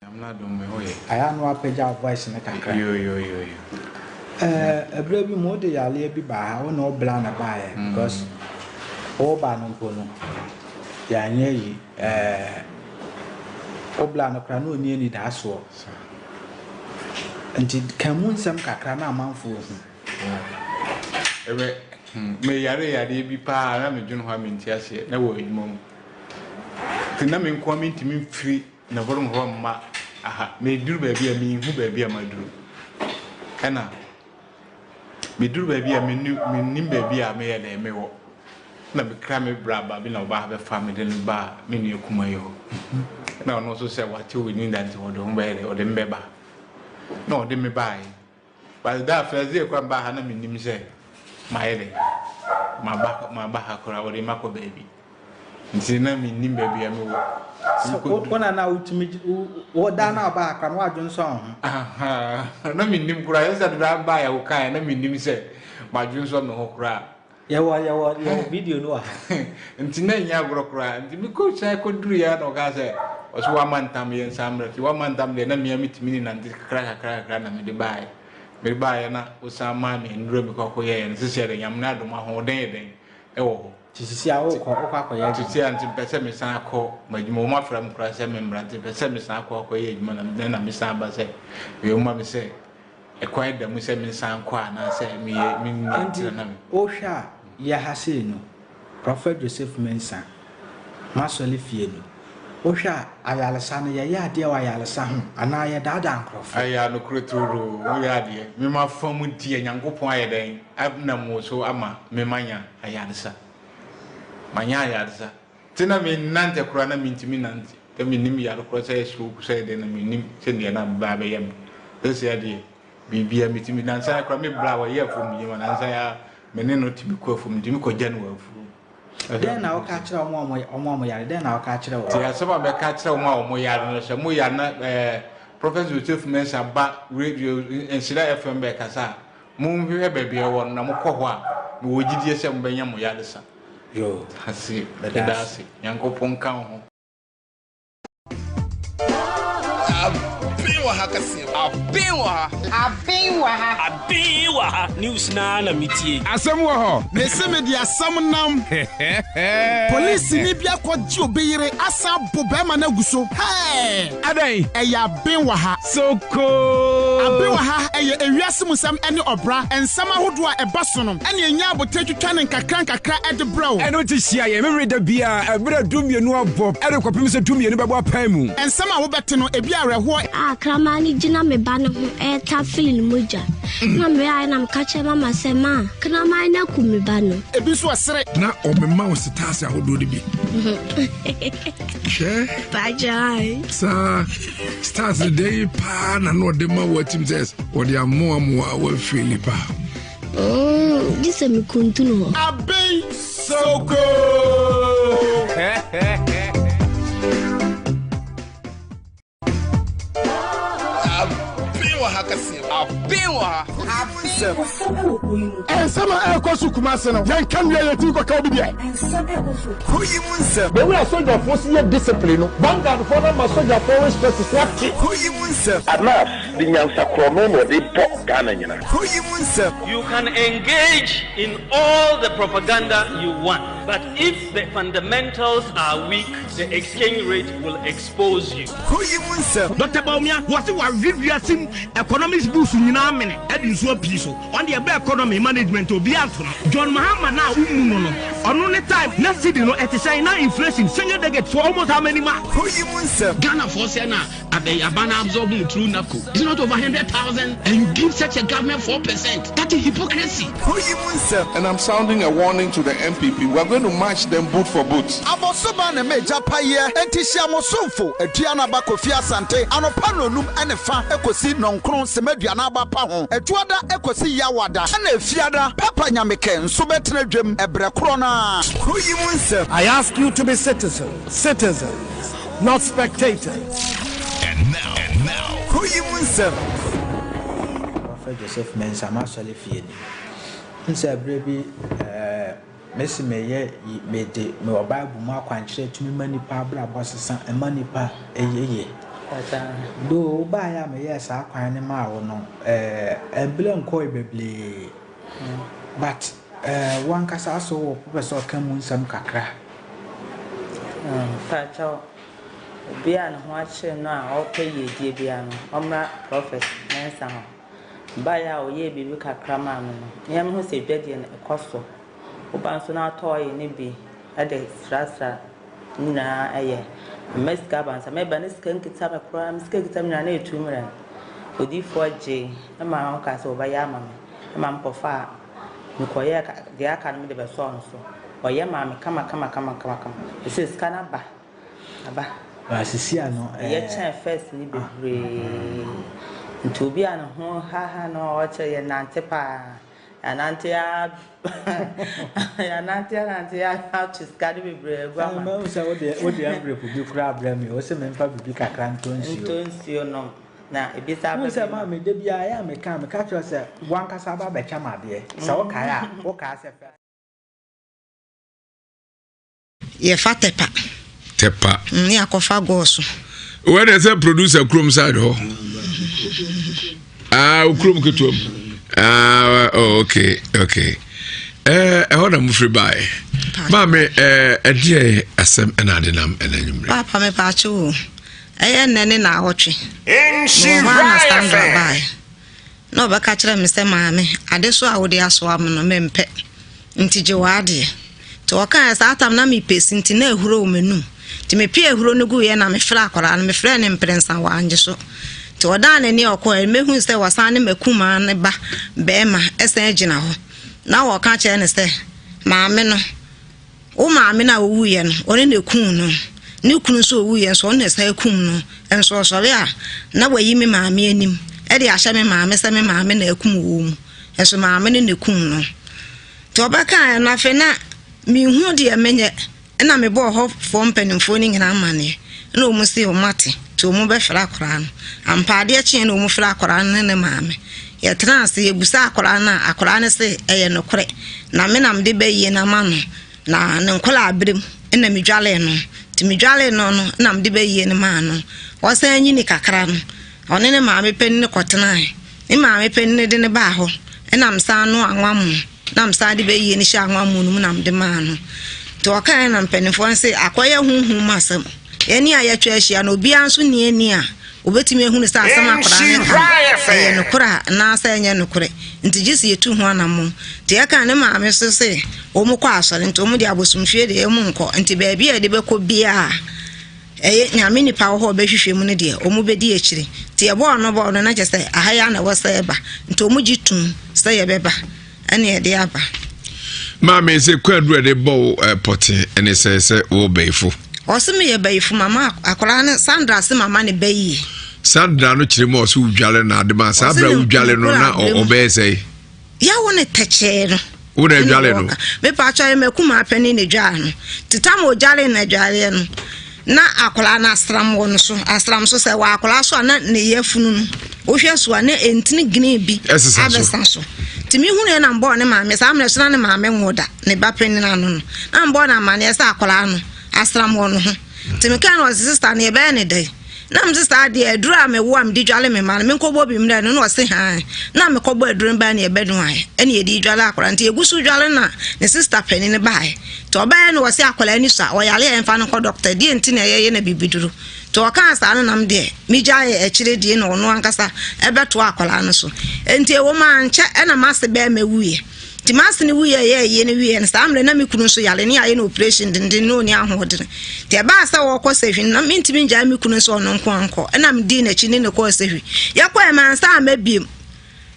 Nyame n'adom me ho yɛ. Ayɛ a na wapagya wo voice no kakra. Yo yo yo yo. Ɛɛ ɛberɛ bi mu wode yareɛ bi baa ha wo ne wo bra na baeɛ because woba no mpo no yɛanyɛ yi ɛɛ wo bra no koraa na ɔnni anidaasoɔ nti ka mu nsɛm kakra na amanfoɔ hu. Ɛbɛ hmm meyare yareɛ bi paa na medwene ho a mente aseɛ na wɔ adwuma mu nti na me nkoa mentumi mfiri Na hɔnom hɔ mma aha. Meduru baabi a menhu baabi a maduru. Ɛna meduru baabi a mennim baabi a meyɛ dɛn mewɔ. Na mekra me bra ba bi na ɔbaa bɛfa me de no baa me nua kuma yi hɔ. Na ɔno nso sɛ wate wo ni da nti ɔde ho bɛyɛ dɛ ɔde me bɛba. Na ɔde me baeɛ. But da first day koraa mebaa ha na mennim sɛ mayɛ dɛn maba maba ha koraa wɔde me akɔ baabi nti na mennim baabi a mewɔ. So wo na na wotumi wo da na ɔbaa ha koraa na wadwonsɔ wo ho? Na mennim koraa ɛsɛ sɛ da baeɛ a wokaeɛ na mennim sɛ madwonsɔ me ho koraa. Yɛwɔ yɛwɔ yɛwɔ video no wɔ ha. Nti na ɛnyɛ agorɔ koraa. Nti me coach san kɔduruiɛ ara na ɔkaa sɛ ɔso wama ntam yɛ nsan mmerɛ. Nti wama ntam deɛ na mea metumi ne nante kakra kakra kakra na mede baeɛ. Mede baeɛ na wosan maa me nnuro mekɔ kɔyɛeɛ no seesei deɛ Nyame n'adom ahoɔden yɛ dɛn ɛwɔ hɔ. Nti seesei a wokɔ wokɔ akɔyɛ adwuma? Seesei a nti mepɛ sɛ mesan kɔ m'adwuma. Wɔn afrɛ me koraa sɛ memmra nti mepɛ sɛ mesan kɔ akɔyɛ adwuma na na mesan ba sɛ wei wɔma me sɛ Ɛkwan da mu sɛ mensan nkɔ anaasɛ meyɛ me nua Enti tena na me. wohwɛ a yɛ ha sei no, Prɔfɛt Joseph Mensah, m'asɔre fie no, wohwɛ a ayaresa no yɛyɛ adeɛ wɔ ayaresa ho anaa yɛdaadaa nkorɔfoɔ? Ɛyɛ nokorɛ turodoo, moyɛ adeɛ. Me mafa mu deɛ Nyankopɔn ayɛ dɛn anam wo so ama me manya ayaresa. Manya ayaresa. Nti na mennante koraa na mentumi nnante. Na mennim yare korɔ sɛ ɛyɛ stroke sɛ ɛyɛ dɛn na mennim sɛdeɛ na bɛba abɛyɛ me. Seesei deɛ biribiara metumi nansa yi koraa me bra a ɔyɛ afuom adwuma nansa yi ara me ne no tumi kɔ afuom metumi kɔgya no wɔ afuom. Dɛn na woka kyerɛ wɔn a wɔn a wɔyare? Dɛn na woka kyerɛ wɔn? Nti asɛm a mɛka akyerɛ wɔn a wɔyare no sɛ moyare na ɛɛ Prophet Joseph Mensah ba radio Nhyira FM bɛkasa a monhwehwɛ baabi a ɛwɔ no na mokɔ hɔ a mewɔ gyidie sɛ mobɛnya mo yaresa. Yoo. Ase meda ase. Nyankopɔn nka wo ho. Aben wɔ ha kɛseɛ. Aben wɔ ha. Aben wɔ ha. Aben wɔ ha. News naa na metie. Asɛm wɔ hɔ. Mese mede asɛm nam. Polisini bi akɔgye obi yere asan abo bɛrima no agu so. Hɛɛ! Adɛn? Ɛyɛ aben wɔ ha. Sokoo! Aben wɔ ha, ɛyɛ ewiase mu nsɛm ne ɔbra nsɛm ahodoɔ a ɛba so no na yɛnya abotire twitwa no nkakra nkakra de brɛ wo. Ɛno nti hyia yɛn Memeneda biara ɛberɛ a dumienu abɔ de kɔpem sɛ dumienu bɛbɔ apae mu. Nsɛm a wobɛte no, ebi awerɛhoɔ. A kraman no gyina me ba no ho retafere ne mogya. Na mebaeɛ na meka kyerɛɛ mama sɛ, Ma, kraman no aku me ba no. Ebi nso ɛsere. Na ɔmema wo setaase ahodoɔ no bi. Hwɛ. Pagyae. Saa stars dɛn paa na na ɔde ma wo atim sɛ ɔde amoamoa wafiri paa. Mm, gye sɛ mekuntunu hɔ. Abɛn Soko. Aben wɔ ha kɛseɛ. Aben wɔ ha. Nsɛm. Nsɛm a ɛrekɔ so Kumasi no, yɛnka nwie yɛtumi kɔka obi deɛ. Nsɛm ɛrekɔ so. Kuro yi mu nsɛm. The way a sogyafoɔ si yɛ discipline no, Vanguard foɔ no ama sogyafoɔ respect so ate. Kuro yi mu nsɛm. Anas de nyansa korɔno na ɔde bɔ Ghana nyina. Kuro yi mu nsɛm. You can engage in all the propaganda you want, but if the fundamentals are weak, the exchange rate will expose you. Kuro yi mu nsɛm. Doctor Bawumia, wɔse wawe wiase mu economics books nyinaa amene de nsuo apii so. Ɔno deɛ ɛba economy management obiara nto no. John Mahama no a wommu no no, ɔno ne time na cedi no ɛte sɛn, na inflation single digit for almost how many months? Kuro yi mu nsɛm. Ghanafoɔ sɛ na abɛn aban no absorb mu through NABCO is not over 100,000 and you give such a government 4%, that is hypocrisy. Kuro yi mu nsɛm. And I'm sounding a warning to the NPP, we are going to match them boot for boot. Abɔsoba na m'agya paeɛ, enti hyia mo somfo, Aduanaba Kofi Asante, anɔpa nnɔnum ne fa kɔsi nnɔnkron sema aduanaba pa ho, Adwoada kɔsi Yawada, ɛna Efiada, Papa Nyamekɛ nso bɛtena dwam ɛberɛ korɔ no ara. Kuro yi mu nsɛm. I ask you to be citizens, citizens, not spectators. And now, and now. Kuro yi mu nsɛm. Prophet Joseph Mensah m'asɔre fie ni. N sɛ berɛ bi ɛɛ mesi meyɛ yi mede mewɔ Bible mu akwankyerɛ tumi ma nipa abrabɔ sesa ɛma nipa ɛyɛ yie. Though wobaeɛ a meyɛɛ saa kwan no maa wo no, eh, ɛmberɛ nkɔɔe bebree. But eh, wo ankasa so wopɛ sɛ ɔka mu nsɛm kakra? Mpakyɛw, obi a ne ho akyere no a ɔrepɛ yiedie biara no, ɔmmra Prɔfɛt Mensah hɔ. Mebaeɛ a ɔyɛɛ biribi kakra maa me no, me ara mehu sɛ dwadie no ɛkɔ so. Woba nso na atɔ oil no bi de srasra ne nyinaa ɛyɛ. Mma sika aba nsa meba ne sika nkita me koraa, me sika nkita me nyinaa na ɛtu mmerɛ. Odiyifoɔ gyee ma ɔkaa sɛ ɔbɛyɛ ama me. ma mekɔfaa, mekɔyɛɛ ka deɛ aka no mede bɛsɔɔ no so. Ɔyɛ maa me kama kama kama kama kama. Ɛsɛ sika no aba, aba. Ba sisi ano ɛɛ. Ɛyɛ kyɛn first no bebree. Nti obi a ne ho haha no a ɔkyerɛ yɛ nante paa. Yɛanante ara yɛanante anante ara ato sika no bebree agu ama. Mahu sɛ wode wode envelope bi koraa abrɛ me. Wose memfa biribi kakra ntɔ nsuo. Ntɔ nsuo nom. Na ebisa Wohu sɛ maame, da biara ɛyɛ a meka a, meka kyerɛ wo sɛ w'ankasa aba abɛkyɛ me adeɛ. Sɛ wokae a, wokae sɛ fɛ. Yɛfa tɛpa. Tɛpa. Mm, ne akɔfa gɔɔso. Wei na sɛ producer kurom side hɔ. Ah, kurom ketewa mu. Ah, oh, okay, okay. Eh, ɛhɔ na mofiri baeɛ. Maame, eh, ɛdeɛ asɛm ɛna ade nam ɛna anwummerɛ. Papa mepaakyɛ o. Ɛyɛ nnɛ ne naawɔtwe. Mewɔ hɔ ara na Sandra baeɛ, na ɔbɛka kyerɛɛ me sɛ, Maame, adesoa a wode asoa me no, mempɛ, nti gye w'adeɛ. Nti ɔkaeɛ saa tam na mepɛ si nti na ahuro wɔ m'anum. Nti mepee ahuro no guiɛ na mefrɛɛ akwadaa no, mefrɛɛ no mprɛnsa wannye so. Nti ɔdaa n'ani a ɔkɔeɛ no, mɛhuu sɛ wasan ne m'akumaa no ba barima san gyina hɔ. Na ɔreka kyerɛ no sɛ, Maame no, Wo maame no a ɔwuiɛ no, ɔno na ɛkuu no. Ne kunu nso a ɔwuiɛ nso, ɔno na ɛsan kum no. Nso ɔsɔre a, na wayi me maame anim de ahyɛ me maame sɛ me maame na akum wɔn mu. Nso maame no na ɛkum no. Nti ɔbɛkaeɛ no, afei na menhu deɛ menyɛ. Ɛna mebɔɔ hɔfoɔ mpanimfoɔ no nyinaa amanneɛ. Ɛna wɔn se wɔn ate, nti wɔn bɛfrɛ akwadaa no. Ampa adeɛ kyeeɛ na wɔn frɛ akwadaa no ne ne maame. Yɛtenaa ase, yɛbusaa akwadaa no a, akwadaa no se ɛyɛ nokorɛ. Na me na mede bayie no ama no, na ne nkwadaa-berɛ mu na medwalee no. Nti medwalee no no na mede bayie no maa no. Ɔsan nyini kakra no, ɔne ne maame panin kɔtenae. Ne maame panin de no baa hɔ, ɛna mesan noaa anwammo. Na mesan de bayie no hyɛɛ anwammo no mu na mede maa no. Nti ɔkaeɛ na mpanimfoɔ no se akɔyɛ honhom mu asɛm. Yɛn a yɛatwa ahyia no, obiara nso nni ani a obetumi ahunu sɛ asɛm a akwadaa no reka no, ɛyɛ nokorɛ anaasɛ ɛnyɛ nokorɛ. Nti gye sɛ yɛtu ho anammɔn. Nti yɛkaa ne maame nso se wɔkɔ asɔre, nti wɔn deɛ abosomfie deɛ wɔnkɔ. Nti baabi a yɛde bɛkɔ biara a ɛyɛ Nyame nipa wɔ hɔ a ɔbɛhwehwɛ mu no deɛ, wɔbɛdi akyire. Nti yɛbɔɔ no bɔɔ no na kyerɛ sɛ aha yi ara na ɛwɔ sɛ yɛba. Nti wɔgye tom sɛ yɛbɛba. Ɛne ɛde aba. Maame sɛ kwadu a ɛde bɔ wo eh, pɔte ɛne sɛ sɛ wo bɛyifo. Ɔse meyɛ bɛyifo mama akwadaa no Sandra se mama ne bɛyie. Sandra no kyerɛ mu a ɔse wodwale no ade ma saa berɛ a wodwale no na ɔbɛyɛ sɛe. Yɛwo ne tɛkyɛɛ no. Wo na adwale no. Mepa atwa yɛ makuma apɛne na dwaa no. Titam odwale na adwaleɛ no. Na akwadaa no asram wɔ no so, asram so sɛ wɔ akwadaa so a na ne yafunu no wohwɛ so a na ntini green bi abɛsa so. Nti mehunu yɛ na mbɔɔ ne maame saa mmerɛ so na ne maame nwo da ne ba panin ano no na mbɔɔ no amaneɛ sɛ akwadaa no asram wɔ no ho. Nti mekaa no ɔse sista no yɛbɛyɛ ne dɛn? Na mese saa deɛ aduro a mewo a mede dwale me mma no menkɔbɔ bi mmerɛ no na ɔse haa na mekɔbɔ aduro no baa ne yɛbɛnoaɛ ɛne yɛde dwale akwadaa nti yɛgu so dwale na ne sista panin no baeɛ. Nti ɔbaeɛ no wɔse akwadaa ani sɔ a ɔyare a yɛmfa no nkɔ dɔkta deɛ nti na yɛyɛ no abibiduro nti ɔkaa saa no nam deɛ megyaeɛ akyire die na ɔno ankasa ɛbɛtoa akwadaa no so nti ɛwɔ mu ankyɛ ɛna m'ase bɛrima wuiɛ nti m'ase no wuiɛ ɛyɛ ayie no wieɛ no saa mmerɛ na me kunu nso yare ne yɛayɛ no operation denden na ɔni ahoɔdene nti ɛbaa sɛ wɔkɔ sahwi no na mentumi ngyae me kunu nso ɔno nko ankɔ ɛna medii n'akyi ne ne kɔɔ sahwi yɛkɔɛ mansa amma biem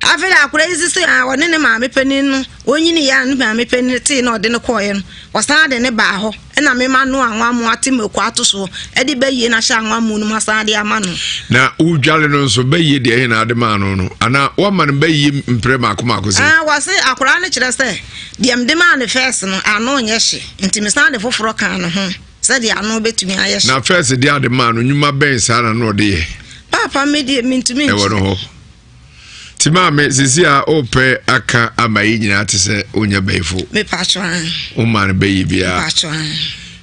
Afei de akwadaa yi sese a ɔne ne maame panin no ɔnyiniiɛ a ne maame panin tee na ɔde no kɔeɛ no, ɔsan de ne baa hɔ ɛna mema no anwammo ate mako ato soɔ ɛde bayie no ahyɛ anwammo no mu asan de ama no. Na wodwale no nso bayie deɛ ɛhe na ade maa no no anaa woama no bayie mprɛ maako maako sɛ? Ah, wɔse akwadaa no kyerɛ sɛ deɛ mede maa no fɛs no ano nyɛ hye nti mesan de foforɔ kaa ne ho sɛdeɛ ano bɛtumi ayɛ hye. Na fɛs deɛ ade maa no nnwuma bɛn saa na na ɔde yɛ? Paapa me deɛ mentumi nkyerɛ. Ɛwɔ no hɔ. Ti maame sisi a wopɛ aka ama yi nyinaa te sɛ wonya bɛyifo. Woma no bɛyi biara.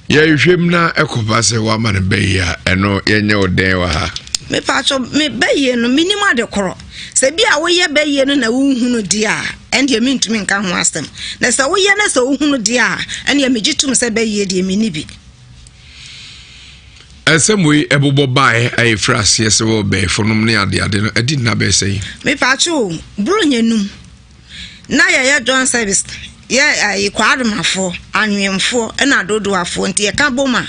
Yɛhwehwɛ mu na ɛkɔba sɛ woama no bɛyi a ɛno yɛnyɛ wo dɛn wɔ ha. Mepatwɔ me bɛyie no menim ade korɔ. Sɛ bi a woyɛ bɛyie no na wonhunu deɛ a, ɛndeɛ mentumi nka ho asɛm. Na sɛ woyɛ na sɛ wohunu deɛ a, ɛndeɛ megye tom sɛ bɛyie deɛ menni bi. Nsɛm wei ɛbobɔ baeɛ a ɛfiri aseɛ sɛ wɔ bɛɛfo nom ne adeade no ɛdi nna bɛyɛ sɛn? Mepatwɔ o, Buronya num. Na yɛyɛ joint service yɛ ayi kwaademafoɔ anwemfoɔ ɛna adodoafoɔ nti yɛka bom a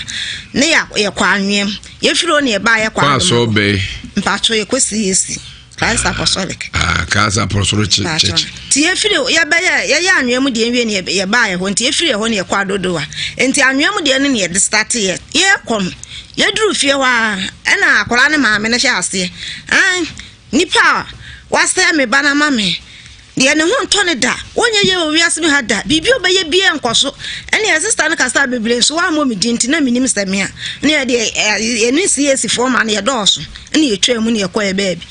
ne yɛ yɛkɔ anwem yɛfiri hɔ ne yɛbaa yɛ kwaadema mpatwo yɛkɔ CAC Christ Apostolic. Ah, Christ Apostolic Church. Nti yɛfiri yɛbɛyɛ yɛyɛ anwea mu deɛ nwie ne yɛbaa yɛ hɔ nti yɛfiri ɛhɔ ne yɛkɔ adodoa nti anwea mu deɛ no ne yɛde start yɛ yɛkɔ no yɛduru fie hɔ a ɛna akwadaa ne maame no hyɛ aseɛ an Nipa a wasɛe me ba no ama me deɛ, ne ho ntɔ no da. Ɔnyɛ yie wɔ wiase mu ha da. Biribi a ɔbɛyɛ biara nkɔ so. Ɛnneɛ sista no kasaa bebree nso wammɔ me din nti na mennim sɛ me a. Ɛnneɛ deɛ yɛne CAC foɔ ma no yɛdɔɔso. Ɛnna yɛtwaa mu na yɛkɔɛ baabi.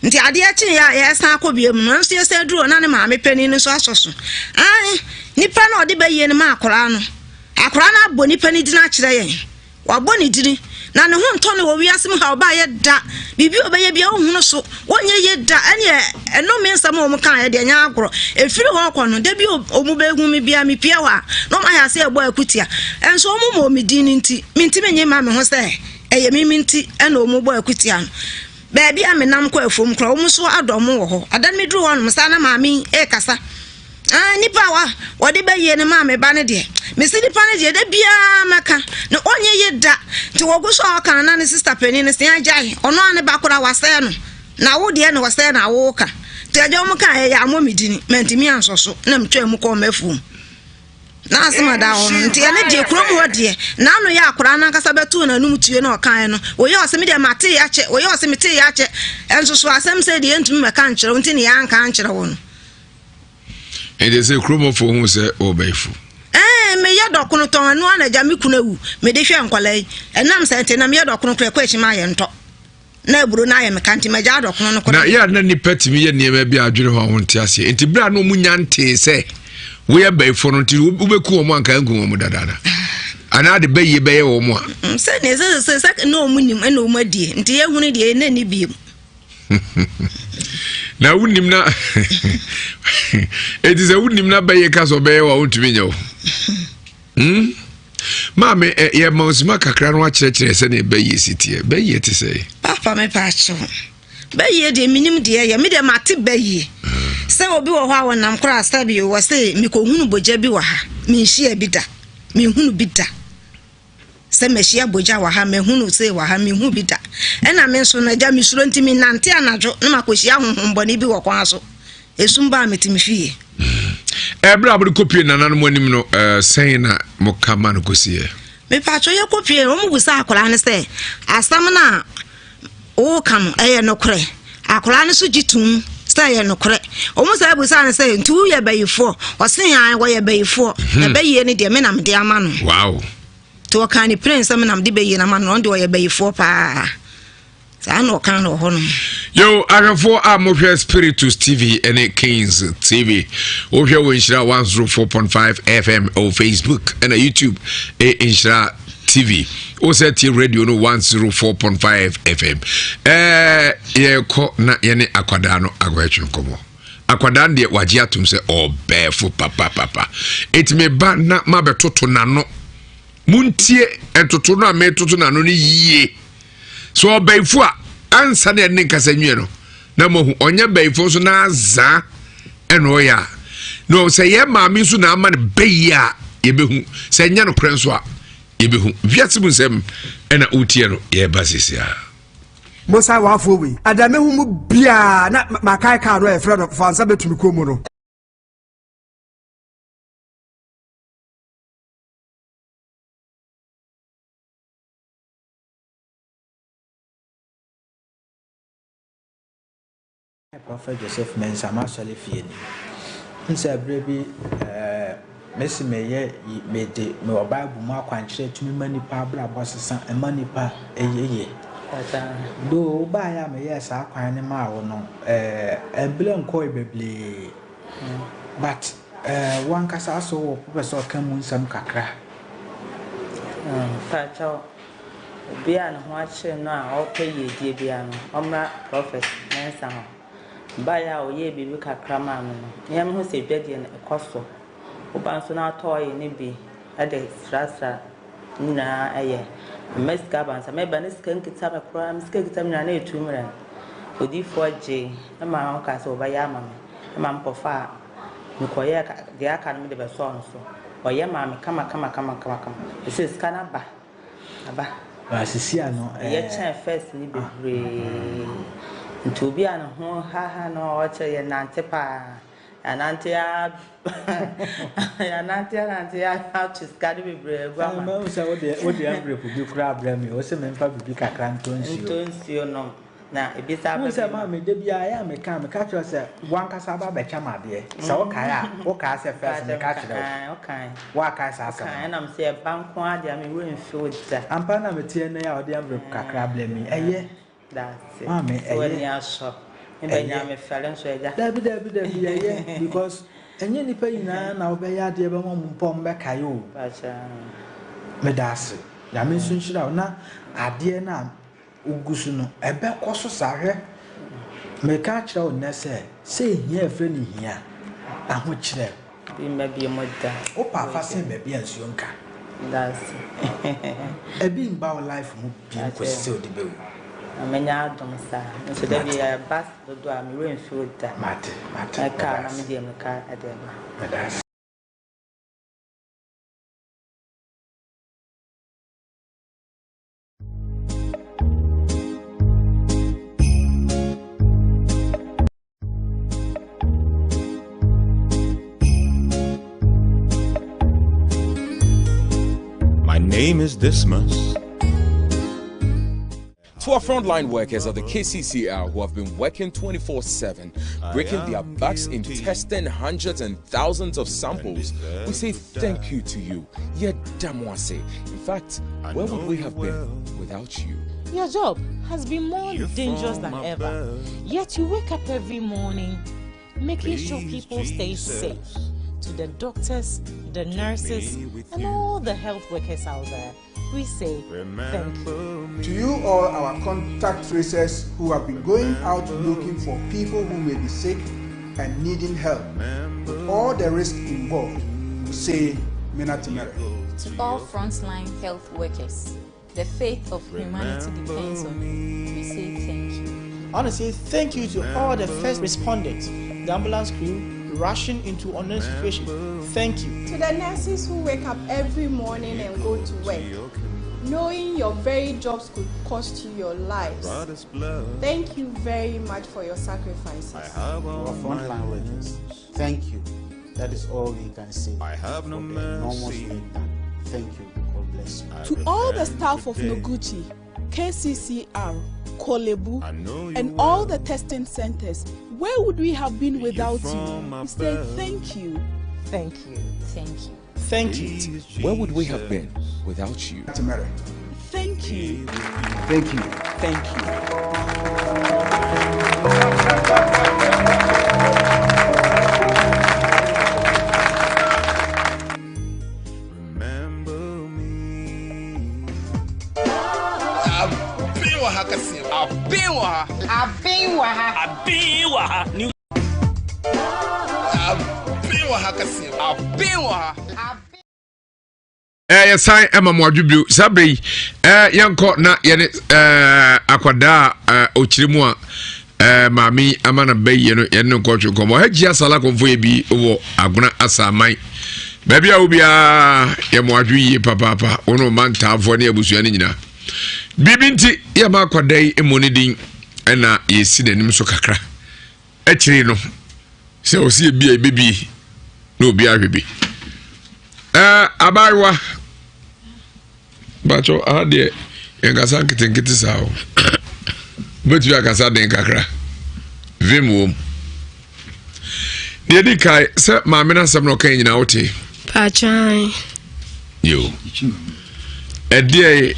Nti adeɛ kyeeɛ a yɛresan akɔ bio mu no, nso yɛsan duru hɔ na ne maame panin no nso asɔ so. Ae, nipa no a ɔde bɛyie no maa akwadaa no, akwadaa no abɔ nipa no din akyerɛ yɛn. Wabɔ ne dini, na ne ho ntɔ no wɔ wiase mu haw baeɛ da. Biribi a ɔbɛyɛ biara ɔnhunu so, ɔnyɛ yie da. Ɛnneɛ ɛnome nsɛm a wɔkaeɛ deɛ ɛnyɛ agorɔ. Ɛfiri hɔ rekɔ no, da bi a wɔbɛhu me biara, mepue hɔ a, na wɔayɛ aseɛ rebɔ akutia. Nso wɔmmɔɔ me din no nti, mentumi nnye mma me ho sɛ ɛyɛ me me nti na wɔbɔ akutia no. Baabi a menam kɔ afuom koraa, wɔn nso adɔ mo wɔ hɔ. Ada no meduru hɔnom saa na maame yi rekasa. Ah, nipa a wa wɔde bɛyie no maa me ba no deɛ, mesi nipa no deɛ da biara mɛka na ɔnyɛ yie da. Nti wɔgu so a ɔka na ne sista panin no se agyae, ɔno a ne ba koraa wasɛe no, na wo deɛ na wɔsɛe na woka. Nti agya wɔn kaa ɛyɛ ammɔ me dini, mantumi ansɔ so na metwaa mu kɔɔ m'afuom. Na asɛm a ɛda hɔ no nti ɛne deɛ kurom hɔ deɛ n'ano yɛ akwadaa no ankasa bɛtoo n'anum tue na ɔkaeɛ no wɔyɛ ɔsɛ me deɛ mate yɛ akyɛ wɔyɛ ɔsɛ mete yɛ akyɛ ɛnso so asɛm sɛ deɛ yɛntumi mɛka nkyerɛ wo nti ne yɛanka ankyerɛ wo no. Ɛnti sɛ kuromɔfoɔ hu sɛ wɔbɛyifo. Ɛɛ meyɛ dɔkono tɔn ɛno ara na agya me kunu awu mede hwɛ nkwadaa yi ɛnam sɛ nti na meyɛ dɔkono kora ɛkɔ akyi ma yɛ ntɔ. na aburo no ayɛ me ka nti magya adɔkono no koraa. Na yɛ a na nnipa tumi yɛ nneɛma bi a adwene ho a wɔnte aseɛ nti berɛ a na wɔn nya ntee sɛ woyɛ bɛyifoɔ no nti wobɛku wɔn anka nku wɔn dadaada anaa de bɛyie bɛyɛ wɔn a. Mm, sɛ ne sɛ sɛ sɛ na wɔn nim ɛna wɔn adie nti yɛhunu deɛ ɛna ni biem. na wonim na eti sɛ wonim na bɛyɛ ka sɛ ɔbɛyɛ wa wontumi nyɛ o. Hmm? Maame, eh, yɛ ma osima kakra no akyerɛkyerɛ sɛnea bɛyie si teɛ. Bɛyie te sɛ? Papa me pa akyew. Bɛyie deɛ menim deɛ yɛ. Me deɛ mate bɛyie. Sɛ obi wɔ hɔ a wɔnam koraa sɛ bi wɔ se mekɔhunu bogya bi wɔ ha. Menhyia bi da. Menhunu bi da. Sɛ mahyia bogya wɔ ha, mahunu sei wɔ ha, menhu bi da. Ɛna me nso no, agya mesuro nti menante anadwo na makɔhyia honhommɔne bi wɔ kwan so. Esum baa me te me fie. Ɛberɛ a mode kɔpie nananom anim no, sɛn na moka ma no kɔsiiɛ? Mepatwo yɛkɔpie no, wɔn busa akwadaa no sɛ asɛm no a woka no ɛyɛ nokorɛ? Akwadaa no nso gye tom sɛ ɛyɛ nokorɛ. Wɔn saa busa no sɛ nti woyɛ bayifoɔ? Ɔse ae wɔyɛ bayifoɔ. Hmm. Na bayie no deɛ me na mede ama no. Wow. Nti wɔkaa ne pere sɛ me na mede bayie no ama no, ɔno deɛ ɔyɛ bayifoɔ paa. Saa na ɔka no wɔ hɔnom. Yo, ahwɛfoɔ a mohwɛ Spiritus TV ne Kings TV, wohwɛ wɔ Nhyira 104.5 FM ɛwɔ Facebook ɛna YouTube ɛ Nhyira TV. Wo sɛ tie radio no 104.5 FM. Ɛɛ yɛkɔ na yɛne akwadaa no akɔhwɛ nkɔmmɔ. Akwadaa no deɛ wagye atom sɛ ɔbɛɛfo papapapa. Eti meba na mabɛtoto n'ano. Montie ntoto no a metoto n'ano no yie. So ɔbɛyifo a ansa na ɛne nkasa nwie no na moahu ɔnyɛ bɛyifo nso na azaa ɛna ɔyɛ a na sɛ yɛ maame nso na ama no bɛyi a yɛbɛhu sɛ ɛnyɛ nokorɛ nso a yɛbɛhu wiase mu nsɛm ɛna wotie no yɛba sisi a mo sa wafoɔ wei ada mehu mu biaa na makae kaa no a yɛfrɛ no fa nsa bɛtumi kɔn mu no. Prophet Joseph Mensah m'asɔre fie ni. Wohu sɛ berɛ bi ɛɛ mesi meyɛ yi mede mewɔ Bible mu akwankyerɛ tumi ma nipa abrabɔ sesa ɛma nipa ɛyɛ yie. Though wobaeɛ a meyɛɛ saa kwan no maa wo no ɛɛ ɛmberɛ nkɔe bebree but ɛɛ wo ankasa so wopɛ sɛ ɔka mu nsɛm kakra. Mpakyɛw. Obi a ne ho akyere no a ɔrepɛ yiedie biara no, ɔmmra Prɔfɛt Mensah hɔ. Mebaeɛ a ɔyɛɛ biribi kakra maa me no, me ara mehu sɛ dwadie no ɛkɔ so. Woba nso na atɔ oil no bi de srasra ne nyinaa ɛyɛ. Mma sika aba nsa meba ne sika nkita me koraa, me sika nkita me nyinaa na ɛtu mmerɛ. Odiyifoɔ gyee ma ɔkaa sɛ ɔbɛyɛ ama me ma mekɔfaa mekɔyɛɛ deɛ aka no mede bɛsɔɔ no so. Ɔyɛ maa me kama kama kama kama kama. Ɛsɛ sika no aba. Aba. Ba sisi a no ɛɛ. Yɛ kyɛn first ni bebree. Nti obi a ne ho haha no ɔkyerɛ yɛ nante paa. Yɛanante ara yɛanante anante ato sika no bebree agu ama. Mahu sɛ wode wode envelope bi koraa abrɛ me. Wose memfa biribi kakra ntɔ nsuo. Ntɔ nsuo nom. Na ebi san ba bio. Wohu sɛ maame da biara ɛyɛ a meka a meka kyerɛ wo sɛ w'ankasa aba abɛkyɛ me adeɛ. Sɛ wokae a wokae sɛ first meka kyerɛ wo. Woakae saa asɛm no. Wokae ɛna mese ɛba nko ara deɛ a me werɛ mfi wo da. Ampa na mete ɛnnɛ yi a wode envelope kakra abrɛ me yi. Ɛyɛ. Dase. Maame Sɛ w'ani ɛyɛ. asɔ. Me bɛ nya Ɛyɛ. me fɛre nso agya. Dabi dabi dabi ɛyɛ because ɛnyɛ nnipa nyinaa na wobɛyɛ adeɛ bɛma wɔn mpo a wɔbɛkae o. Mpakyɛ. Meda ase. Nyame nso nhyira wo na adeɛ no a wogu so no, ɛbɛkɔ so saa. Hwɛ, mereka akyerɛ wo nnɛ sɛ, sɛ hia a yɛfrɛ no hia, ahokyerɛ. Bi mma bio mu da. Wopɛ a fa sɛn baabi a nsuo nka. Dase. Ɛbi mba wo life mu bio kɔsi sɛ wode bɛwu. Na manya adom saa. Me nso da bi ɛba dodo a, me werɛ mfi wo da. Mate, mate, Mɛka a na meda ase. mede ammirika de aba. Meda ase. My name is Dismas. To our frontline workers at the KCCR who have been working 24 7, breaking their backs in testing hundreds and thousands of samples, we say thank you to you. Yet, In fact, where would we have been without you? Your job has been more dangerous than ever. Yet you wake up every morning making sure people stay safe. To the doctors, the nurses, and all the health workers out there, we say thank you. To you all our contact tracers who have been going out looking for people who may be sick and needing help, with all the risk involved, we say Mina Timere. To all frontline health workers, the faith of humanity depends on you. We say thank you. I want to say thank you to all the first responders, the ambulance crew, rushing into unknown situations. Thank you. To the nurses who wake up every morning and go to work, knowing your very jobs could cost you your lives. Thank you very much for your sacrifices. To our frontline workers, thank you. That is all we can say. I have no for the enormous work done. Thank you. God bless you. To all the staff of Noguchi, KCCR, Korle Bu, and all the testing centers, where would we have been without you? We say thank you. Thank you. Thank you. Thank you. Where would we have been without you? Thank you. Thank you. Thank you. Aben wɔ ha kɛseɛ. Aben wɔ ha. Aben wɔ ha. Aben wɔ ha. New. Aben wɔ ha kɛseɛ. Aben wɔ ha. Eh, yɛsan ma mo adwo bio saa berɛ yi eh, yɛnkɔ na yɛne eh, akwadaa a ɔkyerɛ mu a maame yi ama no bɛyie no yɛne no nkɔtwe nkɔmmɔ hagyi asala kɔmfo yɛ bi wɔ agona asaman baabi a wobiara yɛ mo adwo yie papaapa wo ne ɔma ntaafoɔ ne abusua no nyinaa biribi nti yɛma akwadaa yi mmɔ ne din ɛna yɛsi n'anim so kakra akyiri no sɛ ɔsi ebi a ebebie na obi ahwɛ bi ɛɛ abaayewa bàtɔ aha deɛ yɛn kasa nketenkete saa o wobɛtumi akasa den kakra vim wom deɛ di kae sɛ maame no asɛm na ɔka nyinaa wote Pakyɛw. Yo. Ɛdeɛ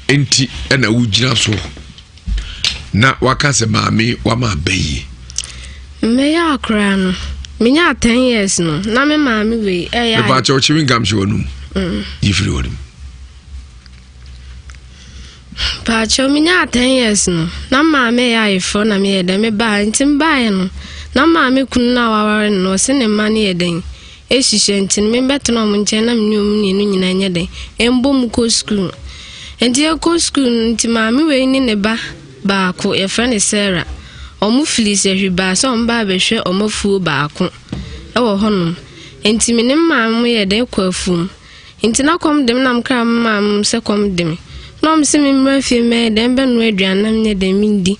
nti ɛna wogyina so na waka sɛ maame wama aba yie. Mmɛyɛ akora no menya 10 years no na me maame wei ɛyɛ. Mepa kyɛw chewing gum hyɛ w'anum. Mm. Yi firi w'anum. Paakyɛw, minyaa ten years no, na maame yɛ ayeforɔ na meyɛ dɛn, mebaa, nti mebaeɛ no, na maame kunu no a waware no no, ɔse ne mma no yɛ dɛn, ehyehyɛ nti no, mebɛtena ɔmo nkyɛn na mene ɔmo mmienu nyinaa nyɛ dɛn, mbɔ mu kɔ sukuu. Nti yɛkɔ sukuu no, nti maame wei ne ne ba baako, yɛfrɛ no Sarah, ɔmo firi Sahwi baa sɛ ɔmo ba abɛhwɛ ɔmo afuo baako wɔ hɔnom. Nti me ne me maame mo yɛ dɛn kɔ afuom. Nti na kɔm de me na mekra me maame mo sɛ kɔm de me. Na ɔmo se me mmra fie mmɛyɛ dɛn bɛnoa aduane na menyɛ dɛn mendi.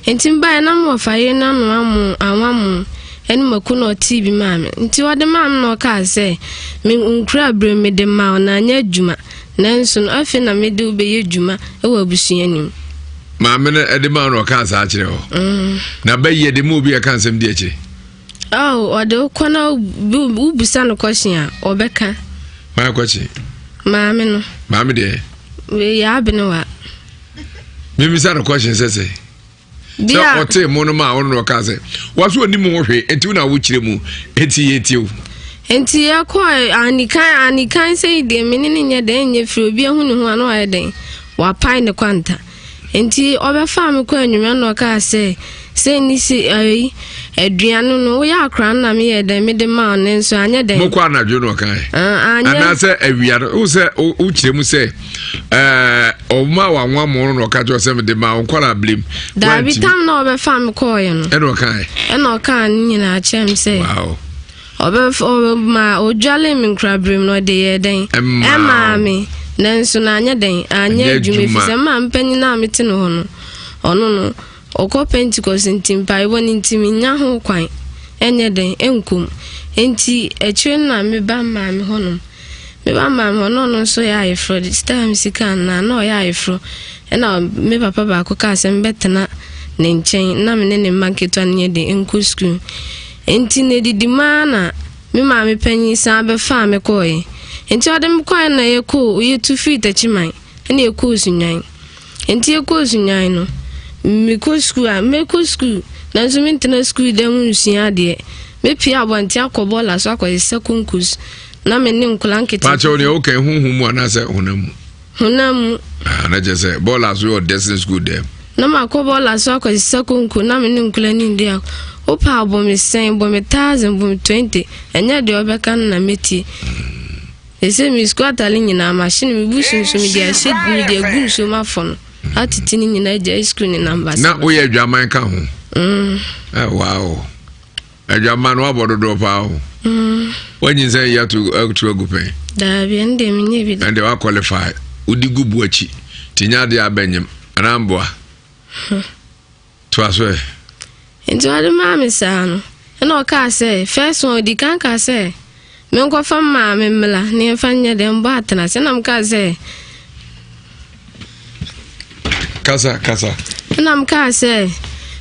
Nti mebaeɛ na me wɔfa yere no anoa mo, anwa mo ɛne mako na ɔtee bi maa me. Nti ɔde maa me na ɔkaa sɛ me nkura berɛ mu mede maa wo na anyɛ adwuma. Nanso no afei na mede wo bɛyɛ adwuma wɔ abusua no mu. Maame no ɛde maa no ɔkaa saa kyerɛ hɔ. Mm. Na bɛyɛ de ma obi a ɛka nsɛm di akyire. Oh, ɔde wo kɔ na wobisa no kɔhye a, ɔbɛka. Maa kɔhye? Maame no. Maame deɛ? Yɛ abenewa. Mimisa no kɔhye sɛ sɛ. Sɛ ɔte mo no ma ɔno na ɔka sɛ waso ɔni mu ho hwee enti wo na wokyerɛ mu enti yɛtie wo. Enti yɛkɔɔ anikan anikan sɛ deɛ me ne ne nyɛ dɛn nyɛ firi obi ahu ne ho a na wayɛ dɛn wapae ne kwanta. Enti ɔbɛfaa me kɔɔ anwummerɛ na ɔkaa sɛ, Sei ne sei, ayi, aduane no, woyɛ akora no na meyɛɛ dɛn, mede maa wo, nanso anyɛ dɛn. Mokɔ anadwo na ɔkae. Ah, anyɛ. Anaasɛ awia no, wo sɛ wokyerɛ mu sɛ ɛɛ ɔma wanwa mo no na ɔka kyerɛ sɛ mede maa wo nkɔla abirim. Daabi tam na ɔbɛfaa me kɔɔeɛ no. Ɛna ɔkae. Ɛna ɔkaa ne nyinaa kyerɛ me sɛ. Wow. Ɔbɛf ɔmaa odwalee me nkoraberem no, ɔde yɛɛ dɛn? Ɛmaa me. Nanso na anyɛ dɛn? Anyɛ adwuma, ɛfiri sɛ maame panin a mete ne hɔ no, ɔno no, ɔkɔ Pentecost nti mpaebɔ no nti mennya ho kwan ɛnyɛ dɛn? Ɛnkɔ mu. Enti akyire no na meba maame hɔnom. Meba maame hɔ na ɔno nso yɛ ayeforɔ, de sika me sika anaa na ɔyɛ ayeforɔ. Ɛna me papa baako kaa sɛ mebɛtena ne nkyɛn na me ne ne mma nketewa no nyɛ den nkɔ sukuu. Enti na edidi mu ara na me maame panyin san bɛfaa me kɔeɛ. Enti ɔde me kɔeɛ na yɛkɔɔ yɛtu firii Takyiman ɛna yɛkɔɔ Sunnwan. Enti yɛkɔɔ Sunnwan no, mekɔ sukuu a mɛkɔ sukuu nanso mentena sukuu dan mu nsua adeɛ. Mɛpue abɔnten akɔ bɔɔla so akɔsesa konkos na me ne nkwadaa nketenkete. Paakyɛw nea woka yi honhom mu anaasɛ honam mu? Honam mu. Ah, na kyerɛ sɛ bɔɔla so yɛ ɔdɛsene sukuu dɛm. Na makɔ bɔɔla so akɔsesa konko na me ne nkwadaa no ndi ako. Wopɛ a bɔ me sɛn, bɔ me thousand, bɔ me twenty, ɛnyɛ deɛ ɔbɛka no na mɛtie. Ɛsɛ me sukuu atale nyinaa mahye no, me bu so nso mede ahyɛ mede agu nsuo mu afɔ no atete ne nyinaa agyae sukuu ne namba. Na woyɛ adwaman ka ho? Mm. Eh, wow. Adwamma no wabɔ dodoɔ paa o. Mm. Wanyinsɛn yi ato ato agu pɛn. Daabi ɛno deɛ menyɛ bi da. Ɛnde wa qualify. Wodi gu bu akyi. Ti nya adeɛ abɛnyem. Anaa mboa. To aso ɛ. Nti ɔde maa me saa no. Ɛna ɔkaa sɛ first one ɔdi kan kaa sɛ menkɔfa maame mmla na yɛmfa nyɛ dɛ mbɔ atena ase. Ɛna mekaa sɛ Kasa, kasa. Ɛna mekaa sɛ,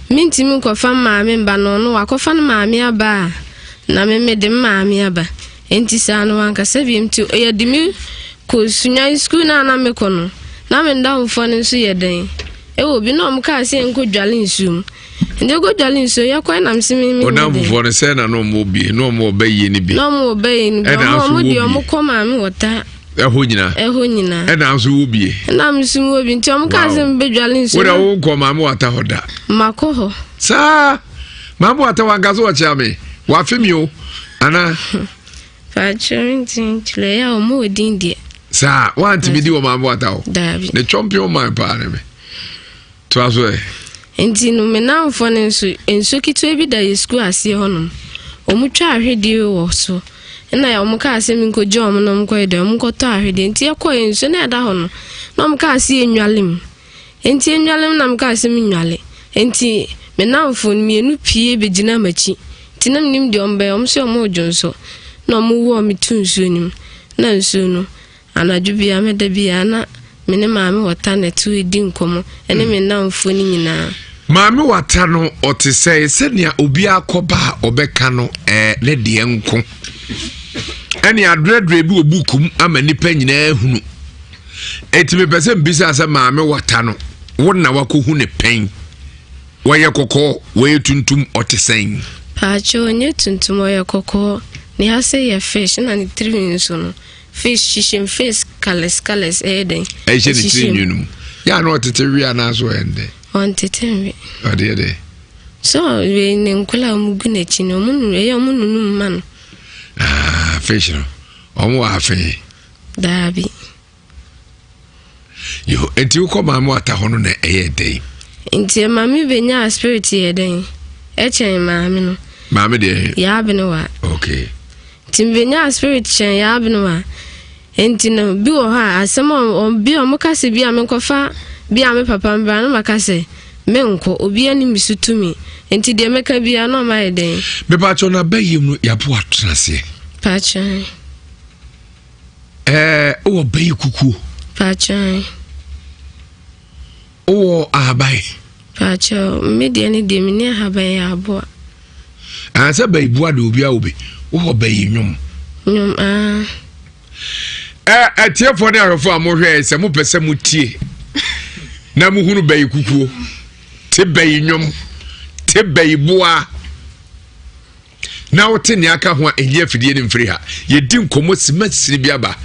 Mentumi nkɔfa me maame mba no, ɔno wakɔfa ne maame aba a, na me mede me maame aba. Enti saa no wankasa bio. Nti yɛde me kɔ Sunyani sukuu no a na mekɔ no, na me ndamfoɔ no nso yɛ dɛn? Ɛwɔ bi na wɔn kaa sɛ yɛnkɔ dwale nsuo mu. Nti yɛkɔ dwale nsuo yɛkɔe na mese me me Ɔdamfofoɔ no sɛ na na wɔn bi na wɔn wɔ bɛyie no bi. Na wɔn wɔ bɛyie no bi. Ɛna Wɔn nso wɔn wɔ deɛ bi. wɔn kɔ maame wɔ ta. Ɛhɔ nyinaa. Ɛhɔ nyinaa. Ɛna nso wɔ bie. Ɛna nso wɔ bi nti wɔn kaa sɛ mebɛdwale nsuo. Wo na wo nkɔ maame wɔ ata hɔ da. Makɔ hɔ. Saa maame wɔ ata wɔ ankasa ɔkyea me wafe mi o ana. Faakyerɛ nti nkyerɛ yɛ a wɔn wɔ din deɛ. Saa wantumi di wɔ maame wɔ ata hɔ. Daabi. Ne champion man paa ne me. Toa so ɛ. Enti no, me nnamfoɔ no nso, nsuo ketewa bi da yɛn sukuu aseɛ hɔnom. Wɔtwaa ahwedeɛ wɔ so. Ɛna wɔkaa sɛ menkɔgya wɔn na wɔnkɔyɛ dɛn, wɔnkɔtɔ ahwedeɛ. Nti yɛkɔeɛ, nsuo no a ɛda hɔ no, na wɔkaa sɛ yɛnnwale mu. Enti yɛnnwale mu na mekaa sɛ mennwale. Enti me nnamfoɔ no mmienu pue bɛgyinaa m'akyi. Nti na mennim deɛ wɔbɛyɛ, wɔn nso wɔredwo nso. Na wɔwɔɔ me too nsuo no mu. Na nsuo no, Anadwo biara, meda biara, na me ne Maame Wata na ɛto redi nkɔmmɔ ne me nnamfoɔ no nyinaa. Maame Wata no, ɔte sɛn? Sɛnea obiara kɔba a ɔbɛka no, ɛɛ, ne deɛ nko. Ɛne adrɛdrɛ bi wɔ buku mu ama nnipa nyinaa hunu. Eti mepɛ sɛ mbisa sɛ Maame Wata no, wo na wakɔhu ne pɛn? Wɔyɛ kɔkɔɔ, wɔyɛ tuntum, ɔte sɛn? Paakyɛw, ɔnyɛ tuntum, ɔyɛ kɔkɔɔ. Ne ase yɛ fish, ɛna ne tirinwi nso no, Fish hyehyɛ mu face colours colours ɛyɛ dɛn. Ɛhyɛ ne tiri nwi no mu. Yɛ a na ɔtete we anaasɛ ɔyɛ ndɛ? Ɔntete nwe. Ɔdeɛ dɛ? Sɛ wei ne nkwadaa a wɔgu n'akyi no, wɔn nu ɛyɛ wɔn nunum ma no. Ah, fish no, wɔn wɔ afe. Daabi. Yo, nti wokɔ maame wata hɔ no na ɛyɛ dɛn? Nti maame bɛnyaa spirit yɛ dɛn? Ɛkyɛn maame no. Maame deɛ? Yaa Abenewa. Okay. Nti mebɛnyaa spirit kyɛn Yaa Abenewa. Nti no, bi wɔ hɔ a, asɛm a bi a wɔka sɛ bi a menkɔfa bi a me papa mbra no maka sɛ menkɔ, obi ani me so tumi. Nti deɛ mɛka biara na ɔma yɛ dɛn? Mepakyɛw na bɛyɛ mu no yɛapo atena aseɛ. Pakyɛw. Ɛɛ wowɔ bɛyɛ kukuo. Pakyɛw. Wowɔ ahaban. Pakyɛw, me deɛ ne deɛ menni ahaban yɛ aboa. Ah, sɛ bɛyi boa de obi a obi. Wowɔ bɛyi nnwom. Nnwom ah. Ɛ atiefoɔ ne ahwɛfoɔ a mohwɛ sɛ mopɛ sɛ motie na mohunu bɛyi kukuo te bɛyi nnwom te bɛyi boa na wote nea aka ho a ɛnyi afidie no mfiri ha yɛdi nkɔmmɔ sima sini bi aba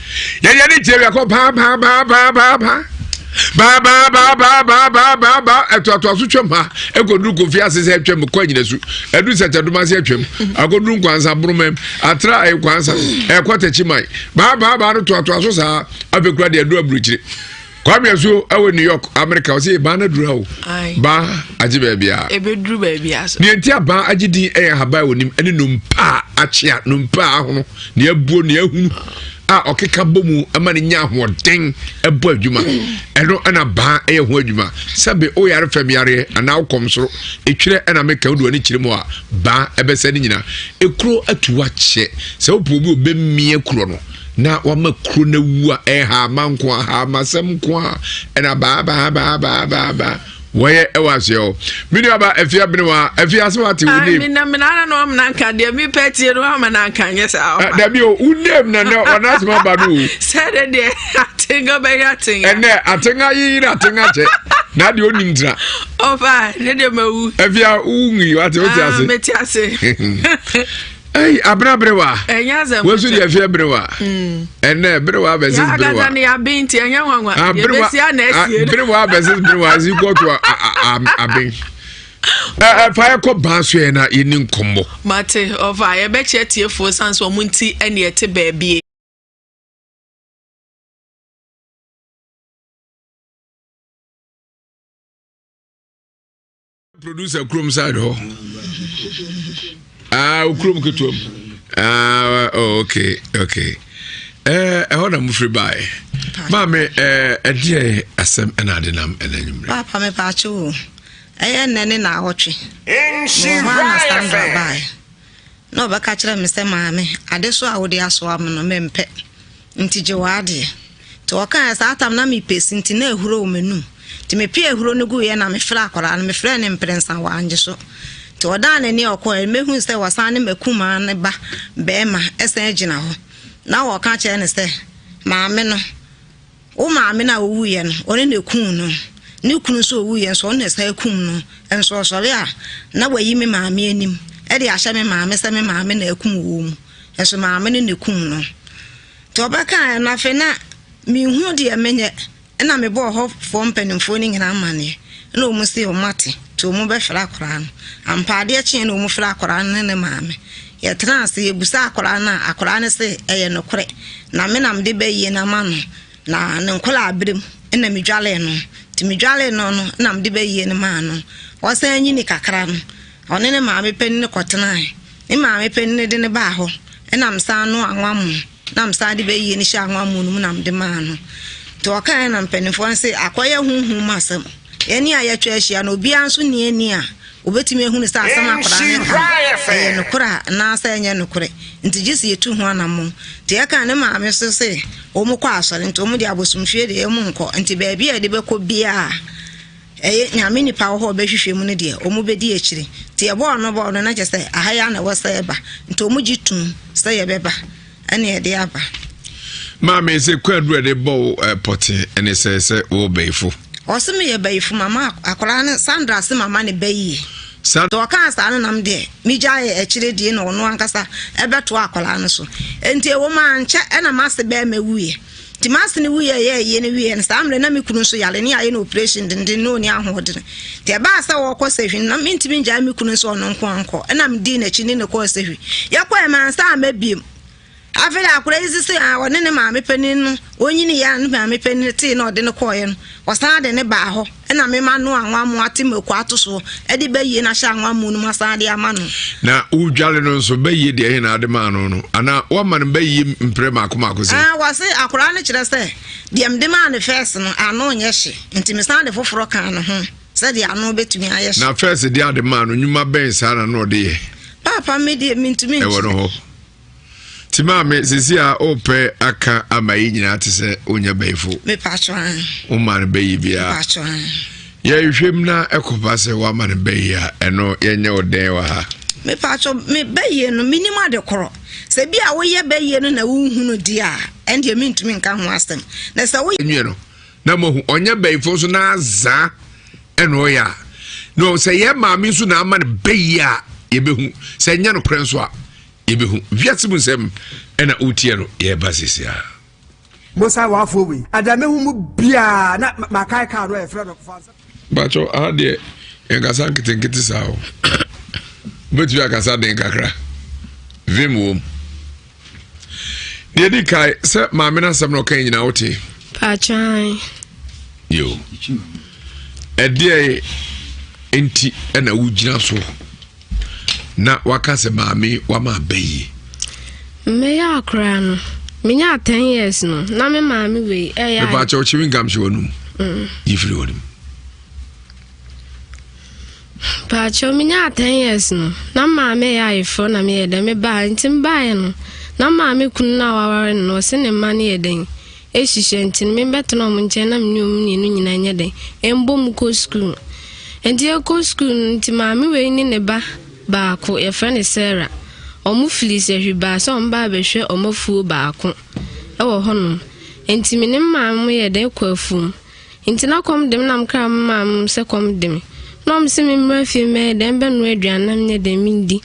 yɛyɛ ne kyerɛ wiakɔ paa paa paa paa paa paa baa baa baa baa baa baa baa baa ɛtoatoa so twam ha ɛkɔduru kofi ase sɛ atwam kɔ anyina su ɛduru sɛkyɛdoma ase atwam akɔduru nkwansa boromam atra ɛyɛ nkwansa ɛkɔ tɛkyi man baa baa baa no toatoa so saa afei kura deɛ ɛduru aburukyire Kwame Asuo ɛwɔ New York America ɔsɛ baa no aduru ha o baa agye baabi a ɛbɛduru baabi a so deɛ nti a baa agye din ɛyɛ ahaban a wɔnim ɛne nnompa a akyea nnompa a ahono nea abuo nea ahunu a ɔkeka bɔ mu ɛma no nya ahoɔden ɛbɔ adwuma ɛno ɛna baa ɛyɛ ho adwuma sɛbe woyare fam yareɛ anaa wokɔm soro ɛtwerɛ ɛna meka wode w'ani kyerɛ mu a baa ɛbɛsɛ ne nyina ɛkuro atu wakyɛ sɛ wopɛ obi ɔbɛmia kuro no na wama kuro no awu a ɛha ama nko a ha ama asɛm nko a ɛna baa baa baa baa baa baa wɔyɛ ɛwɔ aseɛ hɔ me nua ba afia benewa afia ase wate wo name mina mina na no amna nka deɛ mi pɛ tie no ama na nka nyɛ saa ɔfa dabi o wo name na nɛ ɔna asɛm aba no o sɛ de deɛ atenga bɛyɛ atenga ɛnɛ atenga yiyi na atenga kyɛ na deɛ onim tena ɔfa ne deɛ mawu afia wo nwi wate wote ase mete ase Hey, abena berewa. Ɛnyɛ asɛm. Wosu deɛ fie berewa. Mm. Ɛnɛ berewa versus berewa. Yɛ akata ne aben ti ɛnyɛ nwanwa. Ah, Yɛbɛsi ana asie. Berewa versus berewa is equal to aben. Fa yɛ kɔ ban so yɛ na yɛni nkɔmmɔ. Mate ɔfa yɛbɛkyerɛ tiefoɔ san so ɔmo nti ɛne ɛte baabi. Producer kurom side hɔ. Ah, wo kurom ketewa mu. Ah, oh, okay, okay. Eh, ɛhɔ na mofiri baeɛ. Maame, eh, ɛdeɛ asɛm ɛna ade nam ɛna anwummerɛ. Papa me paakye o. Ɛyɛ nnɛ ne naawɔtwe. Mewɔ hɔ a na Sandra baeɛ. Na ɔbɛka kyerɛ me sɛ maame, ade so a wode asoa me no, mempɛ. Nti gye w'adeɛ. Nti ɔkaeɛ saa tam na mepɛ si nti na ahuro wɔ m'anum. Nti mepee ahuro no guiɛ na mefrɛɛ akwadaa no, mefrɛɛ no mprɛnsa wangye so. Nti ɔdaa n'ani a ɔkɔeɛ no mɛhuu sɛ wasan ne m'akumaa no ba barima san gyina hɔ. Na ɔreka kyerɛ no sɛ, maame no, wo maame no a ɔwuiɛ no, ɔno na ɛkuu no. Ne kunu nso ɔwuiɛ nso ɔno na ɛsan kum no. Nso ɔsɔre a na wayi me maame anim de ahyɛ me maame sɛ me maame na akum wɔn mu. Nso maame no na ɛkum no. Nti ɔbɛkaeɛ no afei na menhu deɛ menyɛ ɛna mebɔɔ hɔfoɔ mpanimfoɔ no nyinaa amaneɛ ɛna wɔn se wɔn ate nti wɔn bɛfrɛ akwadaa no. Ampa adeɛ kyeeɛ na wɔn frɛ akwadaa no ne ne maame. Yɛtenaa ase yɛbusaa akwadaa no a akwadaa no se ɛyɛ nokorɛ na me na mede bayie no ama no na ne nkwadaa berɛ mu ɛna medwalee no nti medwalee no no ɛna mede bayie no maa no. Ɔsan nyini kakra no Ɔne ne maame panin kɔtenae. Ne maame panin de no baa hɔ, ɛnna mesan noaa anwammo, na mesan de bayie no hyɛɛ anwammo no mu na mede maa no. Nti ɔkaeɛ na mpanimfoɔ no se, akɔyɛ honhom mu asɛm. Yɛn a yɛatwa ahyia no, obiara nso nni ani a ɔbɛtumi ahunu sɛ asɛm a akwadaa no reka no, ɛyɛ nokorɛ a anaasɛ ɛnyɛ nokorɛ. Nti gye sɛ yɛtu ho anammɔn. Nti yɛkaa ne maame nso se wɔkɔ asɔre, nti wɔn deɛ abosomfie deɛ wɔnkɔ. Nti baabi a yɛde bɛkɔ biara, Ɛyɛ Nyame nipa wɔ hɔ a ɔbɛhwehwɛ mu no deɛ, wɔn bɛdi akyire. Nti yɛbɔɔ no bɔɔ no na kyerɛ sɛ aha yi ara na ɛwɔ sɛ ɛba. Nti wɔn gye tom sɛ yɛbɛba, ɛna yɛde aba. Maame sɛ kwadu a ɛde bɔ wo eh, pɔte ɛne sɛ sɛ wo bayifo. Ɔse meyɛ bayifo mama akwadaa no Sandra se mama ne bayie. Nti ɔkaa saa no nam deɛ megyaee akyire die na ɔno ankasa ɛbɛtoa akwadaa no so. Nti ɛwɔ mu ankyɛ ɛna m'ase bɛɛma wuiɛ. Nti m'ase no wuiɛ a ɛyɛɛ yie no wieɛ no, saa mmerɛ na me kunu nso yare ne yɛayɛ no operation denden na ɔnni ahoɔdene. Nti ɛbaa sɛ wɔrekɔ sahwi no, na mentumi ngyae me kunu nso ɔno nko ara nkɔ. Ɛna medii n'akyi ne no kɔɔ sahwi. Yɛkɔɛ mansa amma biom. Afei de akwadaa yi sese a ɔne ne maame panin no, ɔnyiniiɛ a ne maame panin tee na ɔde no kɔeɛ no, ɔsan de no baa hɔ. Ɛna me ma no anwammo ate mako ato soɔ de bayie no ahyɛ anwammo no mu asan de ama no. Na wodwale no nso bayie deɛ ɛhe na ade maa no no anaa woama no bayie mprɛ maako maako sɛ? Ah, wɔse akwadaa no kyerɛ sɛ deɛ mede maa no fɛs no ano nyɛ hye nti mesan de foforɔ kaa ne ho sɛdeɛ ano bɛtumi ayɛ hye. Na fɛs deɛ ade maa no nnwuma bɛn saa na na ɔde yɛ? Paapa me deɛ mentumi nkyerɛ. Ɛwɔ no hɔ. Ti maame sisi a ɔpɛ aka ama yi nyinaa te sɛ onya bɛyifo. Woma no bɛyi biara. Yɛhwehwɛ mu na ɛkɔba sɛ woama no bɛyi a ɛno yɛnyɛ wo dɛn wɔ ha. Mepatwɔ me bɛyie no menim ade korɔ sɛ bi a woyɛ bɛyie no na wohunu di a ɛndeɛ mentumi nka ho asɛm na sɛ woyɛ. Nwie no na moahu ɔnyɛ bɛyifo nso na azaa ɛna ɔyɛ a na sɛ yɛ maame nso na ama no bɛyi a yɛbɛhu sɛ ɛnyɛ nokorɛ nso a yɛbɛhu wiase mu nsɛm ɛna wotie no yɛba sisi a. Monsan w'afoɔ wei ada mehu mu biaa na makae kaa no a yɛfrɛ no fansa. Bakyɛ aha deɛ yɛnkasa nketenkete saa o wobɛtumi akasa den kakra vim wom deɛ di kae sɛ maame no asɛm na ɔka nyinaa wote Paakyan. Yo. Ɛdeɛ nti ɛna wogyina so na waka sɛ maame wama aba yie. Meyɛ akora no menyaa 10 years no na me maame wei ɛyɛ. Mepa kyɛw chewing gum hyɛ w'anum. Yi firi w'anum. Paakyɛw menyaa 10 years no na maame yɛ ayeforɔ na meyɛ dɛn mebaa nti mebaeɛ no na maame kunu no a waware no no ɔse ne mma no yɛ dɛn ehyehyɛ nti no mebɛtena ɔmo nkyɛn na mene ɔmo mmienu nyinaa nyɛ dɛn mbɔ mu kɔ sukuu nti yɛkɔ sukuu no nti maame wei ne ne ba baako yɛfrɛ no Sarah ɔmo fili sɛhwi baa sɛ ɔmo ba abɛhwɛ ɔmo afuo baako ɛwɔ hɔnom nti me ne maame mo yɛ dɛn kɔ afuom Nti na kɔm de me na mekra me maame mom sɛ kɔm de me. Na ɔmo se me mmra fie mmɛyɛ dɛn bɛnoa aduane na menyɛ dɛn mendi.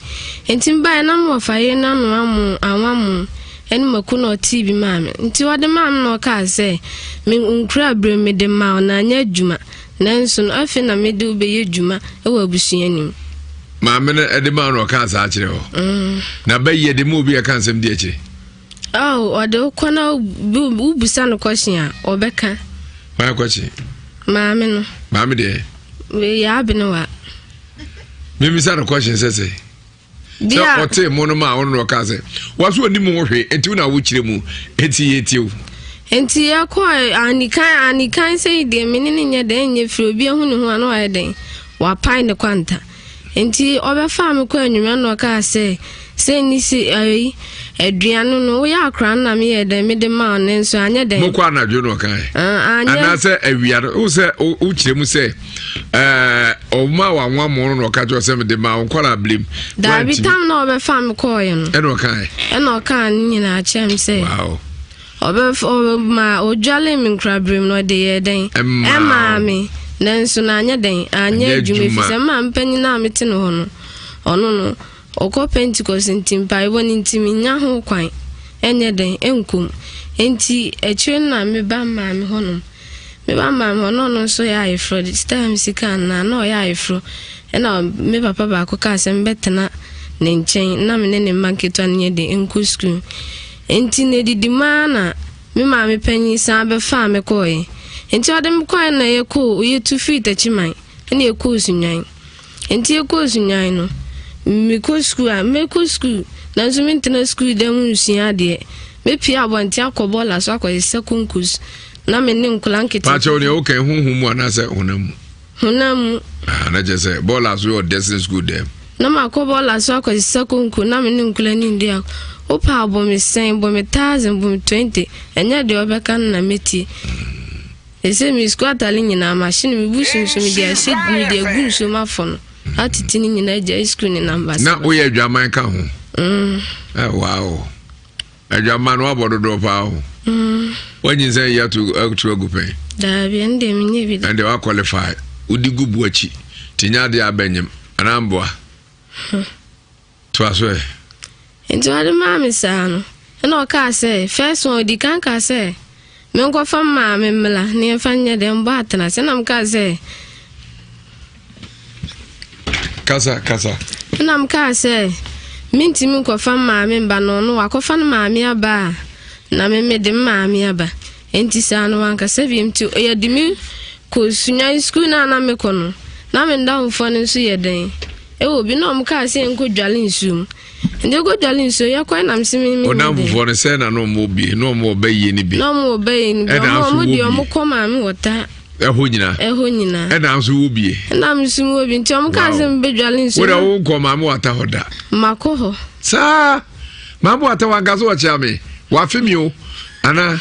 Nti mebaeɛ na me wɔfa yere no anoa mo, anwa mo, ɛne mako na ɔtee bi maa me. Nti ɔde maa me na ɔkaa sɛ, me nkura berɛ mu mede maa wo na anyɛ adwuma. Nanso no afei na mede wo bɛyɛ dwuma wɔ abusua no mu. Maame no de maa no ɔkaa saa kyerɛ hɔ. Mm. Na bɛyɛ de ma obi a ɛka nsɛm di akyire. Oh, ɔde wo kɔ na wobisa no kɔhye a, ɔbɛka. Hwan kɔhye? Maame no. Maame deɛ? Yɛ abenewa. Memisa no kɔhye sɛ sɛ. Sɛ ɔte mo no ma ɔno na ɔka sɛ waso ɔni mu ho hwee nti wo na wokyerɛ mu nti yɛtie wo. Nti yɛkɔ anikan anikan sɛ yi deɛ mene ne nyɛ dɛn nyɛ firi obi ahu ne ho a na wayɛ dɛn wapae ne kwanta. Enti ɔbɛfaa me kɔɔ anwummerɛ na ɔkaa sɛ, Sei ne sei, ayi, aduane no, woyɛ akora no na meyɛɛ dɛn, mede maa wo, nanso anyɛ dɛn. Mokɔ anadwo na ɔkae? Ah, anyɛ. Anaasɛ awia no, wo sɛ wokyerɛ mu sɛ ɔma wanwa mo no na ɔka kyerɛ sɛ mede maa wo nkɔla abirim. Daabi, tam na ɔbɛfaa me kɔɔeɛ no. Ɛna ɔkae? Ɛna ɔkaa ne nyinaa kyerɛ me sɛ. Wow. Ɔbɛf ɔmaa odwalee me nkoraberem no, ɔde yɛɛ dɛn? Ɛmaa me. Nanso na anyɛ dɛn? Anyɛ adwuma, efisɛ me maame panyin a mete ne hɔ no, ɔno no, ɔkɔ Pentekoste nti mpaebɔ no nti minnya ho kwan nyɛ dɛn? Nkɔ mu. Enti akyire no na meba maame hɔnom. Meba maame hɔ na ɔno nso yɛ ayeforɔ, de sika me sika anaa na ɔyɛ ayeforɔ. Ɛna me papa baako kaa sɛ mebɛtena ne nkyɛn na me ne ne mma nketewa no nyɛ dɛn? Nkɔ sukuu. Enti na edidi mu ara na me maame panyin san bɛfaa me kɔeɛ. Enti ɔde me kɔeɛ na yɛkɔɔ, yɛtu firii Takyiman ɛna yɛkɔɔ Sunnwan. Enti yɛkɔɔ Sunnwan no, mekɔ sukuu a, mɛkɔ sukuu nanso mentena sukuu dan mu nsua adeɛ. Mɛpue abɔnten akɔ bɔɔla so akɔsesa konkos na me ne nkwadaa nketenkete. Paakyɛw nea woka yi honhom mu anaasɛ honam mu? Honam mu. Ah, na kyerɛ sɛ bɔɔla so yɛ ɔdɛ sen sukuu dɛm. Na makɔ bɔɔla so akɔsesa konko na me ne nkwadaa no ndi agorɔ. Wopɛ a bɔ me sɛn, bɔ me thousand, bɔ me twenty, ɛnyɛ deɛ ɔbɛka no na mɛtie. Ɛsɛ me sukuu atare nyinaa mahye no, me busu nso mede ahyɛ mede agu nsuo mu afɔ no atete ne nyinaa agyae sukuu ne namba. Na woyɛ adwaman ka ho? Mm. Eh, wow. Adwamma no wabɔ dodoɔ paa o. Mm. Wanyinsɛn yi ato ato agu pɛn. Daabi ɛno deɛ menyɛ bi da. Ɛnde wa qualify. Wodi gu bu akyi. Ti nya adeɛ abɛnyem anaa mboa. Hmm. To aso ɛ. Nti ɔde maa me saa no ɛna ɔkaa sɛ first one ɔdi kan kaa sɛ. Menkɔfa maame mmla na yɛmfa nyɛ dɛn mbɔ atenase. Ɛna mekaa sɛ. Kasa, kasa. Ɛna mekaa sɛ, mentumi nkɔfa maame mba no, ɔno wakɔfa no maame aba a, na me mede me maame aba. Enti saa no wankasa biom nti yɛde me kɔ Sunyani sukuu no a na mekɔ no, na me ndamfofoɔ no nso yɛ dɛn? Ɛwɔ bi na wɔn kaa sɛ yɛnkɔ dwale nsuo mu. Nti yɛkɔ dwale nsuo yɛkɔe na mese me me Ɔdamfofoɔ no sɛ na na wɔn wɔ bi na wɔn wɔ bɛyie no bi. Na wɔn wɔ bɛyie no bi. Ɛna nso wɔn wɔ deɛ bi. wɔn kɔ maame wɔ ta. Ɛhɔ nyinaa. Ɛhɔ nyinaa. Ɛna nso wɔ bie. Ɛna nso wɔ bi nti wɔn kaa sɛ mebɛdwale nsuo. Wo na wo nkɔ maame wɔ ata hɔ da. Makɔ hɔ. Saa maame wɔ ata wanka so wɔkyea me wafe mi o ana.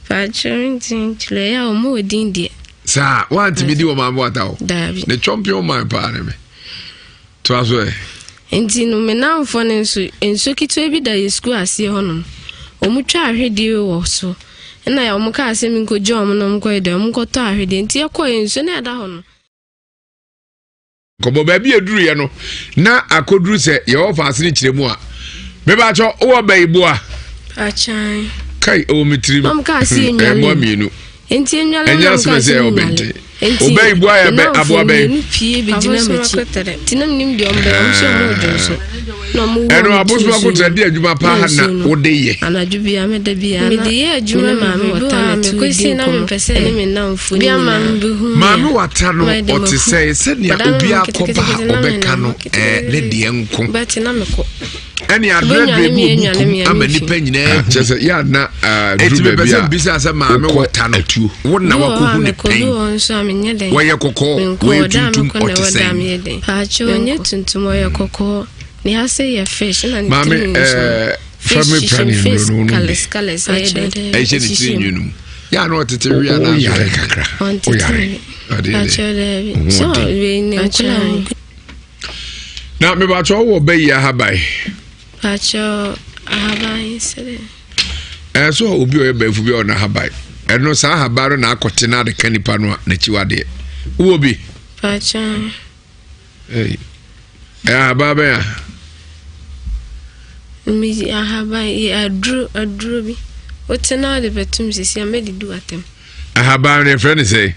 Pakyɛ nti nkyerɛ yɛ a wɔn wɔ din deɛ. Saa wantumi di wɔ maame wɔ ata hɔ. Daabi. Ne champion man paa ne me. Toa so ɛ. Nti no me nnamfoɔ no nso, nsuo ketewa bi da yɛ sukuu aseɛ hɔnom. Wɔtwa ahwedeɛ wɔ so. Ɛna wɔn kaa sɛ menkɔgya wɔn na wɔnkɔyɛ dɛ, wɔnkɔtɔ ahwedeɛ. Nti yɛkɔeɛ nsuo no a ɛda hɔ no. Nkɔmmɔ baabi a ɛduruiɛ no na akɔduru sɛ yɛwɔ faase no kyerɛ mu a mebakyɛ wowɔ bɛyiboa Akyan. kai ɛwɔ me tirim Wɔn kaa sɛ yɛnwale. ɛmmoa mmienu Enti enwale ɛnyɛ nam asɛm kaa sɛ sɛ ɛwɔ menwale. bɛnten Enti Obɛyi bu ayɛ bɛ nnamfo aboa bɛn mmienu pie bɛgyina m'akyi. Nti na menim deɛ ɔmbɛyɛ, ɔmo sɛ ɔmo redwo nso. Na ɔmo wura ɛno me too abosom nsuo akotra mu. di adwuma paa Na na nsuo no, wode yɛ anadwo biara meda biara na Mede yɛ adwuma me ne maame bebree wɔ bi wɔ ta hɔ a na ɛto mekɔsi di na nkɔmmɔ mepɛ sɛ ɛne me nnamfo no bi ama nyinaa. mebɛhu me maame a, wata no na mayɛ dɛ ɔte mahu. sɛ sɛnea Ɔda me obi ho akɔba a ketekete na ɔbɛka menam no hɔ ɛɛ ne ketekete. deɛ nko But na mekɔ. ɛne abrɛbrɛ bi wɔ buku mu ama nipa nyinaa hu. kyɛ sɛ yɛ ana duru baabi a bisa sɛ maame wɔta no atuo wo na wakɔhu ne pɛn wɔyɛ kɔkɔɔ wɔyɛ tuntum ɔte sɛn. Paakye ɔnyɛ tuntum ɔyɛ kɔkɔɔ ne ase yɛ fish na ne maame tiri nso ɛɛ family planning nnuro no wɔnom bi ɛhyɛ ne tiri nwi no mu yɛ ana ɔtete wi ana ɔyare kakra ɔyare ɔde yɛ dɛ ɔho ɔden. Na mebakyɛ wowɔ bɛyi ahaban? Bakyɛ ahaban sɛ dɛ. Ɛɛ so obi ɔyɛ bɛnfo bi a ɔna ahaban. Ɛno saa ahaban no na akɔte na ade ka nipa no a n'akyiwadeɛ. Wowɔ bi? Bakyɛ. Ɛyi. Ɛyɛ ahaban bɛn a? Mi ahaban yɛ aduro aduro bi. Wote na ɔde bɛtum sisi a mɛdidi w'atɛm. Ahaban no yɛfrɛ no sɛ?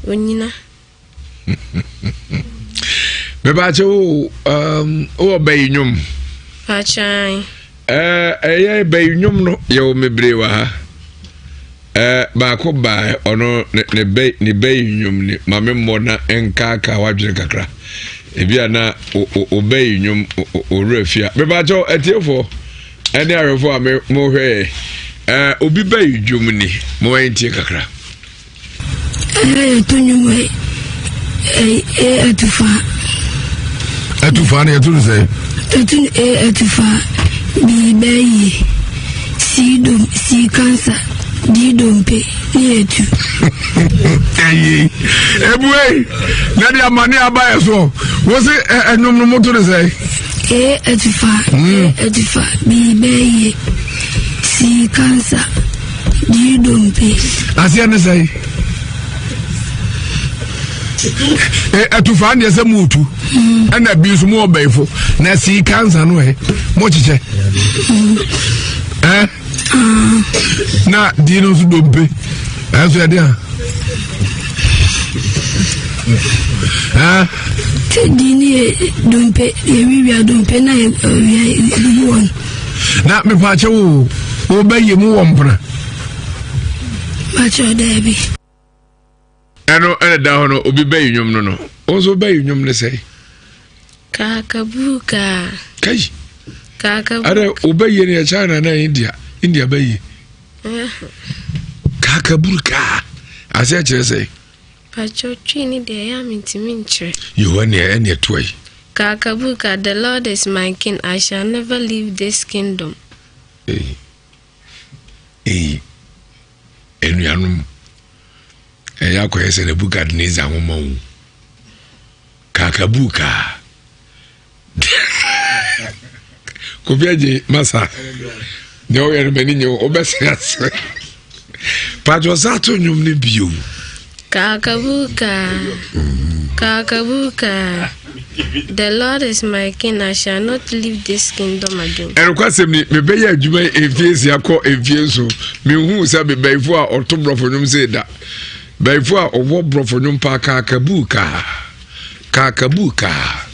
Onyina. mebaakyɛ wo um, wowɔ bɛyi nnwom ɛyɛ bɛyi nnwom no yɛwɔ mebree wɔ ha baako baa ɔno ne bɛyi nnwom ne ma me mmɔ na nkaaka wadwene kakra ebi a na wobɛyi nnwom owura fie a mebaakyɛ atiefoɔ ɛne ahwɛfoɔ a mohwɛ yɛ obi bɛyi dwom ni moma yɛntie kakra Ɛna yɛto nnwom yi ɛ atufa. Atufa no yɛto no sɛ. Yɛto no ɛ atufa bi bɛyie si dom si kansa di dompe ne yɛtu. Ɛyi ebue na de amane aba yɛ soɔ wo se ɛnwom no moto no sɛ. Ɛ atufa ɛ atufa bi bɛyie si kansa. Gye dompe. Aseɛ ne sɛe ɛtufaa deɛ sɛ mootu ɛna bi nso mo ɔbɛnfo na sii kansa no ɛ mo kyekyɛ ɛ na di no nso dompe ɛnso ɛde a ɛ. Di ne yɛ dompe yɛwiwia dompe na yɛwia yɛgugu wɔn. Na mepaakyɛ wo wobɛyɛ mu wɔ mpena. Pakyɛ daabi. Ɛno ɛna da hɔ no obi bɛyi nnwom no no wo nso wobɛyi nnwom no sɛe. Kakabuka. Kai. Kakabuka. Ɛdɛ wobɛyie no yɛ China na India India bɛyie. Kakabuka aseɛ kyerɛ sɛ. Pakyɛ twi ne deɛ ɛyɛ a mentumi nkyerɛ. Yehowa nea ɛne ɛtoa yi. Kakabuka, the Lord is my king, I shall never leave this kingdom. Eyi, eyi, anuanom, ɛyɛ akɔyɛ sɛ Nebukadnezar nwoma o. Kakabuka. Kofi agye masa. Nea ɔyɛ no m'ani nye wo, wobɛsɛ ase. Patro sa to nnwom no bio. Kakabuka, kakabuka. The Lord is my king, I shall not leave this kingdom again. Ɛnokwasɛm ni, mebɛyɛ adwuma yi mfie nsia kɔ mfie nson, menhuu sɛ me bɛyifo a ɔto borɔfo nnwom sei da. Bɛyifo a ɔwɔ borɔfo nnwom paa kaakabuu kaa, kaakabuu kaa.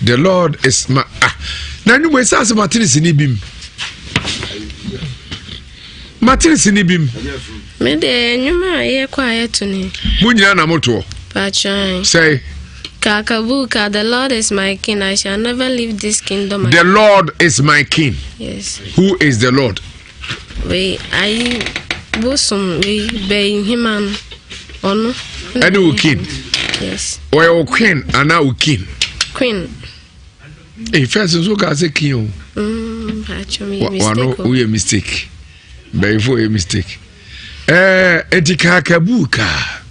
The Lord is my ah. Na nnwom yi sɛ asɛm atene sini bim. Matene sini bim. Me deɛ nnwom a yɛkɔ a yɛto ne. Mo nyinaa na motoɔ. Patran. Sɛe. Kakabuka, the Lord is my king. I shall never leave this kingdom. The Lord is my king. Yes. Who is the Lord? Wei ayi bosom wei bɛyi hema no ɔno. Ɛne wo king. Yes. Ɔyɛ wo queen anaa wo king? Queen. Hey, first nso kaa sɛ king o. Mm, Wano woyɛ mistake. Bɛyifo yɛ mistake. Ɛɛ eh, eti kaakabu kaa.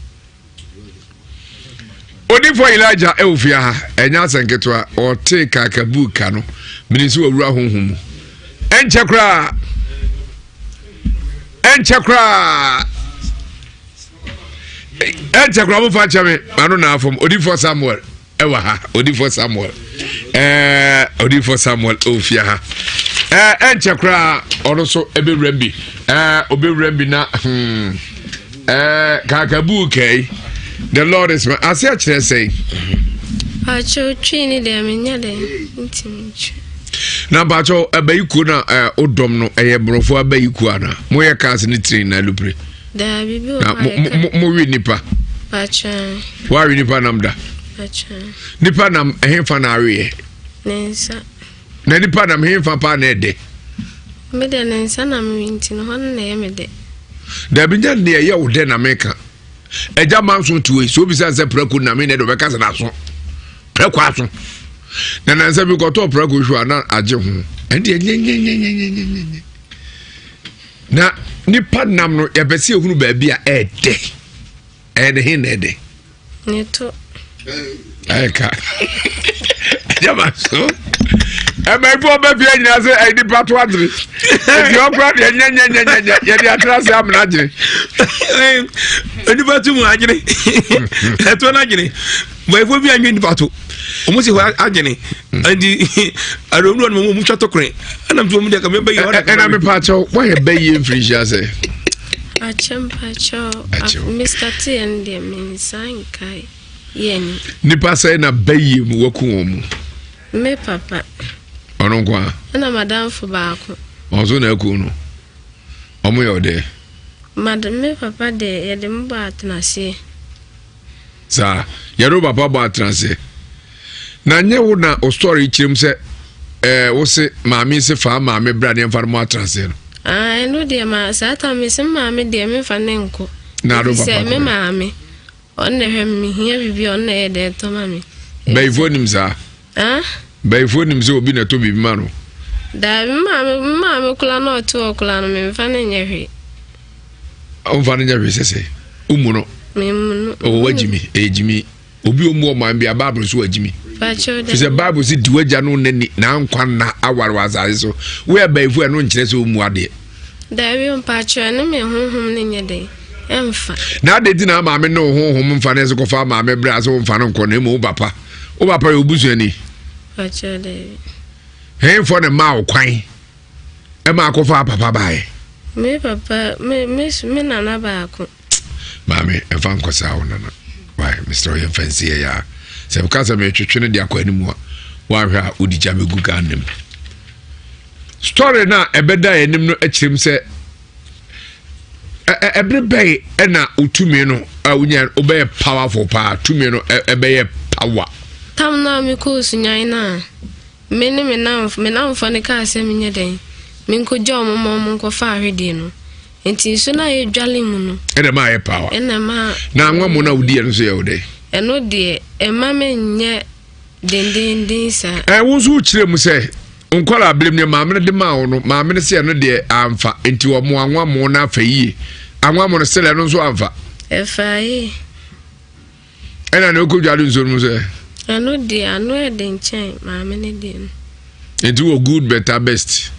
Odifo Elijah ɛwɔ fie ha ɛnyɛ asɛn ketewa ɔte kaakabu ka no mene sɛ wawura honhom mu. Ɛnkyɛ koraa ɛnkyɛ koraa ɛnkyɛ koraa mofa nkyɛ me mano na afam odifo Samuel. ɛwɔ ha odifo samuel ɛɛ odifo samuel ofia ha ɛɛ ɛnkyɛ koraa ɔno nso ɛbɛwura bi ɛɛ ɔbɛwura bi na hmm ɛɛ kakabu kɛyi the lord is my ase akyerɛ sɛn. Pakyɛw twi ne deɛ menyɛ dɛ ntumi ntwi. Na pakyɛw abayi kuo na ɛɛ odɔm no ɛyɛ borɔfo abayi kuo ana moyɛ cars ne train na alupre. Daabi bi wɔ hɔ a yɛka. Mo we nipa. Pakyɛw. Woawe nipa nam da? Pakyɛw. Nipa nam ɛhefa na aweɛ? Ne nsa. Na nipa nam hefa paa na ɛdɛ? Me deɛ ne nsa na mewe nti no hɔ no na ɛyɛ me dɛ. Daabi nya deɛ ɛyɛ wo dɛ na meka. Agya manso te wei sɛ obisa sɛ prako nam ne dɛ ɔbɛka sɛ n'aso. Prako aso. Na nansa bi kɔtɔɔ prako hwɛ a na agye ho. Ɛndeɛ nyɛnyɛnyɛnyɛnyɛnyɛ. Na nipa nam no yɛpɛ sɛ yɛhunu baabi a ɛɛdɛ ɛyɛ de he na ɛdɛ ne to ayɛ ka gyama so ɛmɛfoɔ bɛfie nyinaa sɛ ɛyɛ nipa to adwene ɛti ɔkora deɛ nyɛnyɛnyɛnyɛ yɛde atena ase amena adwene nipa to mu adwene ɛtoɔ no adwene bɔyɛfoɔ bi anwe nipa to ɔmo si hɔ adwene nti awurawura no mu twa tɔkorɛ ɛna mtu ɔmo deɛ ka mɛbɛ yie ɔna ɛna mepa akyɛw woayɛ bɛ yie mfirihyia sɛ akyɛ mpa akyɛw Mr. T ɛn deɛ mensa nkae yɛ ni nipa sɛ na bɛ yie mu waku wɔn mu me papa ɔno nko a ɛna madamfo baako ɔnso na aku no ɔmo yɛ ɔdɛ Madam me papa deɛ yɛde mo bɔ atenaseɛ Saa. Yɛne wo papa bɔ atenase. Na nyɛ wo na o story kyerɛ mu sɛ ɛɛ wo se maame se fa maame bra ne yɛmfa no mo atenase no. Ah, ɛno deɛ ma saa ta me se maame deɛ memfa ne nkɔ. Na ado papa. Sɛ me maame ɔno na ɛhwɛ me mehia biribi ɔno na ɛyɛ dɛ ɛtɔ ma me. Bɛyifoɔ nim saa. Ah? Bɛyifoɔ nim sɛ obi na ɛtɔ biribi ma no. Daabi maame maame kola na ɔte hɔ kola no memfa no nyɛ hwee. Ɔmfa no nyɛ hwee sɛ sɛ womu no. Memmu no. Ɔwɔ wagyimi ɛyɛ gyimi obi ɔmu ɔman bi a Bible nso wagyimi. Fi sɛ Bible sɛ di wagya no nani na nkwa nna aware wɔ asase so. Woyɛ bɛyifoɔ ɛno nkyerɛ sɛ ɔmu adeɛ. Daabi mpakyɛ ɛne me honhom no nyɛ den ɛmfa. Na adɛn nti na maame ne wo honhom mfa no ɛsɛ kɔfa maame berɛ a sɛ womfa no nkɔ na mmom wo papa. Wo papa yɛ obusuani. Pakyɛ daabi. Henfɔ ne maa wo kwan ɛma akɔfa papa baeɛ? Me papa me me me nana baako. Maame ɛmfa nkɔ saa wo nana. Why Mr. Ɔyɛ mfa nsi yɛ yaa. Sɛ meka sɛ metwetwe no de akɔ anim a woahwɛ a wode gya bɛgu Ghana mu. Story no a ɛbɛda anim no kyerɛ mu sɛ ɛbere bɛn ɛna wotumi no a wonya wobɛyɛ powerful paa tumi no ɛbɛyɛ power. Tam no a mekɔɔ Sunyan no a me ne me namfo me namfoɔ no kaa sɛ menyɛ dɛn menkɔgya wɔn ma wɔn nkɔfa ahwedeɛ no nti nsuo no a yɛdwale mu no ɛna ɛma ayɛ power ɛna ɛma na anwa mu no a wodiɛ no nso yɛ wo dɛn ɛno deɛ ɛma menyɛ dendeenden saa. Ɛ wo nso wokyerɛ mu sɛ nkwadaa berem deɛ maame no de maa wo no maame no sɛ ɛno deɛ amfa nti wɔn anwammo no afa yie anwammo no sɛlɛ ɛno nso amfa. Ɛfa yie. Ɛna na okɔ dware nsuo no mu sɛ. Ɛno deɛ ano ɛde nkyɛn maame no deɛ no. Nti wɔ good better best.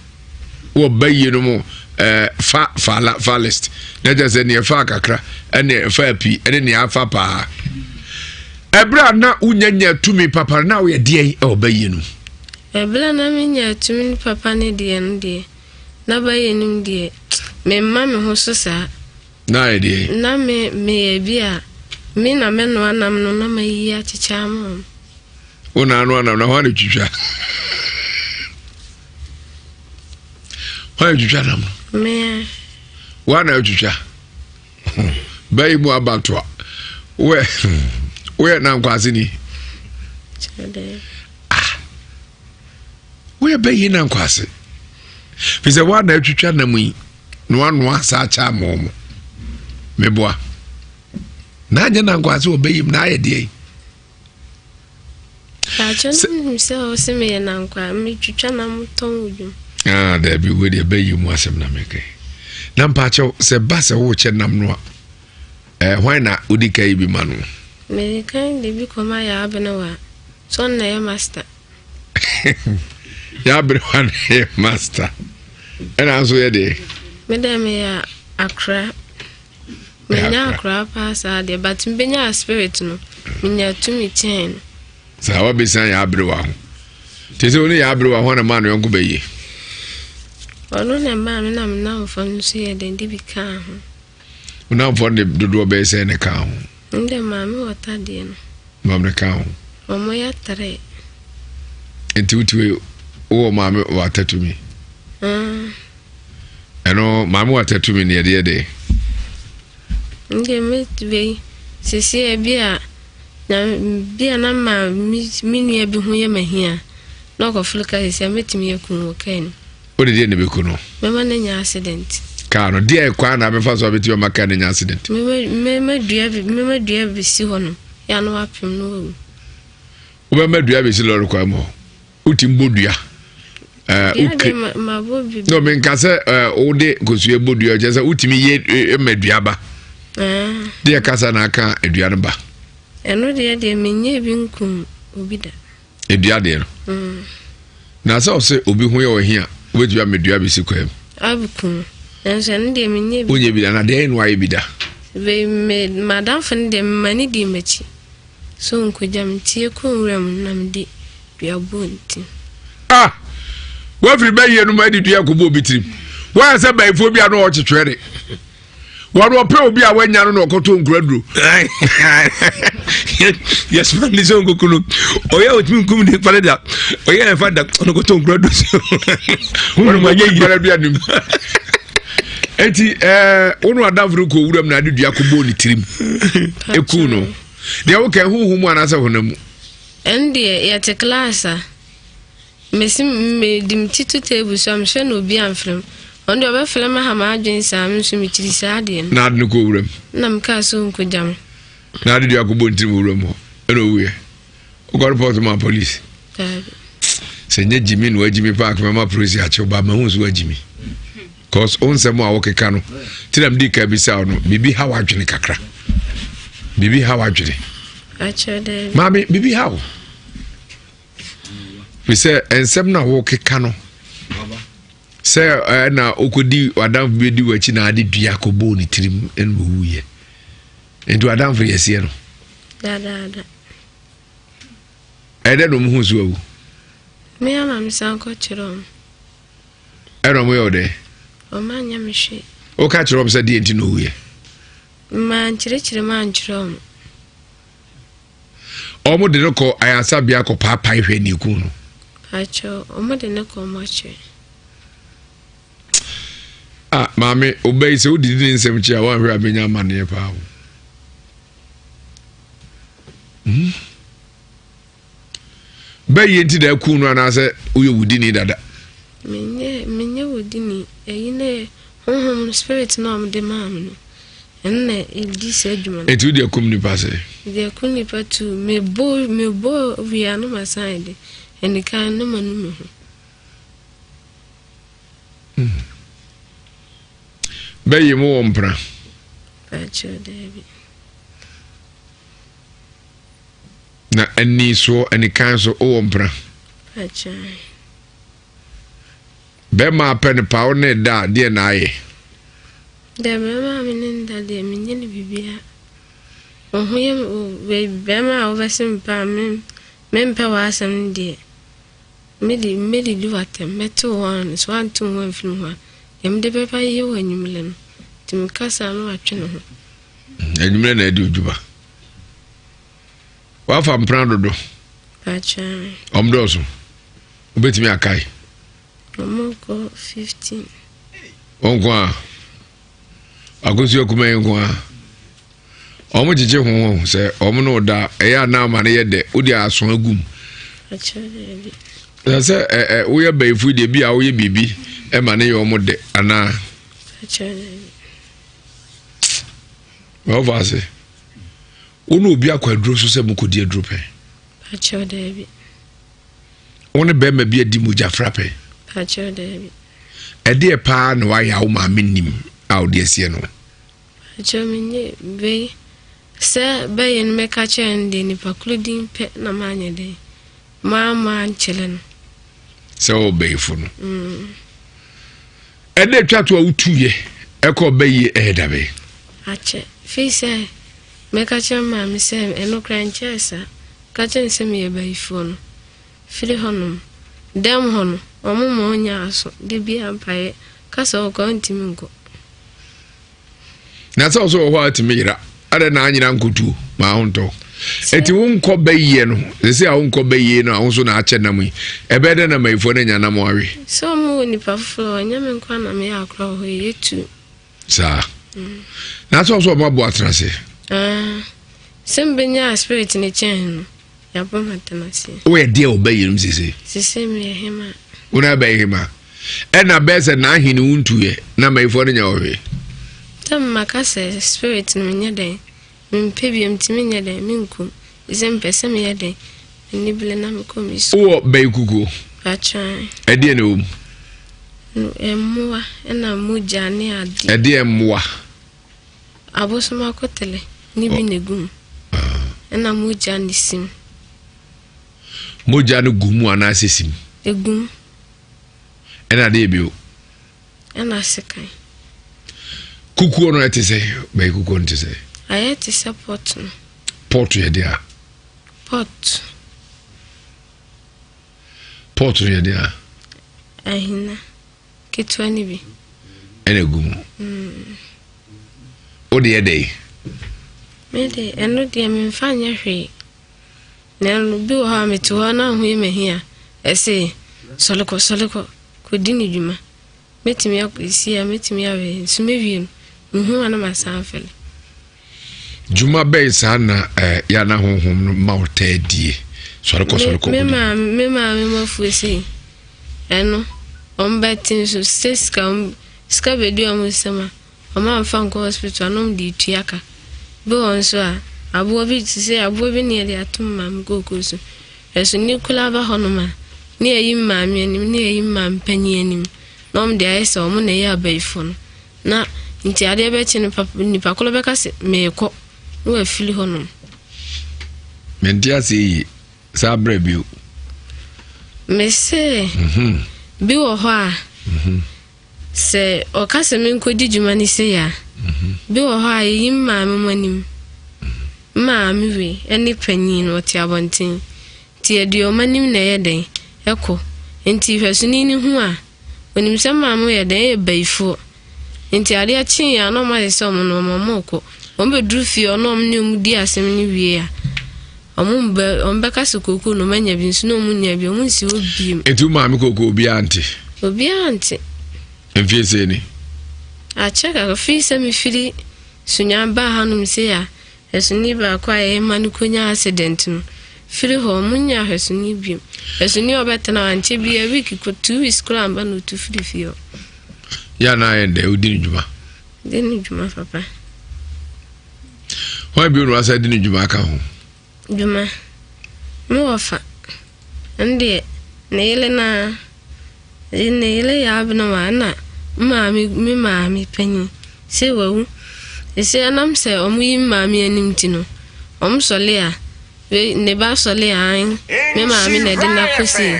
wɔ bayie no mu ɛɛ fa fa la fa list na kyerɛ sɛ nea ɛfa kakra ɛne ɛfa pii ɛne nea afa paa. Ɛberɛ a na wonya nya tumi papa no na woyɛ deɛn ɛwɔ bɛyie no? Ɛberɛ a na menya tumi papa no deɛ no deɛ, na bɛyɛ no mu deɛ, memma me ho so saa. Na ayɛ deɛn? Na me meyɛ bi a, me na mɛnoa nam no na mayi akyekyɛ ama wɔn. Wo na anoa nam na hwan na twitwa? Hwan na twitwa nam no? Me. Hwan na twitwa? Bɛyi mu abatoa. Woyɛ woyɛ nankwase ni. Ah. Woyɛ bɛyi nankwase. Fi sɛ woa na atwitwa nam yi na woanoa saa akyɛ ama wɔn. Meboa. Na anyɛ nankwase wɔ bɛyi mu na ayɛ deɛ yi. Pakyɛ no menim sɛ ɔse meyɛ nankwa metwitwa nam tɔn wɔ dwom. Ah, daabi wei deɛ bɛyi mu asɛm na meka na mpakyɛw sɛ ba sɛ wokyɛ nam no a eh, hwan na wodi ka yi bi ma no? Mede kan de bi kɔma yɛ abenewa sɛ ɔno na ɛyɛ master. Yɛ abenewa na ɛyɛ master ɛna nso yɛ deɛ? Me dɛ meyɛ akora. Menya akora paa saa deɛ but mbenya spirit no menya tumi kyɛn no. Saa wabɛsan yɛ aberewa ho te sɛ wone yɛ aberewa ho na maa no yɔnko bɛyie. Ɔno na maa me na me namfoɔ no nso yɛ den de bi kaa ho. Wo namfoɔ no de dodoɔ bɛyɛ sɛ ne kaa ho. Ndɛ maame wɔ tadeɛ no. Maame no kaa ho. Wɔn yɛ tere. Nti wotumi wowɔ maame wɔ atatumi. Mm. Ɛno maame wata tumi ne ɛdeɛ de. Ndeɛ me wei sisi ebi a na bi a na ma me nua bi ho yɛ ma hia na ɔkɔforo ka sisi a mɛtumi aku wɔ kaa no. Wode deɛ na ɛbɛku no? Mɛma no anya accident. Kaa no deɛ kwan na abɛfa so abɛtumi ama kaa no anya accident? Mɛma dua bi mɛma dua bi si hɔ no yɛ ano apem no wawu. Wobɛma dua bɛsi lɔre kwan mu hɔ? Wotumi bɔ dua. No menka sɛ wode nkosua bɔ dua kyerɛ sɛ wotumi yɛ ma dua ba deɛ kasa na aka dua no ba. Ɛno deɛ deɛ menyɛ bi nkum obi da. Dua deɛ no mm. Na sɛ ɔsɛ obi ho yɛ ɔhe a wobɛtumi ama dua bɛsi kwan mu abukum nanso ɛno deɛ menyɛ bi. Wonyɛ bi da na deɛ no ayɛ bi da. Madamfo no deɛ mema ne di m'akyi so nkogya me tie kɔ nwura mu na mede dua bɔɔ ne tirim. Ah! Wafiri bɛyie no ma de dua kɔbɔ obi tirim. Wɔayɛ sɛ bayifoɔ bi a na ɔkyetwerɛ de. Wɔn ɔpɛ obi a wanya no na ɔkɔtɔ nkura duro. Yɛsoma ne sɛ nkoku no. Ɔyɛ a ɔtumi nkum ne fare da. Ɔyɛ ɛfa da ɔno kɔtɔ nkura duro. Wɔn mu anyɛ yie. Dua nim. Eti ɛɛ wɔn adamfo no kɔ wuram na ade dua kɔbɔ ne tirim. Eku no. Deɛ wokɛ huhu mu anaasɛ honam mu. Ɛndeɛ yɛte class a, mesi mede me ti to table so a mehwɛ na obi amfrɛ me. Ɔno deɛ ɔbɛfrɛ me aha m'adwene saa me nso mekyiri saa adeɛ no. Na ade no kɔ wuram. Na mekaa sɛ ɔnkɔgya me. Na ade dua kɔbɔ ne tirim wuram hɔ ɛna ɔwuiɛ. Wokɔ report ma police. Daabi. Sɛ nyɛ gyimi na wagyimi paa kama ma polisi akyew ba mahu so wagyimi. Cause wo nsɛm a wokeka no ti na mede ka bisa wo no biribi ha w'adwene kakra. Biribi ha w'adwene. Maame biribi ha wo. Fi sɛ nsɛm no a wokeka no sɛ ɛna wokɔdi w'adamfo bi di w'akyi na ade dua kɔbɔɔ ne tirim ɛna ɔwuiɛ. Nti w'adamfo yɛ seɛ no. Dadaada. Ɛdɛ na ɔmo hu so awu. Me ama me san kɔkyerɛ ɔmo. Ɛna ɔmo yɛ ɔdɛ. Ɔmo anyɛ me hwee. Woka kyerɛ ɔmo sɛ deɛ nti na owuiɛ. Mankyerɛkyerɛ mu ankyerɛ ɔmo. Ɔmo de no kɔ ayaresabea kɔ paapae hwɛ ne eku no. Pakyɛ ɔmo de no kɔ ɔmo akyerɛ. Ah maame ɔbɛ yi sɛ wodidi ne nsɛm kyi a woanhwɛ a bɛnya amanneɛ paa o. Hmm? Bɛyɛ nti na aku no anaasɛ woyɛ wudini dada? Menyɛ menyɛ wudini. Ɛyi ne honhom spirit na wɔde maa me no. Ɛno na ɛdi saa adwuma no. Enti wode akum nipa sɛ? Mede akum nipa tu. Mebɔ mebɔ wie a na masan de anikan na manu me ho. Hmm. Bɛyɛ mu wɔ mpena? Bɛkyerɛ daabi. Na ani soɔ anikan so wowɔ mpena? Bɛrima apɛ no paa wo ne da a deɛ na ayɛ? Dɛ bɛrima a me ne no da deɛ menyɛ no biribiara. Wo ho yɛ me bɛrima a wobɛse me pɛ a me mempɛ w'asɛm no deɛ mede mɛdidi w'atɛm mɛte wo ho ano sɛ woante wo ho amfiri me ho a deɛ mede bɛba yɛ wɔ anwummerɛ no nti mekasa na watwe ne ho. Anwummerɛ na adi odwuma. Wafa mpena dodo. Ɔm dɔɔso. Wobɛtumi akae. Ɔmo kɔ 15. Wɔn nko a. Akosua kuma yi nko a. Wɔn gyegye ho ho sɛ wɔn no da ɛyɛ anaa ama no yɛ dɛ wode aso agu mu. Na sɛ ɛ ɛ woyɛ bɛyifo deɛ bi a woyɛ biribi ɛma no yɛ wɔn dɛ anaa. Wɔfa ase. Wo ne obi akɔ aduro so sɛ mokɔdi aduro pɛn? Pakyɛw daabi. Wo ne bɛrima bi adi mogya fra pɛn? Pakyɛw daabi. Ɛdeɛ paa na wayɛ a wo maame nim a wode asie no? Pakyɛw menye bɛyi sɛ bɛyɛ no mɛka kyerɛ no deɛ nipa koro din pɛ na manyɛ dɛn maa mankyerɛ no. Sɛ wɔ bɛyifo no. Ɛda atwa to a wotuiɛ ɛkɔ bɛyie ɛyɛ da bɛn? Akyɛ firi sɛ mɛka kyerɛ maame sɛ ɛno koraa nkyɛɛ saa. Ka kyerɛ no sɛ meyɛ bayifoɔ no. Firi hɔnom, dɛm hɔ no, wɔn ma ɔnya aso, da biara mpaeɛ, ka sɛ ɔkɔ a ɔntumi nkɔ. Na sɛ ɔsɛ wɔ hɔ a atumi yera, adɛn na anyera nkotuo ma ahontɔ? Eti wo nkɔ bɛyie no, sɛ a wo nkɔ bɛyie no a wo nso na akyɛ nam yi, ɛbɛyɛ dɛ na mayifoɔ no anya nam awe? Sɛ wɔn wɔ nipa foforɔ, ɛnyɛ me nko na meyɛ akora wɔ hɔ yi, yɛtu. Saa. Na sɛ ɔsɛ ɔmo aboa atena ase. Ah, sɛ mbɛnya spirit ne kyɛn no, yɛabɔ m atena ase. Woyɛ deɛ ɔbɛ yɛm sese. Sese meyɛ hema. Wo na bɛyɛ hema. Ɛna bɛyɛ sɛ n'ahene wo ntuyɛ na mayifoɔ no nyɛ ɔhwe. Sɛ maka sɛ spirit no menyɛ dɛn, mempɛ biom nti menyɛ dɛn, menkum. Sɛ mepɛ sɛ meyɛ dɛn, m'ani bere na mekɔ me sukuu. Wowɔ bɛyi kukuo? Atwan. Ɛdeɛ na ɛwɔ mu? Mmoa ɛna mogya ne adeɛ. Ɛdeɛ mmoa? Abosom akotele ne bi na egu mu. Ah. Ɛna mogya ne sim. Mogya no gu mu anaasɛ sim? Egu mu. Ɛna adeɛ bio? Ɛna sekan. Kukuo no ɛte sɛ bɛyi kukuo no te sɛ? Ayɛ te sɛ pɔt no. Pɔt yɛ deɛ a? Pɔt. Pɔt no yɛ deɛ a? Ahina ketewa no bi. Ɛna egu mu. O deɛ dɛ? Me de ɛno deɛ memfa nyɛ hwee. Na ɛno bi wɔ hɔ a mete hɔ na ho yɛ m'ahi a ɛse sɔre kɔ sɔre kɔ kɔdi ne dwuma. Mɛtumi akɔsi a mɛtumi awɛ nso mɛwie no mehu a na masan afɛle. Dwuma bɛn saa na eh, yɛ na honhom no ma wo taa die? Sɔre kɔ sɔre kɔ. Me maame me maame mo afuo sei ɛno wɔn bɛte nso sɛ sika sika bɛdi wɔn nsam a wɔn amfa nkɔ hospital na wɔn de tua ka. Bi wɔ nso a aboɔ bi te sɛ aboɔ bi ne yɛde ato maame kookoo so. Ɛso ne kura ba hɔnom a ne yɛyi maame anim ne yɛyi maame panyin anim na wɔn de ayɛ sɛ wɔn na ɛyɛ abayifo no. Na nti adeɛ bɛkye no papa nipa korɔ bɛka sɛ meekɔ na wafiri hɔnom. Mente aseɛ yie saa berɛ bio. Mese mhm. bi wɔ hɔ a mhm. sɛ ɔka sɛ menkɔdi dwuma no sei a mhm. bi wɔ hɔ a yɛyi maame mu anim maame wei ɛne panyin no ɔte abɔnten nti yɛde ɔma anim na ɛyɛ dɛn ɛkɔ nti hwɛsoni no hu a Onim sɛ maame yɛ dɛn yɛ bayifoɔ. Nti adeɛ kyeeɛ a na ɔmo ayɛ sɛ ɔmo no ɔmo ɔmo rekɔ. Ɔmo bɛduru fie ɔno ɔmo ne ɔmo di asɛm no wie a, ɔmo bɛ ɔmo bɛka sɛ kookoo no ɔmo anya bi nso na ɔmo nnya bi, ɔmo nsi hɔ biem. Nti wo maame kookoo obiara nte? Obiara nte. Mfie sei ni? Akyɛ kakra, firi sɛ mefiri Sunyani baa hanom sei a, Hwɛsoni baako a yɛyɛ ma no kɔnyaa accident no, firi hɔ, ɔmo nyaa hwɛsoni biom. Hwɛsoni a ɔbɛtena hɔ ankyɛ biara, week kɔ, 2 weeks koraa amba na ɔtu firi fie hɔ. Yɛ a na ayɛ dɛ, wodi ne dwuma? Di ne dwuma papa. Hwan bio na wasa di ne dwuma aka ho? Dwuma. Me wɔfa. Ɛno deɛ, ne yere no ara. Ne yere yɛ abenewa ɛna maame me maame panyin sɛ wawu. Ɛsɛ ɛnam sɛ wɔn yi maame anim ti no, wɔn sɔle a, ne ba sɔle a an me maame na ɛde no akɔ sei.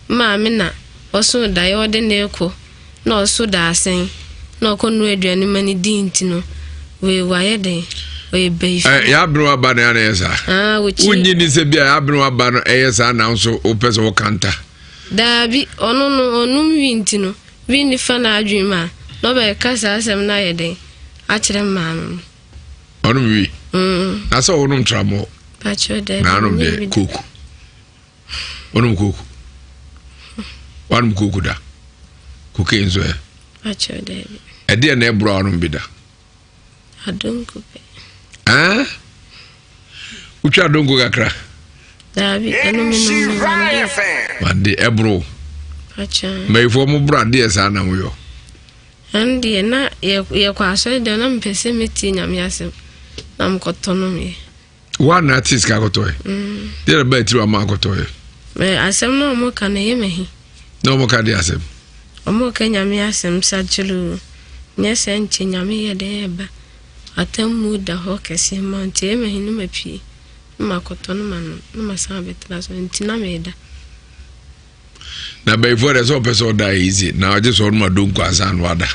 Me maame na ɔso daeɛ ɔde ne rekɔ na ɔso daasɛn na ɔkɔ noa aduane ma ne di nti no, wei wayɛ den. Ɔyɛ bayifo. Ɛ yɛabene waba no ana ɛyɛ saa? Ah, wɔkyi. Wonnye ni sɛ bi a yɛabene waba no ɛyɛ saa nanso wopɛ sɛ wokanta? Daabi, ɔno no ɔnom wi nti no, wi nni fa n'adwene mu a, na ɔbɛka saa asɛm no ayɛ dɛn akyerɛ maame no. Ɔnom wi? Mm. Na sɛ ɔnom tramɔ? Pakyɛ daabi. Na anom deɛ koku. Ɔnom koku. Wanom koku da. Koke nso ɛ? Pakyɛ daabi. Ɛdeɛ na ɛboro a ɔnom bi da? Adonko pɛ. Ah? Wotwa adonko kakra? Daabi, ɛno me nom no wande. Wande, ɛboro. Mmayifoɔ mo boro adeɛ saa na moyɔ. Ɛno deɛ na yɛkɔ asɔre deɛ na mepɛ sɛ metie nyame asɛm na mekɔtɔ nom yɛ. Wa na ate sika akɔtɔ yɛ? Mm. Deɛ na bɛɛ tiri wa ma akɔtɔ yɛ? Asɛm na ɔmo ka no ɛyɛ mahi. Na ɔmo ka de asɛm. Ɔmo ka nyame asɛm sakyere o nyɛ sɛ nkyɛ nyame yɛ dɛn ɛba atemmuo da hɔ kɛseɛ ma nti ɛyɛ mahi no mapue na makɔtɔ no manom na masan abɛtena so nti na meda. Na bayifoɔ deɛ sɛ ɔpɛ sɛ ɔda yɛ easy na ɔgye sɛ ɔnom adonko ansa na wada.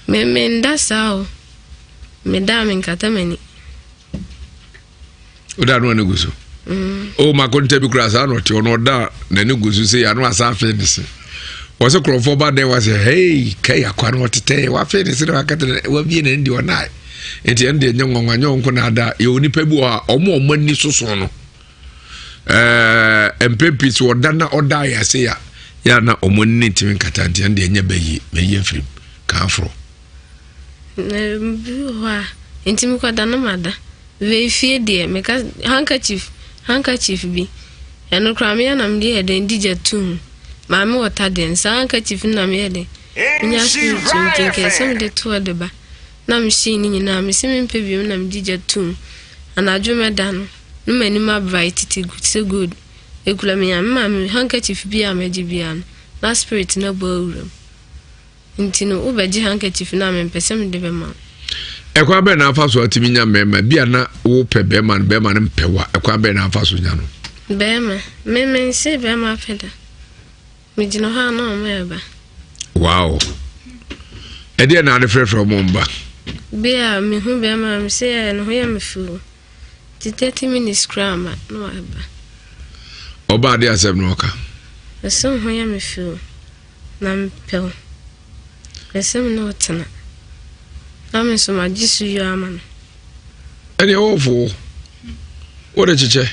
Me menda saa o meda a menkata m'ani. Woda no ani gu so. Mm. O makonta bi koraa saa na ɔte ɔno ɔda n'ani gu so sɛ ano asa afei ne se. Wɔ sɛ kurɔfoɔ ba dɛn wa sɛ hei kai akwa no ɔtetɛ wafei ne se na wakata wabie n'ani deɛ ɔnae. Nti ɛno deɛ nyɛ nwanwa nyɛ ɔnko na ada yɛ onipa bi wɔ hɔ a ɔmo ɔmo ani soso no. Ɛɛ mpɛn pii sɛ ɔda na ɔda ayɛ ase ya yɛ na ɔmo ani ne ntumi nkata nti ɛno deɛ nyɛ bɛyie bɛyie afirim kan aforɔ. Na bi wɔ hɔ a, nti mekɔda na mada. Wei fie deɛ, meka handkerchief, handkerchief bi. Ɛno koraa meyɛ na mede yɛ dɛn di gya tu ho. Maame wɔ ta deɛ no, saa handkerchief no na meyɛ dɛn. Menya spirit nti nka ɛsɛ mede to hɔ de ba. Na mehyee ne nyinaa, mese mempɛ biom na mede gya tu ho. Anadwo mɛda no, na m'anim abright te sɛ gold. Ekura me a, me maame handkerchief bi a mɛgye biara no, na spirit no abɔ awura mu. Nti no, wobɛgye handkerchief no a mempɛ sɛ mede bɛma wo. Ɛkwan bɛn na afa so atumi nya mmarima bi a na wopɛ bɛrima no bɛrima no mpɛ wa ɛkwan bɛn na afa so nya no. Bɛrima me mense bɛrima pɛ da megyina hɔ a na ɔmo ɛba. Wow ɛdeɛ na ade frɛfrɛ ɔmo mba. Bi a mehu bɛrima me se ɛɛ ne ho yɛ me fɛ o nti 30 minutes koraa ma na waba. Ɔba ade asɛm na ɔka. Ɛsɛ ho yɛ me fɛ o. Na mepɛ wo. Mepɛ sɛ me ne wo tena. Na me nso magye so yie ama no. Ɛdeɛ wɔfo wo. Wode kyekyɛ.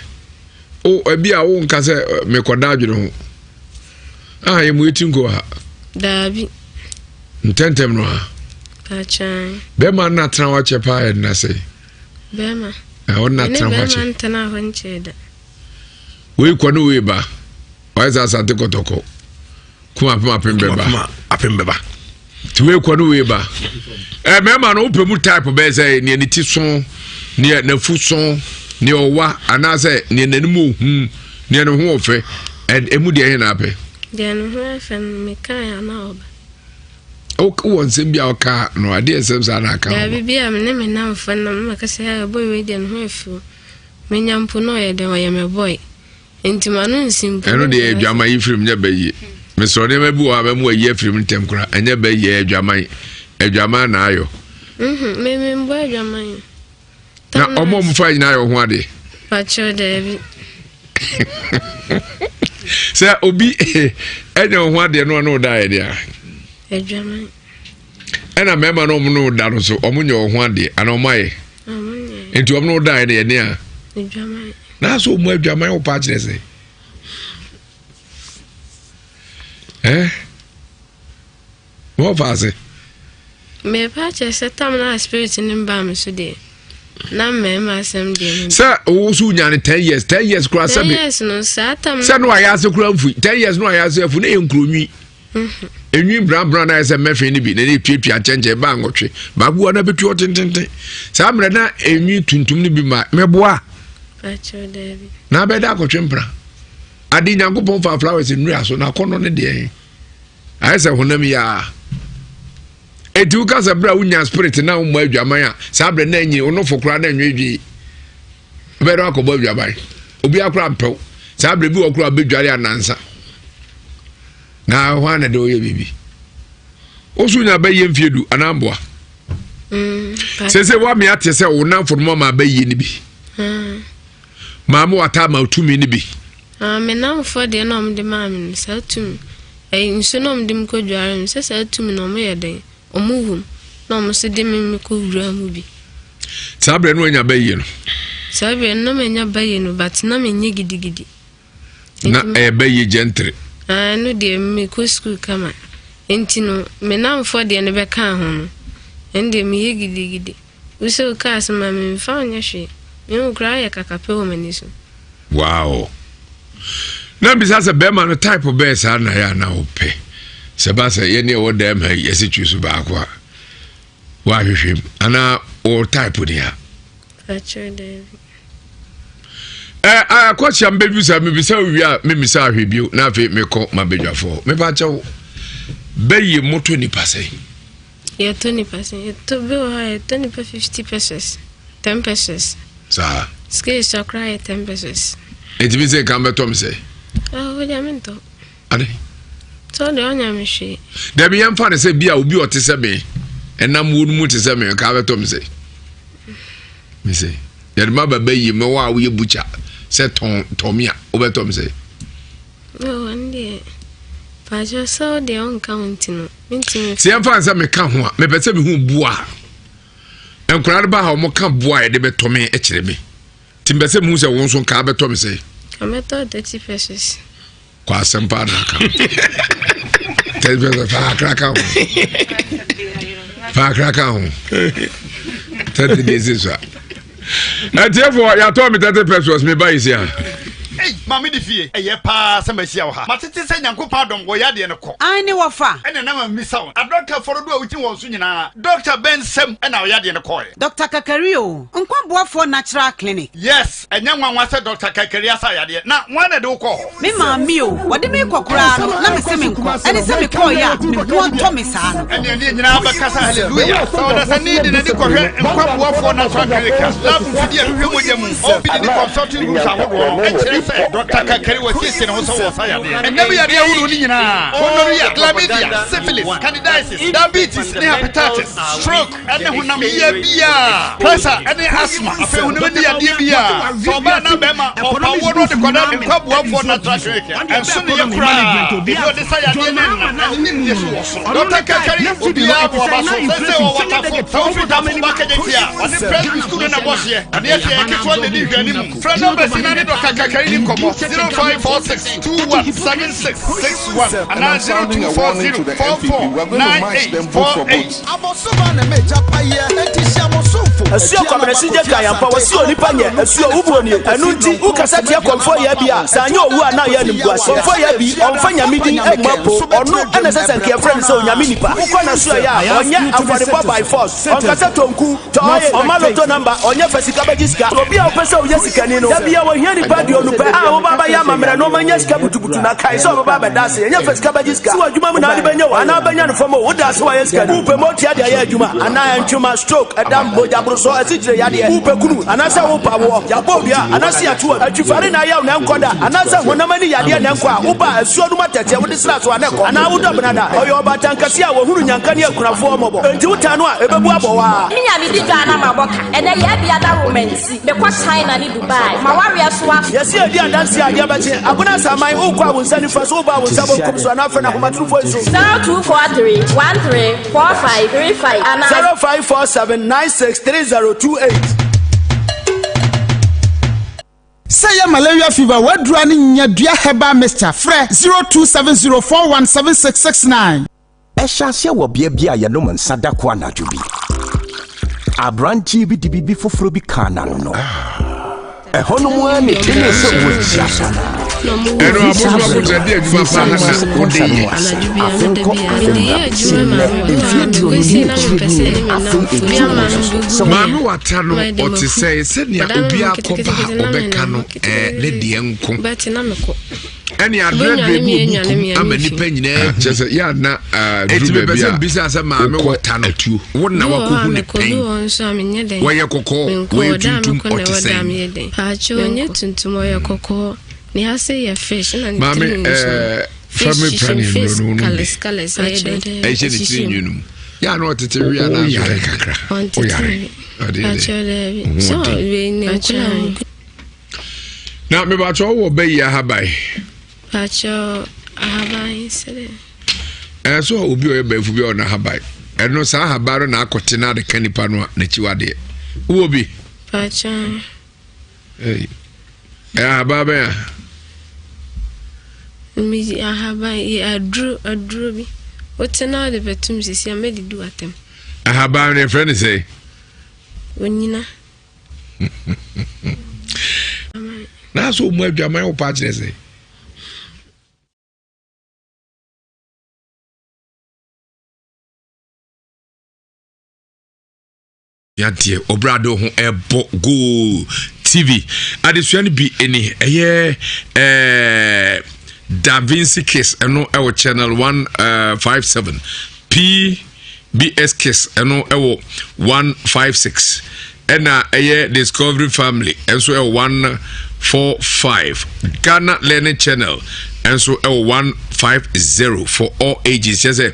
O ebi a wonka sɛ mekɔda adwene ho. Ah, yɛ mu eti nko ha. Daabi. Ntɛntɛm no ha. Pakyan. Bɛrima nna tena hɔ akyɛ paa yɛ nna sɛ. Bɛrima. Ɔnna tena hɔ akyɛ. Bɛrima ntena hɔ nkyɛ da. Wei kɔ ne wei ba. Wayɛ sɛ asante kɔtɔkɔ. Kum apem apem bɛba. Apem bɛba. Ti wei kɔ ne wei ba. Ɛ mmarima no wopɛ mu type bɛyɛ sɛ nea ne ti so, nea n'afu so, nea ɔwa anaasɛ nea n'anim ohu, nea ne ho ɔfɛ. Ɛ emu deɛ ɛhe na apɛ? Deɛ ne ho ɛfɛ no mekae ana ɔba. Wowɔ nsɛm bi a ɔka no adeɛ nsɛm saa na aka. Daabi bi a me ne me namfo nam mɛka sɛ ɛbɔ wei deɛ ne ho ɛfɛ o. Menya mpo na ɔyɛ dɛn ɔyɛ me boy. Nti m'ano nsi mpo. Ɛno deɛ adwaman yi firim nyɛ bɛ yie. Mesrɛ nneɛma bi wɔ hɔ a bɛmo ayi afirim ntɛm koraa ɛnyɛ bɛ yie adwaman adwaman na ayɔ. Mhm me me mbɔ adwaman. Na ɔmo ɔmo fa nyinaa yɛ ɔho adeɛ. Pakyɛw daabi. Sɛ obi ɛnyɛ ɔho adeɛ no ɔno ɔda ayɛ deɛ. Adwaman. Ɛna mmarima no ɔmo no da no so ɔmo nyɛ ɔho adeɛ ana ɔmo ayɛ. Nti ɔmo no da ayɛ deɛ ne a. Adwaman. Nanso ɔmo adwaman wɔ paa kyerɛ sɛ. Ɛɛ wɔn fa ase. Mmepa kyerɛ sɛ tam na spirit ne mbaa me so deɛ na mmarima asɛm deɛ me. Sɛ owó so nya ne 10 years 10 years kura sɛbi. 10 years no saa tam. Sɛ no ayɛ ase kura nfui 10 years no ayɛ ase afu ne yɛ nkuronwi. Enwi brabra na ayɛ sɛ mɛfin no bi na ne tuatua nkyɛnkyɛn baa nwɔtwe baako wa na bɛtu hɔ tententen saa mmerɛ na enwi tuntum no bi ma mɛboa na abɛda akɔtwe mpena ade nyankopɔn fa flowers nnua so na akɔnnɔ ne deɛ ayɛ sɛ honam yi a eti woka sɛ berɛ a wonya spirit na wommɔ adwaman a saa berɛ na anyi wonofo koraa na anwedwee wobɛyɛ dɛ akɔbɔ adwaman obi akora mpɛw saa berɛ bi wɔ koraa bɛdware anansa na hɔ a na de woyɛ biribi wo so nya bɛyɛ mfie du anaa mboa. Mm, Sɛ sɛ woame ate sɛ wo namfo no mama abɛyie no bi. Mm. Maame wata ama tumi no bi. Ah, me namfoɔ deɛ na ɔmde maa me no saa tumi. Ɛyi nsuo na ɔmde me kɔ dware mu sɛ saa tumi na ɔmo yɛ dɛn ɔmo wom na ɔmo so de me me kɔ wura mu bi. Saa berɛ no wanya bɛyie no. Saa berɛ no na manya bɛyie no but na menyɛ gidigidi. Na ɛyɛ bɛyie gentry. Ah, ɛno deɛ mekɔ sukuu kama. Nti no me namfoɔ deɛ no bɛkaa ho no ɛno deɛ meyɛ gidigidi. Wo sɛ wo kaa so ma me mfa wo nyɛ hwee. Me wo koraa yɛ kakapɛ wɔ m'ani so. Wow. Na bisa sɛ bɛrima no type bɛɛ saa na yɛ ana wopɛ. Sɛ ba sɛ yɛne ɛwɔ dɛm ha yi yɛsɛ twi so baako a woahwehwɛ mu anaa wo type ni a. Akyerɛ daabi. Ɛ akɔhyia mbɛbisa mebisa wie a memisa ahwɛ bio na afei mekɔ mabadwafoɔ mepa kyɛw bɛyɛ moto nipa sɛn. Yɛtɔ nipa sɛn? Yɛtɔ bi wɔ hɔ a yɛtɔ nipa 50 pesos, 10 pesos. Saa. Sika esua koraa yɛ 10 pesos. Eti mi sɛ nka mbɛtɔ mi sɛ. Ah, wo deɛ mentɔ. Ade. Sɛ ɔde ɔnya me hwee. Dabi yɛn fa ne sɛ bi a obi ɔte sɛ me ɛnam wo no mu te sɛ me nka bɛtɔ mi sɛ. Mi sɛ yɛde ma bɛbɛ yie mɛ wɔ a woyɛ butcher sɛ tɔn tɔn mi a wobɛtɔ mi sɛ. Sɛ yɛmfa sɛ meka ho a mepɛ sɛ mehu boa a nkwadaa no ba ha wɔn ka boa a yɛde bɛtɔ me kyerɛ me nti mepɛ sɛ mehu sɛ wɔn nso nka bɛtɔ me sɛ. Mɛtɔ 30 pesos. Kɔ asɛm paa na aka 30 pesos fa akra ka ho fa akra ka ho 30 days so a. Atiefoɔ yɛatɔ me 30 pesos me ba yi si a. Ei maame de fie ɛyɛ paa sɛ mahyia wo ha matete sɛ Nyankopɔn adom wɔ yadeɛ no kɔ. Aane wɔfa. Ɛna na mamisa wo adɔktafoɔ dodoɔ a wogyina wɔn so nyinaa dɔkta bɛn nsam ɛna ɔyadeɛ no kɔɔɛ. Dɔkta Kakari o, Nkwa Boafoɔ Natural Clinic. Yes, ɛnyɛ nwanwa sɛ Dɔkta Kakari asa yadeɛ. Na hwan na ɛde wo kɔɔ hɔ? Me maame o, wɔde me rekɔ koraa no, na mese menkɔ. Ɛne sɛ mekɔeɛ a, me ho atɔ me saa no. Ɛnneɛ ne yɛn nyinaa bɛka sɛ Hallelujah! Sɛ ɔdasani de n'ani kɔhwɛ Nkwa Boafoɔ Natural Clinic a, lab mfidie a ɛhwehwɛ mogya mu, OPD ne consulting rooms ahodoɔ no, ɛkyerɛ sɛ Dɔkta Kakari wasiesie ne ho sɛ ɔresa yadeɛ. Ɛnnɛ mu yadeɛ ahodoɔ no nyinaa, gonorrhea, chlamydia, syphilis, candidiasis, diabetes ne hepatitis, stroke, ne honam yea biara, pressure ne asthma, afei honam ani yadeɛ biara, sɛ ɔbaa anaa bɛrima, ɔpa awoɔ na ɔde kɔda nkwaboafoɔ natural clinic a, ɛnso ne yɛ koraa, ebi ɔde sa yadeɛ ne nna, na ne nimdeɛ so wɔ soro. Dɔkta Kakari, obiara bɔ aba so, sɛsɛ wɔ Watafo, sɛ wofiri Tafo ba Kejetia a, ɔne Presby sukuu no na ɛbɔ hyeɛ, ɔne ɛhyeɛ ketewa na ɛdi nhwɛanimu. Frɛ nɔmba si na ne Dɔkta Kakari ni nkɔmmɔ, 0546 21 76 61 anaa 0240 44 98 48. Asuo Kwabena Sigye ka yɛn pa wɔsi onipa nyɛ asuo wubuo nie ɛno nti wokasa tia kɔmfoɔ yɛ bi a sɛ anyɛ owu a na ayɛ animguaseɛ kɔmfoɔ yɛ bi ɔmfa nyame din mmɔ apo ɔno ɛna ɛsɛ sɛ nka yɛfrɛ no sɛ onyame nipa wokɔ n'asoɛeɛ a ɔnyɛ afɔrebɔ by force ɔnkasa tonku tɔɔye ɔma loto number ɔnyɛ fa sika bɛgye sika obi a wopɛ sɛ woyɛ sikani no da bia wɔhia nipa aduonu pɛ a woba bɛyɛ amammerɛ na ɔma nya sika butubutu na kae sɛ ɔbɛba abɛda ase ɛnyɛ fa sika bɛgye sika sɛ w'adwuma mu na ade bɛnya o anaa bɛnya no fam o woda ase wayɛ sikani wopɛ ma otua de ayɛ adwuma anaa ntwema stroke ɛdam mogya borosɔ asikyire yadeɛ wopɛ kunu anaasɛ wopɛ awoɔ yɛabɔ odua anaasɛ yɛato atwifare na ayɛw na ɛnkɔ da anaasɛ honam ani yadeɛ na ɛnkɔ a woba asuo no mu atɛkyɛ wode sra so a na ɛkɔ anaa wodɔ benada ɔyɛ ɔbaatan kɛseɛ a wɔhunu nyanka ne akunafoɔ mmɔbɔ enti wotaa no a ɛbɛbu abɔ wo a. Me nya me di dwa na mabɔ ka ɛnɛ yɛ bia da romanti mekɔ China ne Dubai ma wareɛ so a. Yɛse yɛdi adanseɛ a adeɛ bɛkye Abena Asaman wokɔ a wo nsa nifa so woba a wo nsa bonkum so anaa frɛ no ahomatorofoɔ yi so. 0243 13 45 35 anaa. 0547 96 3028. Sɛ ɛyɛ malaria fever w'aduru a ne nyadua herbal mixture frɛ 0270417669. Ɛhyɛ aseɛ wɔ bea bi a yɛnom nsa da ko anadwo bi. Aberanteɛ bi de biribi foforɔ bi kaa n'ano. Ɛhɔ nom ara na ɛtenee sɛ wɔagya so. Ɛno Ɛfiri saa abosom berɛ abosom no, de adwuma firi saa paa na no wode ase yɛ. kɔnsa no ase. Afe nkɔ afe mmra bɛsi nnɛ, mfeɛ aduonu ne akyire nie, afei ɛtu wo nso so sɛ Maame wata no ɔte sɛ sɛnea obi akɔba a ɔbɛka no ɛɛ ne deɛ nko. Ɛne adrɛdrɛ bi wɔ buku mu ama nipa nyinaa hu. Kyɛ sɛ yɛ ana duru baabi a bisa sɛ maame wata no atuo wo na wakɔhu ne pɛn wɔyɛ kɔkɔɔ wɔyɛ tuntum ɔte sɛn. Paakye ɔnyɛ tuntum ɔyɛ kɔkɔɔ ne ase yɛ fish na ne Maame tiri nso ɛɛ fish family hyehyɛ planning face nnuro no wonom bi colours colours ɛyɛ dɛ ɛhyɛ ne tiri nwi no mu. Yɛ a na ɔtete wi anaa so. Woyare kakra. Woyare. Ɔde dɛ. Sɛ wei ne nkura mu. Na mebakyɛ wowɔ bɛyi ahaban. Bakyɛ ahaban sɛ dɛ. Ɛɛ so obi ɔyɛ bɛnfo bi a ɔna ahaban. Ɛno saa ahaban no na akɔte na ade ka nipa no a n'akyiwadeɛ. Wowɔ bi? Bakyɛ. Ɛyɛ ahaban bɛn a? Medi ahaban yɛ aduro aduro bi. Wote na wode bɛtum sisi a mɛdidi w'atɛm. Ahaban no yɛfrɛ no sɛ? Onyina. Na so ɔmu adwaman wo pa kyerɛ sɛ? Yadeɛ ɔbrado ho ɛbɔ goal tv adesua no bi ɛni ɛyɛ ɛɛ Da Vinci Kiss ɛno ɛwɔ channel 157 PBS Kiss ɛno ɛwɔ 156 ɛna ɛyɛ Discovery Family ɛnso ɛwɔ 145 Ghana Learning Channel ɛnso ɛwɔ 150 for all ages kyɛ sɛ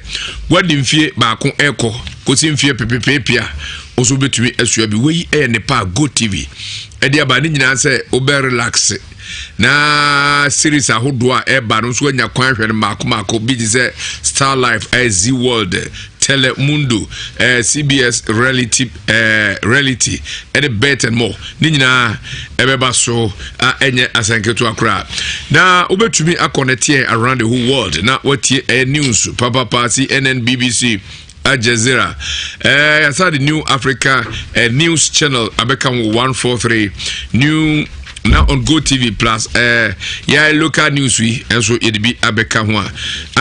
wadi mfie baako ɛkɔ kɔsi mfie pepepeepia nso wobɛtumi asua bi wei ɛyɛ ne pa Go TV ɛde aba ne nyinaa sɛ wobɛ relax na series ahodoɔ a ɛba no nso anya kwan hwɛ no mmaako mmaako bi te sɛ Star Life ɛyɛ Z World Telemundo ɛɛ CBS Reality ɛɛ Reality ɛne Bet and More ne nyinaa ɛbɛba so a ɛnyɛ asɛnketewa koraa na wobɛtumi akɔnɛteɛ around the whole world na watie ɛyɛ news papapa CNN BBC Al Jazeera eh, yɛasa de New Africa eh, News Channel abɛka ho 143 New na on Go TV Plus eh, yɛ local news yi nso yɛde bi abɛka ho a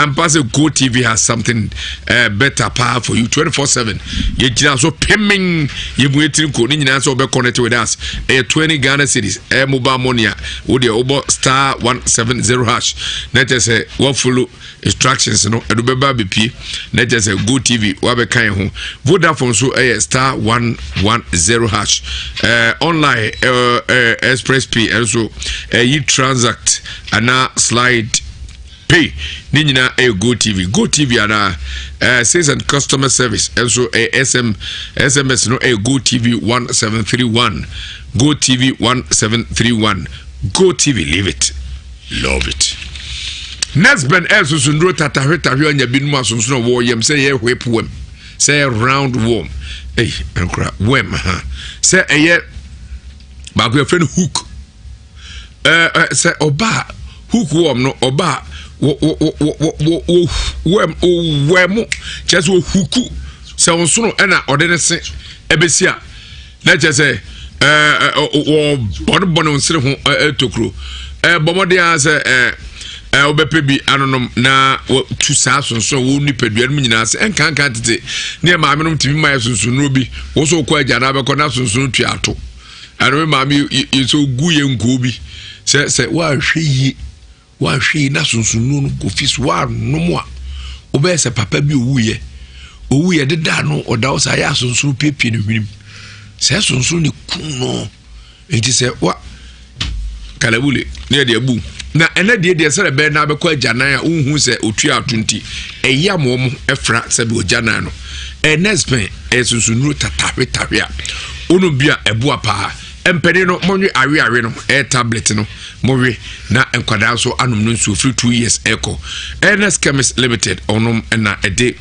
ampa sɛ Go TV has something eh, better paa for you 24/7 yɛgyina so pemeng yɛmu yɛtiri nko ne nyinaa sɛ wobɛ connect with us ɛyɛ 20 Ghana cedis ɛyɛ mobile money a wodeɛ wobɔ star 170 hash na kyɛ sɛ woafollow instructions no ɛdo bɛba abɛpie na kyerɛ sɛ go tv wabɛka yɛn ho vodafone nso ɛyɛ star 110 hash eh, online eh, eh, express pay ɛnso ɛyi eh, transact anaa slide pay ne nyinaa ɛyɛ go tv go tv anaa eh, sales and customer service ɛnso ɛyɛ sm sms no ɛyɛ go tv 1731 go tv 1731 go tv leave it Love it. Next ben ɛresoso nnuro tatahwetahwe anya binom asonsono a wɔwɔ yam sɛ ɛyɛ whip worm sɛ ɛyɛ round worm ɛyi nkora worm ha sɛ ɛyɛ baako yɛfrɛ no hook ɛɛ ɛ sɛ ɔbaa hook worm no ɔbaa wɔ wɔ wɔ wɔ wɔ wɔ worm owɛm kyerɛ sɛ ohuku sɛ ɔnsono ɛna ɔde ne se ɛbɛsi a. na kyerɛ sɛ wɔbɔnebɔne nsere ho tokuro bɔ mmɔden ara sɛ wobɛpɛ bi anonom na tu saa sonson wɔ nipadua no mu nyinaa sɛ ɛnkanka tete ne maame nom tumi ma yɛ sonsonnuro bi wo so wokɔ agya no abɛkɔ na sonson tua ato ɛno me maame yɛ sɛ ogu yɛ nkuo bi sɛ sɛ woanhwɛ yie Woanhwɛ yie na sunsumnuro no kɔfi so woannom a wobɛyɛ sɛ papa bi owuiɛ owuiɛ dedaa no ɔda hɔ saa yɛ asonsono piepie no hwenem sɛ sonsono ne kum no nti sɛ wa kalabule ne yɛde abu na ɛnɛ deɛ deɛ sɛ ɛbɛyɛ na abɛkɔ agyanan a wohu sɛ otua ato nti ɛyɛ ama wɔn ɛfra sɛ bi ogyanan no ɛnɛ spɛn ɛyɛ sunsumnuro tatahwe tahwe a wɔn bi a ɛboa paa mpanin no monwe awe awe no ɛyɛ tablet no mowe na nkwadaa nso anom no nsuo firi 2 years ɛkɔ Ernest Chemist Limited ɔnom na ɛde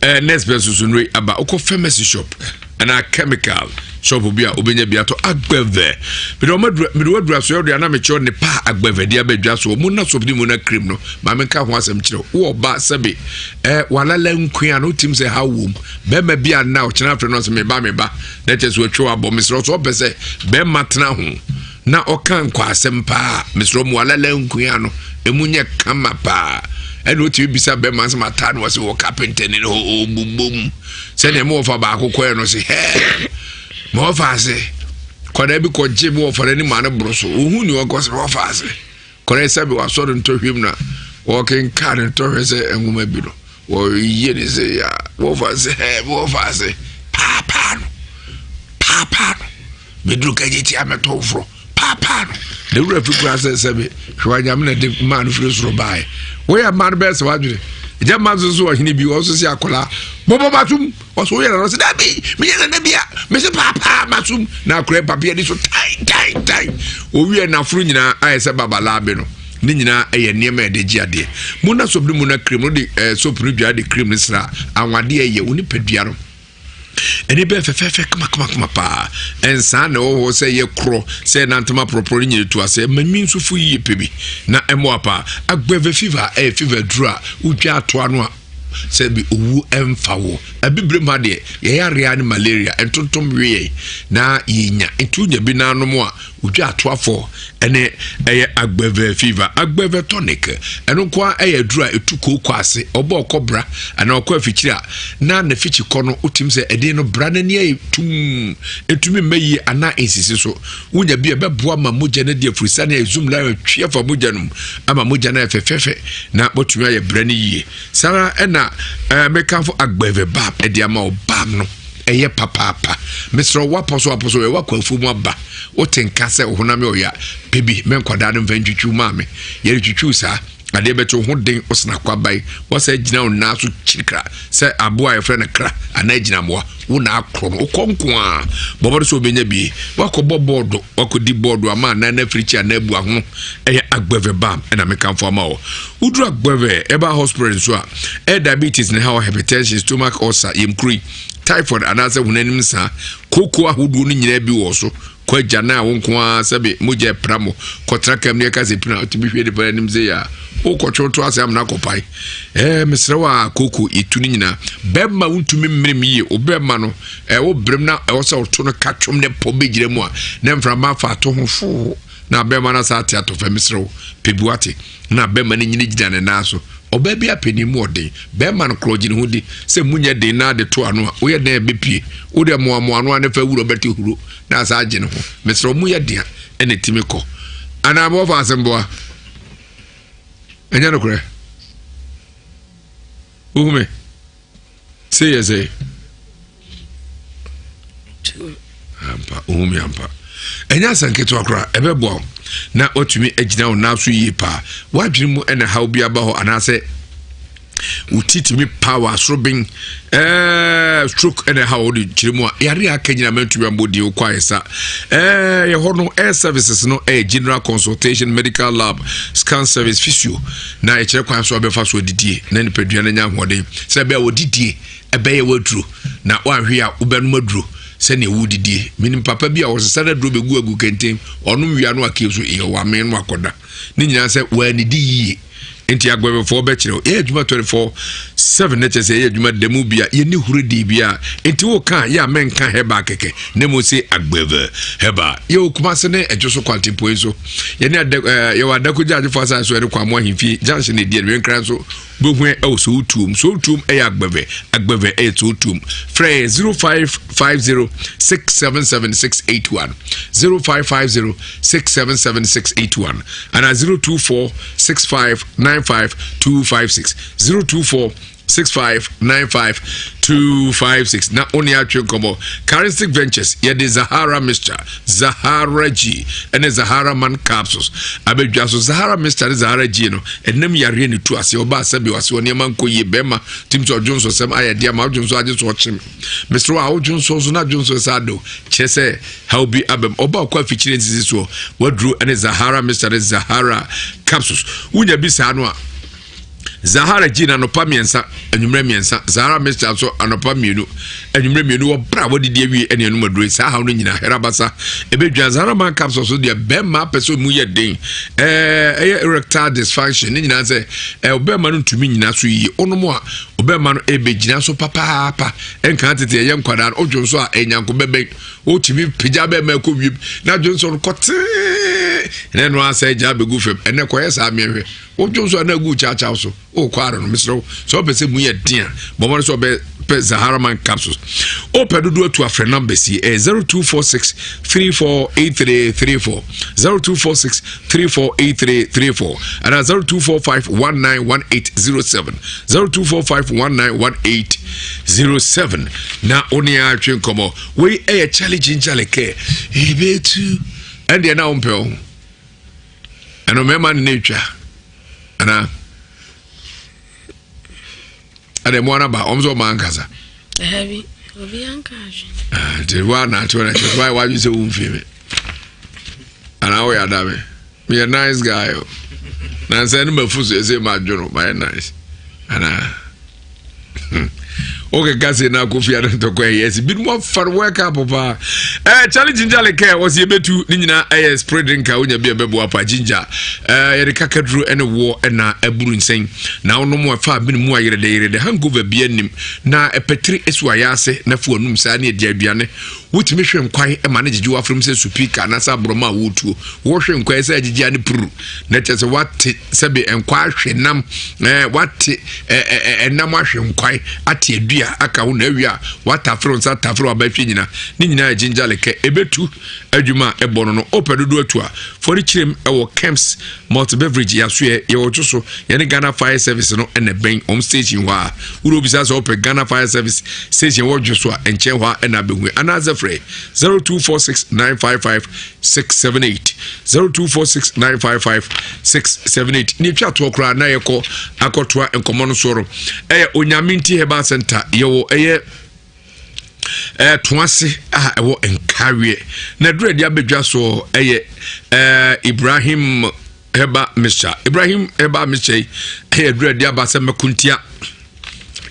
Ernest bɛ nso nnuro aba wokɔ pharmacy shop anaa chemical shop bi a wobɛnya bi atɔ agbɛvɛ mede ɔma dura mede wadura so ɛwɔ ana mekyerɛ ne pa agbɛvɛ de abɛdwa so ɔmo na soap ne mu na cream no maame nka ho asɛm kyerɛ wo ɔba sɛbe ɛɛ walala nkoa no wotim sɛ ha wom bɛrima bi a na ɔkyena afrɛ no sɛ meba meba na kyerɛ sɛ watwa wabɔ mesrɛ so ɔpɛ sɛ bɛrima tena ho na ɔka nkwaasɛm paa mesrɛ mu alala nkua no ɛmu nyɛ kama paa ɛna ɔtumi bisa bɛrima sɛ mataa no wɔ sɛ wɔ kapenta ni no ɔbobom sɛdeɛ mewɔfa baako kɔɛ no se hɛ ma ɔfa ase kɔdaa bi kɔgye me wɔfa no anim ma no boro so ɔhu ne ɔkɔ sɛ wɔfa ase kɔrɛ sɛ bi wasɔ no ntɔhwɛm na wɔkenka ne ntɔhwɛ sɛ nwoma bi no wɔyɛ ne sɛ ya wɔfa ase hɛ wɔfa ase paapaa no paapaa no meduru kagye tia mɛtɔ foforɔ paapaa no na wura fi kura sɛ sɛbi hwɛ wanyame na de maa no firi soro baeɛ woyɛ mmaa no bɛyɛ sɛ wadwene. Gyama nso so ɔhene bi ɔnso si akwadaa bɔbɔ masom ɔso woyɛ nana ɔsɛ dabi meyɛ nana bi a mese paapaa masom na akwadaa papi ani so tan tan tan owie n'aforo nyinaa ayɛ sɛ babalaabe no ne nyinaa ɛyɛ nneɛma a yɛde gye adeɛ mona soap ne mona cream no de ɛɛ eh, soap no dwa de cream no sra anwadeɛ yɛ wo nipadua no ɛne bɛyɛ fɛfɛɛfɛ kamakamakama paa ɛnsaa na ɛwɔ hɔ sɛ yɛ korɔ sɛ nantama porɔporɔ no nyina tu ase ɛma nwi nso fo yie pɛ bi na ɛmmoa paa agbɛvɛ fever ɛyɛ fever duro a wotwa atoa no a sɛ bi owu ɛmfa wo abibire mu ha deɛ yɛyɛ area ne malaria ntontom weɛ na yɛnya nti wonya bi nanom a Wotwa atoafo ne ɛyɛ agbɛvɛ fever, agbɛvɛ tonic. Ɛno nko ara ɛyɛ aduru a ɛtu kooko ase. Ɔbɔ ɔkɔ bra anaa ɔkɔ afikyiri a na ne fikyi kɔ no wotim sɛ ɛden no bra n'ani ayɛ tum ɛtumi mma yie anaa nsisi so. Wonya bi a ɛbɛboa ma mogya no adi afurisane a ɛzum lion atwi afa mogya no mu ama mogya no ayɛ fɛfɛɛfɛ na watumi ayɛ bra no yie. Saa ara ɛna ɛɛ mekamfo agbɛvɛ bam ɛde ama wo bam no. Ɛyɛ papaapa. Mesrɛ wo, woapɔ so apɔ so, woakɔ afuo mu aba, wote nka sɛ wo honam yɛ ɔya, pɛ bi, mɛ nkwadaa no mfa ntwitwiw maa me. Yɛretwitwiw saa, adeɛ bɛkye wo ho den, wosena kwaban, woasa agyina wo nan so kyirikra sɛ aboa a yɛfrɛ no kra anaa agyinamoa, wo na akorɔ no, wokɔ nko a, bɔ mmɔden sɛ wobɛnya bi. Woakɔbɔ bɔɔdo, woakɔdi bɔɔdo ama anan no afirikyi anaa abu ahono, ɛyɛ agbɛvɛ bam ɛna mekamfo ama wo. Woduru Agbeve Herbal Hospital nso a, ɛyɛ diabetes ne haw, hypertension, stomach ulcer, yamkuro yi, typhoid anaasɛ honanim nsaa, kooko ahodoɔ no nyinaa bi wɔ so. Kɔ agya no a wo nko ara sɛbe mogya ɛpra mo, kɔtena kam ne ɛka sɛ pina, wotumi hwɛ nipa anim sɛ yɛ a, wokɔtwe to ase amena kɔpae. Ɛɛ mesrɛ wo a kooko yɛtu no nyinaa. Bɛrima wontumi mmerem yie, wo bɛrima no ɛwo berem na ɛwɔ sɛ woto no ka twom ne pɔ bɛgyina mu a, na mframa afa ato ho foo na bɛrima no asa ate atɔ fam. Mesrɛ wo, pɛ bi wate. Na bɛrima no nyini gyina ne nan so. Ɔbaa bi apɛ ne mu ɔden. Bɛrima no korɔ gye ne ho di sɛ mu nyɛ den na ade to ano a, woyɛ dɛn a ɛbɛpue. Wo deɛ moamoa ano a ne fa wura ɔbɛte huro na asa agye ne ho. Mesrɛ wo mu yɛ den a ɛna ɛtumi kɔ. Anaa mewɔ asɛm boa? Ɛnyɛ nokorɛ? Wohu me? Sei yɛ sɛ ampa wohu me ampa. Ɛnyɛ asɛm ketewa koraa, ɛbɛboa wo na watumi agyina wo nan so yie paa. W'adwene mu ɛna haw bi aba hɔ anaasɛ wo ti tumi pa wɔ asoroben ɛɛ stroke ɛna ɛha wo de kyerɛ mu a yare a aka nyina mantumi ambɔ din wokɔ ayɛ sa ɛɛ yɛ hɔ no air services no ɛyɛ general consultation medical lab scan service physio na ɛkyerɛ kwan so a bɛfa so adidie na nipadua no anya ahoɔden sɛ ɛbɛyɛ a wɔdidie ɛbɛyɛ w'aduro na woanhwe a wobɛnom aduro sɛnea wodidie. Menim papa bi a ɔsesa no aduro bɛgu agu kɛntɛn ɔnom wia no akie so yɛ wame no akɔda ne nyinaa sɛ wɔanidi yie nti agbɛbɛfoɔ bɛkyerɛ wo yɛyɛ adwuma 24 7 na kyerɛ sɛ yɛyɛ adwuma da mu bia yɛni huridi bia nti woka yɛ a mɛnka hɛba kɛkɛ na mmom se agbɛvɛ hɛba yɛwɔ Kumase ne ɛdwo so kwantempɔn yi so yɛne ada ɛɛ yɛwɔ adako gyagyefo asase so ɛne kwamo ahemfie junction edi ɛno nkran so bɛhu ɛwɔ sowutuom sowutuom ɛyɛ agbɛvɛ agbɛvɛ ɛyɛ sowutuom frɛ yɛ 0550 677 681 0550 677 681 ana 024 65 95 256 024 6595256 na wo ne atwe nkɔmmɔ. Charistic Ventures yɛde Zahara Mixture, Zahara G ɛne Zahara Man Capsules abɛdwa so. Zahara Mixture ne Zahara G no ɛnam yareɛ ne tu ase ɔba asɛbe ase ɔnneɛma nkɔ yie bɛrima tim sɛ ɔdwonsɔsɛm ayɛ de ama wodwonsɔ agye so ɔkyem mesrɛ wo a wodwonsɔ nso na dwonsɔ sɛ ado kyerɛ sɛ haw bi abam ɔba ɔkɔ afikyire nsisi soɔ waduro ɛne Zahara Mixture ne Zahara Capsules wonya bi saa no a Zahara gyin anɔpa mmiɛnsa, anwummerɛ mmiɛnsa. Zahara mixture nso anɔpa mmienu, anwummerɛ mmienu. Wɔ berɛ a wɔdidi awie ɛne anum aduro saa haw no nyinaa herabasa ɛbɛdwa. Zahara man capsule so deɛ bɛrima apɛ sɛ ɔmu yɛ den ɛɛ ɛyɛ erectile dysfunction ne nyinaa sɛ ɛɛ ɔbɛrima no ntumi nyina so yie. Onom a ɔbɛrima no ɛbɛgyina so papaapa. Ɛnka tete ɛyɛ nkwadaa no odwo nso a ɛnyanko bɛbɛn wotumi pagya bɛrima ɛkɔ wiem na adwo nso no kɔtee ɛnɛ no asɛ gya bɛgu fam ɛnɛ kɔyɛ saa mmiɛnhwɛ Wodwo nso a na agu kyaakyaw so. Wokɔ ara no, mesrɛ wo, sɛ wopɛ sɛ mu yɛ den a, bɔ mmɔden sɛ wobɛpɛ Zahara Man capsules. Wopɛ dodoɔ atu afrɛ numbers yi, ɛyɛ 0246 348334, 0246 348334, anaa 0245 191807, 0245 191807. Na wo ne atwe nkɔmmɔ. Wei ɛyɛ Charlie Ginger Care. Ebetu. Ɛndeɛ na wompɛ wo. Ɛno mmarima ne na etwa anaa? Ɛna mmoa no aba, wɔn nso wɔn ankasa. Dabi, obi anka ahwe. Ah, nti wo a na ate wɔn akyɛ so ayɛ wadwi sɛ womfie me. Anaa woyɛ ada me. Meyɛ nice guy o. Nansa no mafu so ɛsɛ madwo no, mayɛ nice. Anaa. Hmm. wokeka se na akɔfia no ntɔkwa ɛyɛ asi binom afa no work up paa eh, chale ginger liquor wɔ sɛ yɛbɛtu ne nyinaa ɛyɛ spray drink a wonya bi a ɛbɛboa pa ginger eh, yɛde kakaduro ne woɔ ɛna aburu nsɛn na wonom ɛfa abene mu ayerɛdɛ yerɛdɛ hangover bi anim na ɛpɛtiri ɛsi wayɛ ase na fo anum saa ne ɛdi aduane wotumi hwɛ nkwan ma no gyegye w'aferem sɛ supika anaasɛ aborɔma a wɔretuo wɔhwɛ nkwan sɛ agyegye ane puru na kyerɛ sɛ wate sɛbe nkwa ahwe nam ɛɛ wate ɛɛ ɛnam ahwe nkwan ate adua aka ho na awie a watafere nsa tafere waba ahwe nyina ne nyinaa yɛ ginger lekɛ ebetu adwuma a ɛbɔ no no ɔpɛ dodo atu a fɔre kyerɛm ɛwɔ Kemps malt beverage yasoɛ yɛwɔ two so yɛne Ghana Fire Service no ɛna ɛbɛn wɔn station hɔ a wuro bisa sɛ ɔpɛ Ghana Fire Service station wɔ dwo so a nkyɛn hɔ a ɛna abɛhu anaasɛ frɛ 0246 955 678 0246 955 678 ne ɛtwa toɔ koraa na yɛkɔ akɔtoa nkɔmmɔ no soɔ no ɛyɛ Onyame Nti Herbal Center yɛwɔ ɛyɛ ɛɛ toase a ɛwɔ nkareɛ na aduru adi abɛdwa soɔ ɛyɛ ɛɛ Ibrahim Herbal mixture Ibrahim Herbal mixture yi ɛyɛ aduru adi aba sɛ mɛkuntia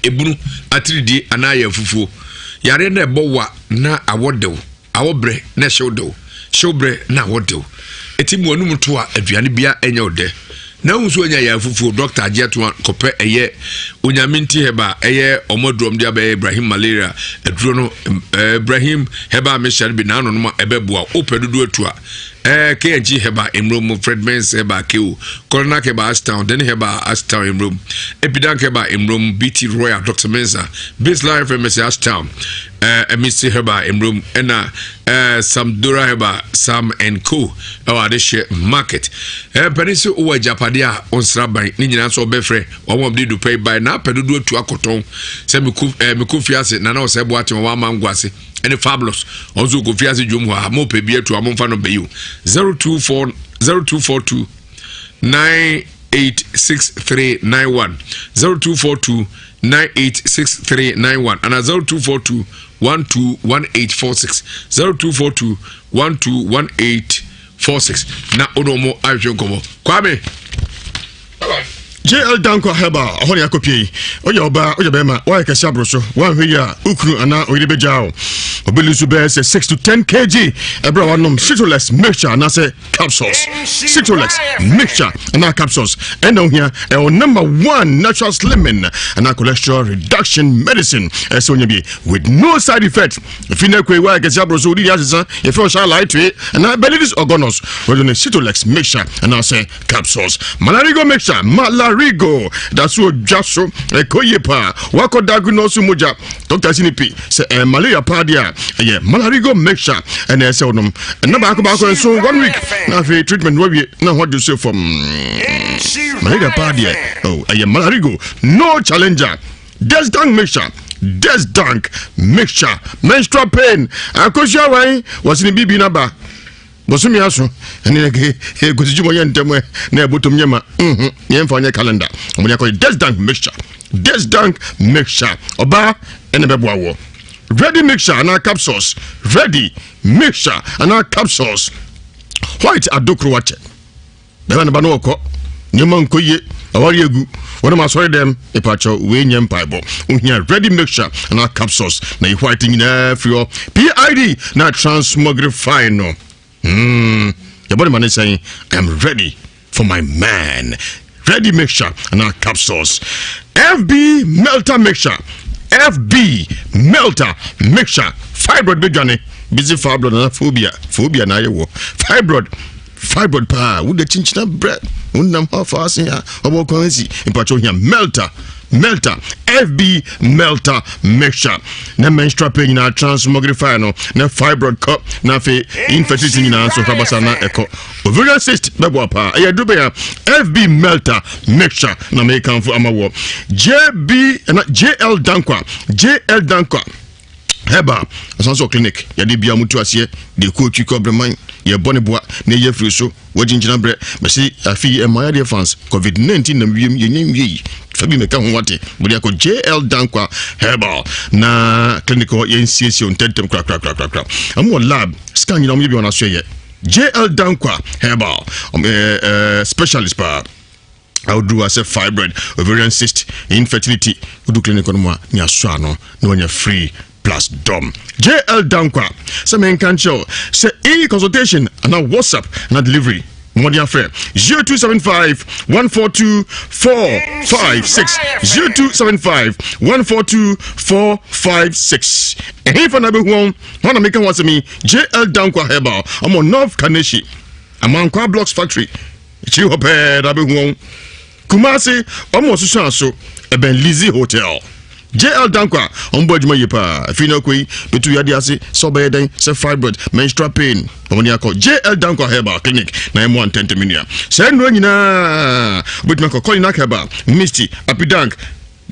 ebunu atiridie anaa yɛ afufuo yareɛ na ɛbɔ wa na awɔ dew awɔ brɛ na ɛhyew dew hyew brɛ na awɔ dew eti mu anum to a aduane bia ɛnyɛ ɔdɛ na ahu so anya yɛ afufuo dɔkta agye ato a kɔpɛ ɛyɛ onyame nti hɛba ɛyɛ ɔmo aduro ɔmo de abɛyɛ Ibrahim malaria aduro no Ibrahim hɛba mixture no bi na ano nom a ɛbɛboa wopɛ dodo atu a ɛɛ KNG hɛba mmrom mu Fred Mens hɛba KO Coronac hɛba Ashtown Dene hɛba Ashtown mmrom Epidank hɛba mmrom BT Royal Dr Mensa Baseline FMS Ashtown ɛɛ Mr hɛba mmrom ɛna ɛɛ Samdora hɛba Sam and Co ɛwɔ adehyɛ market ɛɛ mpanin sɛ wowɔ agyapadeɛ a ɔnsra ban ne nyinaa nso ɔbɛfrɛ wɔn a wɔde dupɛ yi bae na apɛ dodoɔ atu akɔtɔn sɛ mekɔ ɛɛ mekɔ fi ase nana ɔsɛ boate wɔn ama ngo ase ɛne fabulous wɔn nso kɔ fi ase dwom hɔ a mo pɛ bi atu a mo nfa no bɛyi o 024 0242 986391 0242 986391 ana 0242 121846 0242 121846 na wode ɔmo ahwehwɛ nkɔmmɔ kwame JL Dankwa Herbal ɔhɔ ne akɔpie yi woyɛ ɔbaa woyɛ bɛrima woayɛ kɛse aboro so woanhwɛ yi a wo kunu anaa ɔyere bɛgyaa wo ɔbɛlu so bɛyɛ sɛ 6 to 10 kg ɛberɛ a wanom citrolex mixture anaasɛ capsules citrolex mixture anaa capsules ɛna ohia ɛwɔ number one natural slimming anaa cholesterol reduction medicine ɛsɛ onya bi with no side effect efi na ekwe wa kɛse aboro so wodi asesa yɛfrɛ ɔhyɛ alae toe anaa belidis organus wɔde ne citrolex mixture anaasɛ capsules malarigo mixture malarigo da so odwa so ɛkɔ yie paa wakɔ diagnose mogya doctor si ne pi sɛ ɛyɛ malaria paa deɛ a ɛyɛ malarigo mixture ɛna ɛsɛ wonom ɛna baako baako nso one week na afei treatment wawie na ho adwo so fam malaria paa deɛ oh, ɛyɛ malarigo no challenger Desdank mixture Desdank mixture menstrual pain akosua wan wɔsene biribi no aba Bosome aso ɛne ɛkɔsi dwuma yɛ ntɛm ɛ na ɛbɔtɔm nyɛ ma mhm yɛmfa nyɛ calendar ɔmo de akɔyɛ desdank mixture desdank mixture ɔbaa ɛna bɛboa wɔ ready mixture anaa capsules ready mixture anaa capsules white adokoro wakyɛ Bɛma ne ba no ɔkɔ. Nneɛma nkɔ yie. Aware agu. Wɔnam asɔre dɛm. Mepakyɛw, wei nyɛ mpaebɔ. Ohia ready mixture anaa capsules na yi white nyinaa firi hɔ. PID na transmogrify no. Hmm. Yɛbɔ ne ma ne sɛn? I am ready for my man. Ready mixture anaa capsules. FB melter mixture. FB melter mixture. Fibroid bedwane. Busy fibroid anaa phobia. Phobia na ayɛ wɔ. Fibroid. Fibroid paa wode kyinkyina brɛ wonam hɔ afa ase a ɔbɔ kwan si mpakyɛ ohia melter melter fb melter mixture na menstrual pain nyinaa transmogrify no na fibroid kɔ na afei infertility nyinaa nso hwabasa na ɛkɔ ovarian cyst bɛboa paa ɛyɛ aduru bɛn a fb melter mixture na mekamfo ama wɔ jb na jl dankwa jl dankwa herbal asan so clinic yɛde bia mutu aseɛ de kɔ otwi kɔ brɛman yɛbɔ ne boa na ɛyɛ afiri so wagyingyina berɛ mɛse afi yi ɛma yadeɛ fans covid-19 nam wiem yɛnyɛ nwie yi Fa bi mɛka ho wate. Mode akɔ JL Dankwa Herbal na clinic hɔ yɛnsiesie wo ntɛntɛm korakorakorakora. Ɔmo wɔ lab scan nyina ɔmo yɛ bi wɔn aso yɛ. JL Dankwa Herbal ɔmo yɛ eh, specialist paa. Awoduru asɛ fibroid, ovarian cyst, infertility. Wodu clinic no mu a ne asɔ ano na wanya free plus dɔm. JL Dankwa sɛ menka nkyerɛ wo sɛ e-consultation anaa WhatsApp na delivery mmɔden afrɛ 0275 142 456 0275 142 456 ɛhefa na bɛhu wɔn hɔ na meka ho asɛm yi JL Dankwa Herbal ɔmɔ North Kaneshi Amankwa Blocks Factory akyiri hɔ pɛɛ na bɛhu wɔn Kumasi, wɔn wɔ Susu Aso, ɛbɛn Lizzie Hotel. JL Dankwa, wɔn bɔ adwuma yie paa. Afei na akɔ yi, bɛtu yadeɛ ase, sɛ ɔbɛyɛ dɛn, sɛ fibroid, menstrual pain, wɔn de akɔ JL Dankwa Herbal Clinic na ɛmoa ntɛntɛm nua. Saa nnuro nyinaa, wobɛtumi akɔ Kolinak Herbal, Misty, Apidank,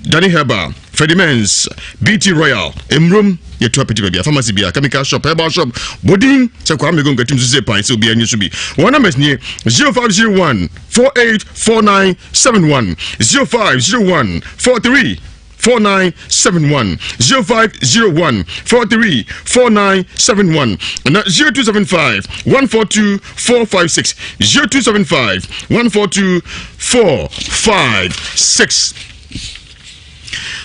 Danny Herbal, Freddie Mens, BT Royal, Emrom, yɛtu apete baabi a pharmacy bia, chemical shop, herbal shop, bodin sɛ Kwame Gonga tim so sɛ pan sɛ obiara nyi so bi. Wɔn numbers nie 0501 484971, 0501 43 4971 0501 43 4971 na 0275 142 456 0275 142 456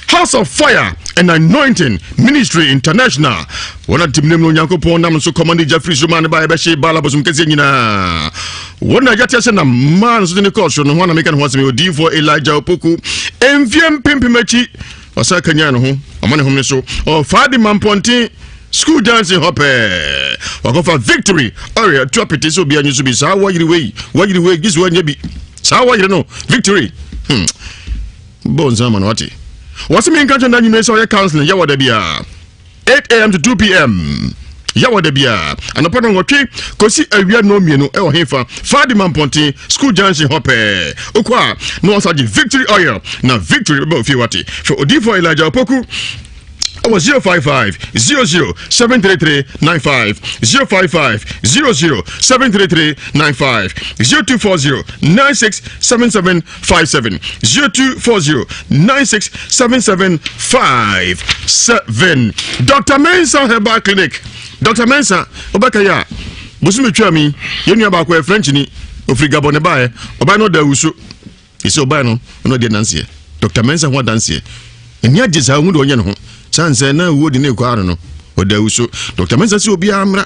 House of Fire and Anointing Ministry International wɔn atim no Onyankopɔn nam so kɔma ne gya firi so maa ne ba ɛbɛhye Baal abosom kɛseɛ nyinaa wɔn na agya te ase na maa no so de ne kɔɔ soro no ho na meka ne ho asɛm odiyifoɔ Elijah Opoku mfeɛ mpempem akyi ɔsan kanyan ne ho ɔma ne home so ɔfaa de ma mpɔnten school dancing hɔ pɛɛ wakɔfa victory ɔre atu apete sɛ obiara nyi so bi saa wɔyere wei wɔyere wei gye sɛ wɔnyɛ bi saa wɔyere no victory hmm. bɔ nsa ma no wate wɔse menka kyɛ nda nwumere sɛ ɔyɛ counseling yɛwɔ da biara 8am to 2pm yɛwɔ da biara anɔpa no nwɔtwe kɔsi awia nnɔn mmienu ɛwɔ hefa Fadima Mpɔnten school junction hɔ pɛɛ wokɔ a na wɔsa gye victory oil na victory bɛba ofie wate fɛ odiyifoɔ Elijah Opoku ɛwɔ 055 00 733 95 055 00 733 95 0240 96 77 57 0240 96 77 57 Dr. Mensah Herbal Clinic Dr. Mensah wobɛka yi a bosome twa mi yɛn nua baako yɛ French ni ofiri Gabon ne baeɛ ɔbaa no ɔda awuso Ɛsɛ ɔbae no ɔno ɔdi adanseɛ. Dr. Mensah ho adanseɛ. Ani agye saa ɔhu deɛ ɔnyɛ ne ho. Sane sɛ na owuo de ne rekɔ ano no ɔda awu so. Dr. Mensah sɛ obiara mmra.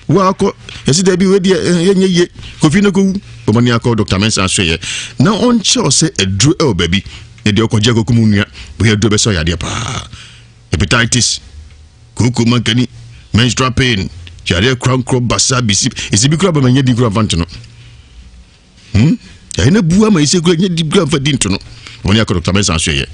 Wakɔ yɛsi daabi wei deɛ eh, yɛnyɛ yie. Kofi no kɔwu. Bɔmɔne akɔ Dr. Mensah asoɛyɛ na ɔnkyerɛ sɛ aduro ɛwɔ baabi na deɛ ɔkɔgye akɔkum nua wei aduro bɛsɛ ɔyadeɛ paa. Hepatitis, kooko mankani, menstrual pain, yareɛ korankorɔ basa bisi ɛsɛ bi kora ba ma nyɛ di kora mfa nto no. Hmm? Yɛayɛ no abu ama ɛsɛ kura nyɛ di kura mfa di nto no. Wɔne akɔ Dr. Mensah so yɛ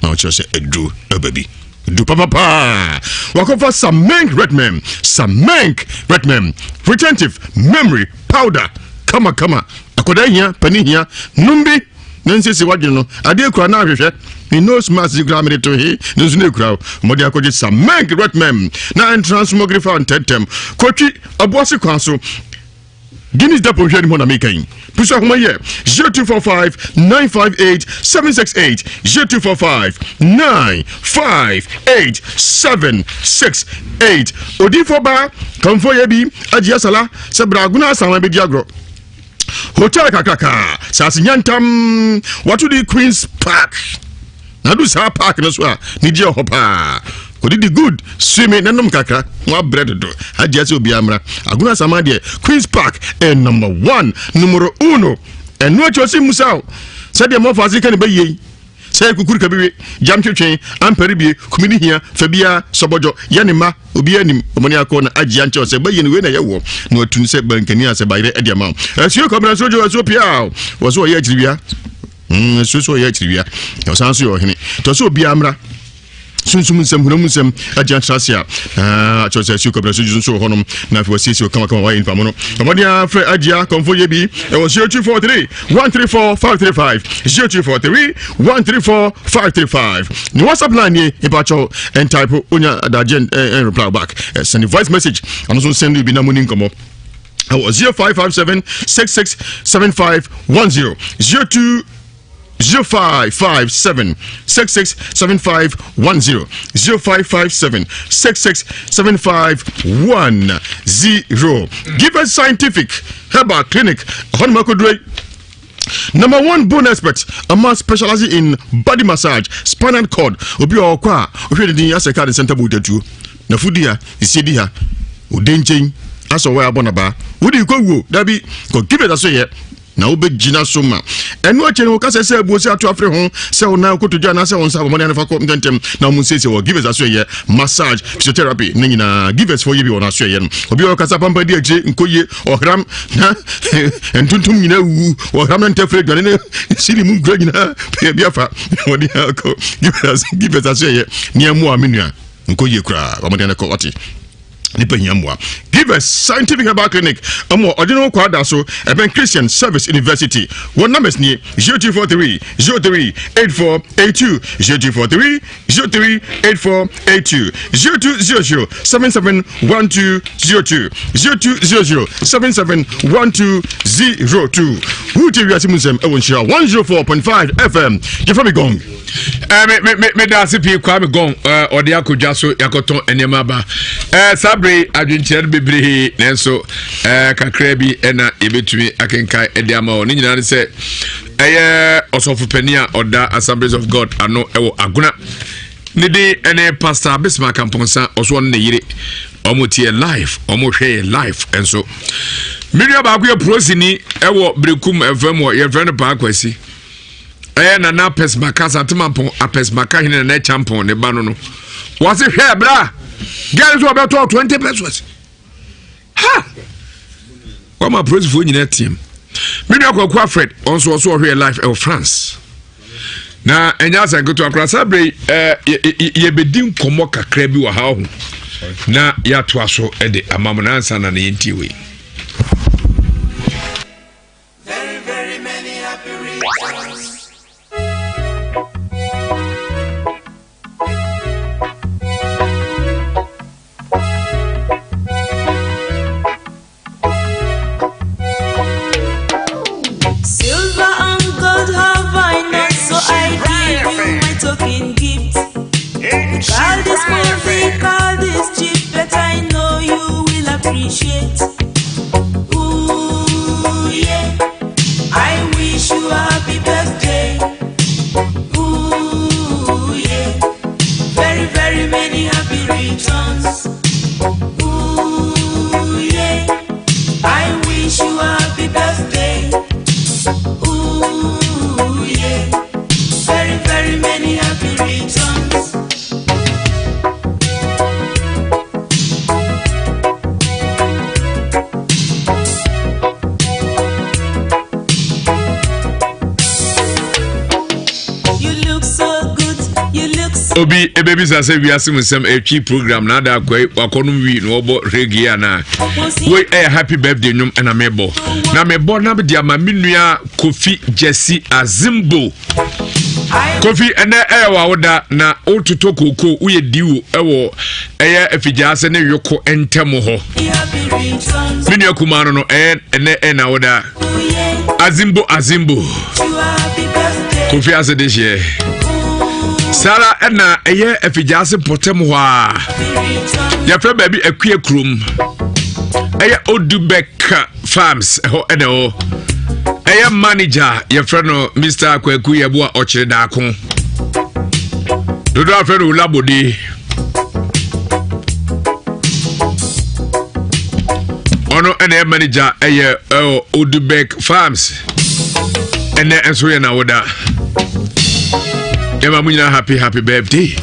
na ɔkyerɛ sɛ aduro ɛba bi. Aduro papapaa. Wakɔfa Samenk Redmem, Samenk Redmem, retentive memory powder kama kama. Akwadaa hia, panin hia, nom bi na nsiesie wadwene no. Adeɛ kura na ahwehwɛ. Ne nose mask yi kura mede to he ne nso na ekura o. Mmɔden akɔgye Samenk Redmem na entrance smogre fa ntɛntɛm. Kotwi aboase kwan so. Guinness Depot nhwɛ anim hɔ na meka yi. Pusu ahoma yɛ 0245 958 768 0245 958 768. Odiifoɔ baa kamfoɔ yɛ bi agye asala sɛ bragona asanwa bɛdi agorɔ. Hotel kakraka saase nyantam wato di Queen's Park. Na du saa park no so a ne gye hɔ paa kɔdidi good swimming na nom kakra ho abrɛ dodo agye sɛ obiara mmra agono asama deɛ queens park eh, number one numero uno ɛno akyi ɔse musa o sɛdeɛ mmɔfa ase ka ne bɛyie yi sɛ kukuru ka biwe gyam twetwe ampɛre bie kumi ne hia fa biara sɔbɔdwɔ yɛ ne mma obiara nim ɔmɔne akɔ na agye ankyɛ sɛ bɛyie no wei na yɛwɔ na watu sɛ bankani a sɛ bayerɛ ɛde ama wo asuo kɔmena nsuo dwo asuo pia wɔ so ɔyɛ akyiriwia Mm, nsuo sɛ ɔyɛ akyiriwia na ɔsan so yɛ ɔhene tɔ sɛ obiara mmra sunsum nsɛm honam nsɛm agye atra ase a ah, kyerɛ sɛ asuo kɔbena so nso wɔ hɔnom na afei wasiesie kamakama wayɛ nipa mo no ɔmɔden afrɛ agyia kɔmfo yɛ bi ɛwɔ 0243 134 535 0243 134 535 ne whatsapp line nie mpakyɛw ɛntype onya adagye ɛn reply back send voice message ɔno nso send bi na mo ni nkɔmmɔ ɛwɔ 0557 667510 02 0557 667510 0557 667510 Givers Scientific Herbal Clinic ɛhɔ nom akɔduro yi. Number one bone expert, a man specializing in body massage, spinal cord. Obi a ɔkɔ a ɔhwɛ ne din asɛ kaade nsɛnta mu datuo. Na fudi ha, esie di ha, ode nkyɛn asɛ ɔwɔ abɔ nabaa. Wodi kɔ wuo, dabi kɔ give it aso yɛ. Na wobɛgyina so ma ɛno akyi no woka sɛ sɛ abuo sɛ ato afere ho sɛ wo nan kotodwe anaasɛ wo nsa bɔmmɔden anefa kɔ ntɛntɛm na wɔn nsiesie wɔ givers aso yɛ massage physiotherapy ne nyinaa givers fo yɛ bi wɔ no aso yɛ no obi a ɔkasa pampa di akyire nkɔyie ɔhram na ntontom nyinaa wuwu ɔhram na ntɛfrɛ aduane ne siri mu nkura nyinaa baabi afa wɔde akɔ givers aso yɛ nea mmoa me nua nkɔ yie koraa wɔmɔden no kɔ ɔte nipa hia mmoa givers scientific herbal clinic ɛmɔ ɔde no kɔ ada so ɛbɛn christian service university wɔn numbers nie 0243 03 8482 0243 03 8482 0200 77 1202 0200 77 1202 wotie wiase mu nsɛm ɛwɔ nhyira 104.5 fm yɛfrɛ me gong eh, me me me da ase pii kwame gong eh, ɔde akɔdwa so yɛakɔtɔn nneɛma aba eh, saa bere adwenkyerɛ no bebree nanso eh, kakra bi ɛna yɛbɛtumi akenkan de ama wɔ ne nyinaa ne sɛ ɛyɛ ɔsɔfo panin a ɔda assemblies of god ano ɛwɔ agona ne din ɛne pastor bismarck ampɔnsa ɔso ɔno ne yere ɔmo tie live ɔmo hwɛ yɛ live nso me nua baako yɛ prosini ɛwɔ berekum ɛfam wɔ yɛfrɛ no paa kwasi ɛyɛ nana apɛsmaka santemampɔn apɛsmaka hene nana kyampɔn ne ba no no wɔse hwɛ bra gɛre nso ɔbɛtɔ 20 pesos ha wama apolisifoɔ nyinaa team me nua kwaku alfred ɔnso ɔso ɔhwɛ life ɛwɔ france na ɛnyɛ asɛn ketewa koraa saa berɛ yi yɛbɛdi nkɔmmɔ kakra bi wɔ ha ho na yɛatoa so de ama mo na ansa na ne yɛntie wei Very, very many happy returns. Silver and gold have I not, so I give you my token gift. Call this movie, call this cheap, but I know you will appreciate. Ooh, yeah. I wish you a happy birthday. Ooh, yeah. Very, very many happy returns. Ooh, yeah. I wish you a happy birthday. Ooh, yeah. Very, very many happy returns. You look so good. You look so obi ebebisa sɛ wiase mu nsɛm ɛtwi program na ada akɔe wakɔnom wi na wɔbɔ reggae anaa wei ɛyɛ happy birthday nnwom ɛna mebɔ na mebɔ na mede ama me nua kofi jesse azimbo kofi ɛnɛ ɛyɛ wawoda na wototɔ kooko woyɛ diwo ɛwɔ ɛyɛ afigya ase ne yoko ntɛm hɔ me nua kumaa no no ɛyɛ ɛnɛ ɛna woda azimbo azimbo kofi ase de hyeɛ saa ɛna ɛyɛ afigya ase mpɔtam hɔ a yɛfrɛ baabi akua kurom ɛyɛ odubɛka farms ɛhɔ ɛna ɛwɔ ɛyɛ manager yɛfrɛ no mr kwaku yɛboa ɔkyerɛ daako dodo afrɛ no olabode ɔno ɛna ɛyɛ manager ɛyɛ ɛwɔ odubek farms ɛnɛ nso yɛ n'awoda yɛma mo nyinaa happy happy birthday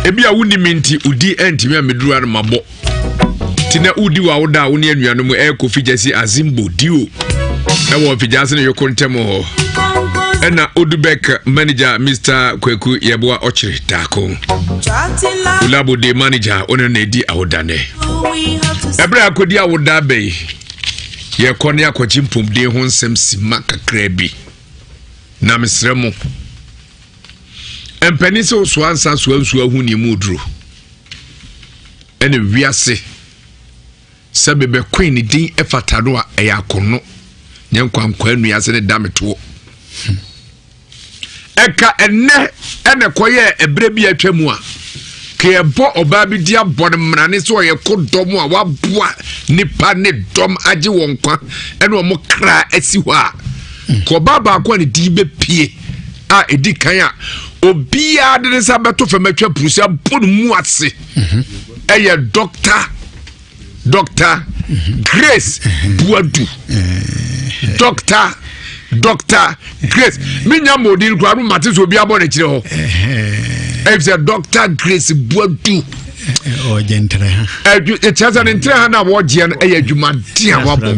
ebi a wonni mi nti odi ɛntumi a meduru ano mabɔ nti na wodi w'awoda a wo ne anuanom ɛrekɔ figyasi azimbo dio ɛwɔ figyase ne yoko ntɛm hɔ ɛna odubek manager mr kwaku yɛboa ɔkyere daako olabode manager ɔne na ɛdi awoda nɛ ɛberɛ a akɔdi awoda bɛyi yɛkɔ ne akɔgye mpomden ho nsɛm sima kakraa bi na mesrɛ mo mpanin sɛ wosoa nsa soa nsuo ahu nea mu oduro ɛna wiase sɛ bebɛkoe ne din ɛfata no a ɛyɛ akɔnɔ nyɛ nkwankwaa nnua ase ne da metoɔ hmm. Ɛka ɛnnɛ ɛna ɛkɔyɛɛ ɛberɛ bi a atwa mu a ka yɛbɔ ɔbaa bi di abɔ no mmarane sɛ ɔyɛ ko dɔm a waboa nipa ne dɔm agye wɔn nkwa ɛne wɔn kra asi hɔ a ka ɔbaa baako a ne din bɛpie a ɛdi kan a obiara de ne nsa bɛto fam atwa purusi abɔ no mu ase ɛyɛ dɔkta Dr. Grace Buadu. Dr. Dr. Grace. Minya mɔdin koraa no mate sɛ obi abɔ n'akyire hɔ. Ɛfisɛ Dr. Grace Buadu. Ɔgye ntere ha. Ɛkyerɛ sɛ ne ntere ha no a wɔgyeɛ no ɛyɛ adwumaden a wabɔ.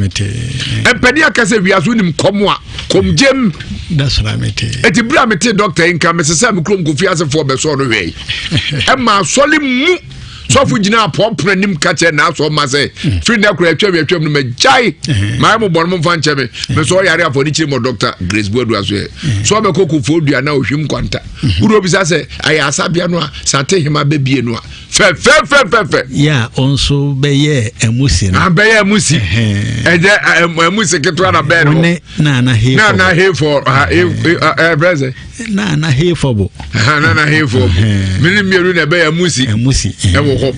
Mpanin aka sɛ wiase wonim kɔm a kɔmgyem. Ɛti berɛ a mete dɔkta yi nka mesɛ sɛ me kurom kofi asefoɔ bɛsɔɔ no hwɛe. Ɛma asɔre mu sɔfo gyina apɔmpono anim ka kyerɛ n'asɔ ma sɛ hmm. firi nnɛ kora atwam atwam no magyae hmm. mayɛ mo bɔne momfa nkyɛ me me sɛ ɔyare afɔ ne kyiri mɔ dɔkta grace boadu aso ɛ hmm. sɛ ɔbɛkɔ kofoɔ dua na ɔhwim kwanta wode obisa sɛ ayɛ asabea no a sate hema bɛbie no a fɛfɛfɛfɛfɛ yɛ a ɔnso bɛyɛ amusi no bɛyɛ amusi ɛnyɛ amusi ketewa na bɛɛ no ne nana hefo nana hefo ɛfrɛ sɛ Nana Hayford. Nana Hayford. Mene mmienu na ɛbɛyɛ amusi. Amusi. Ɛwɔ hɔ.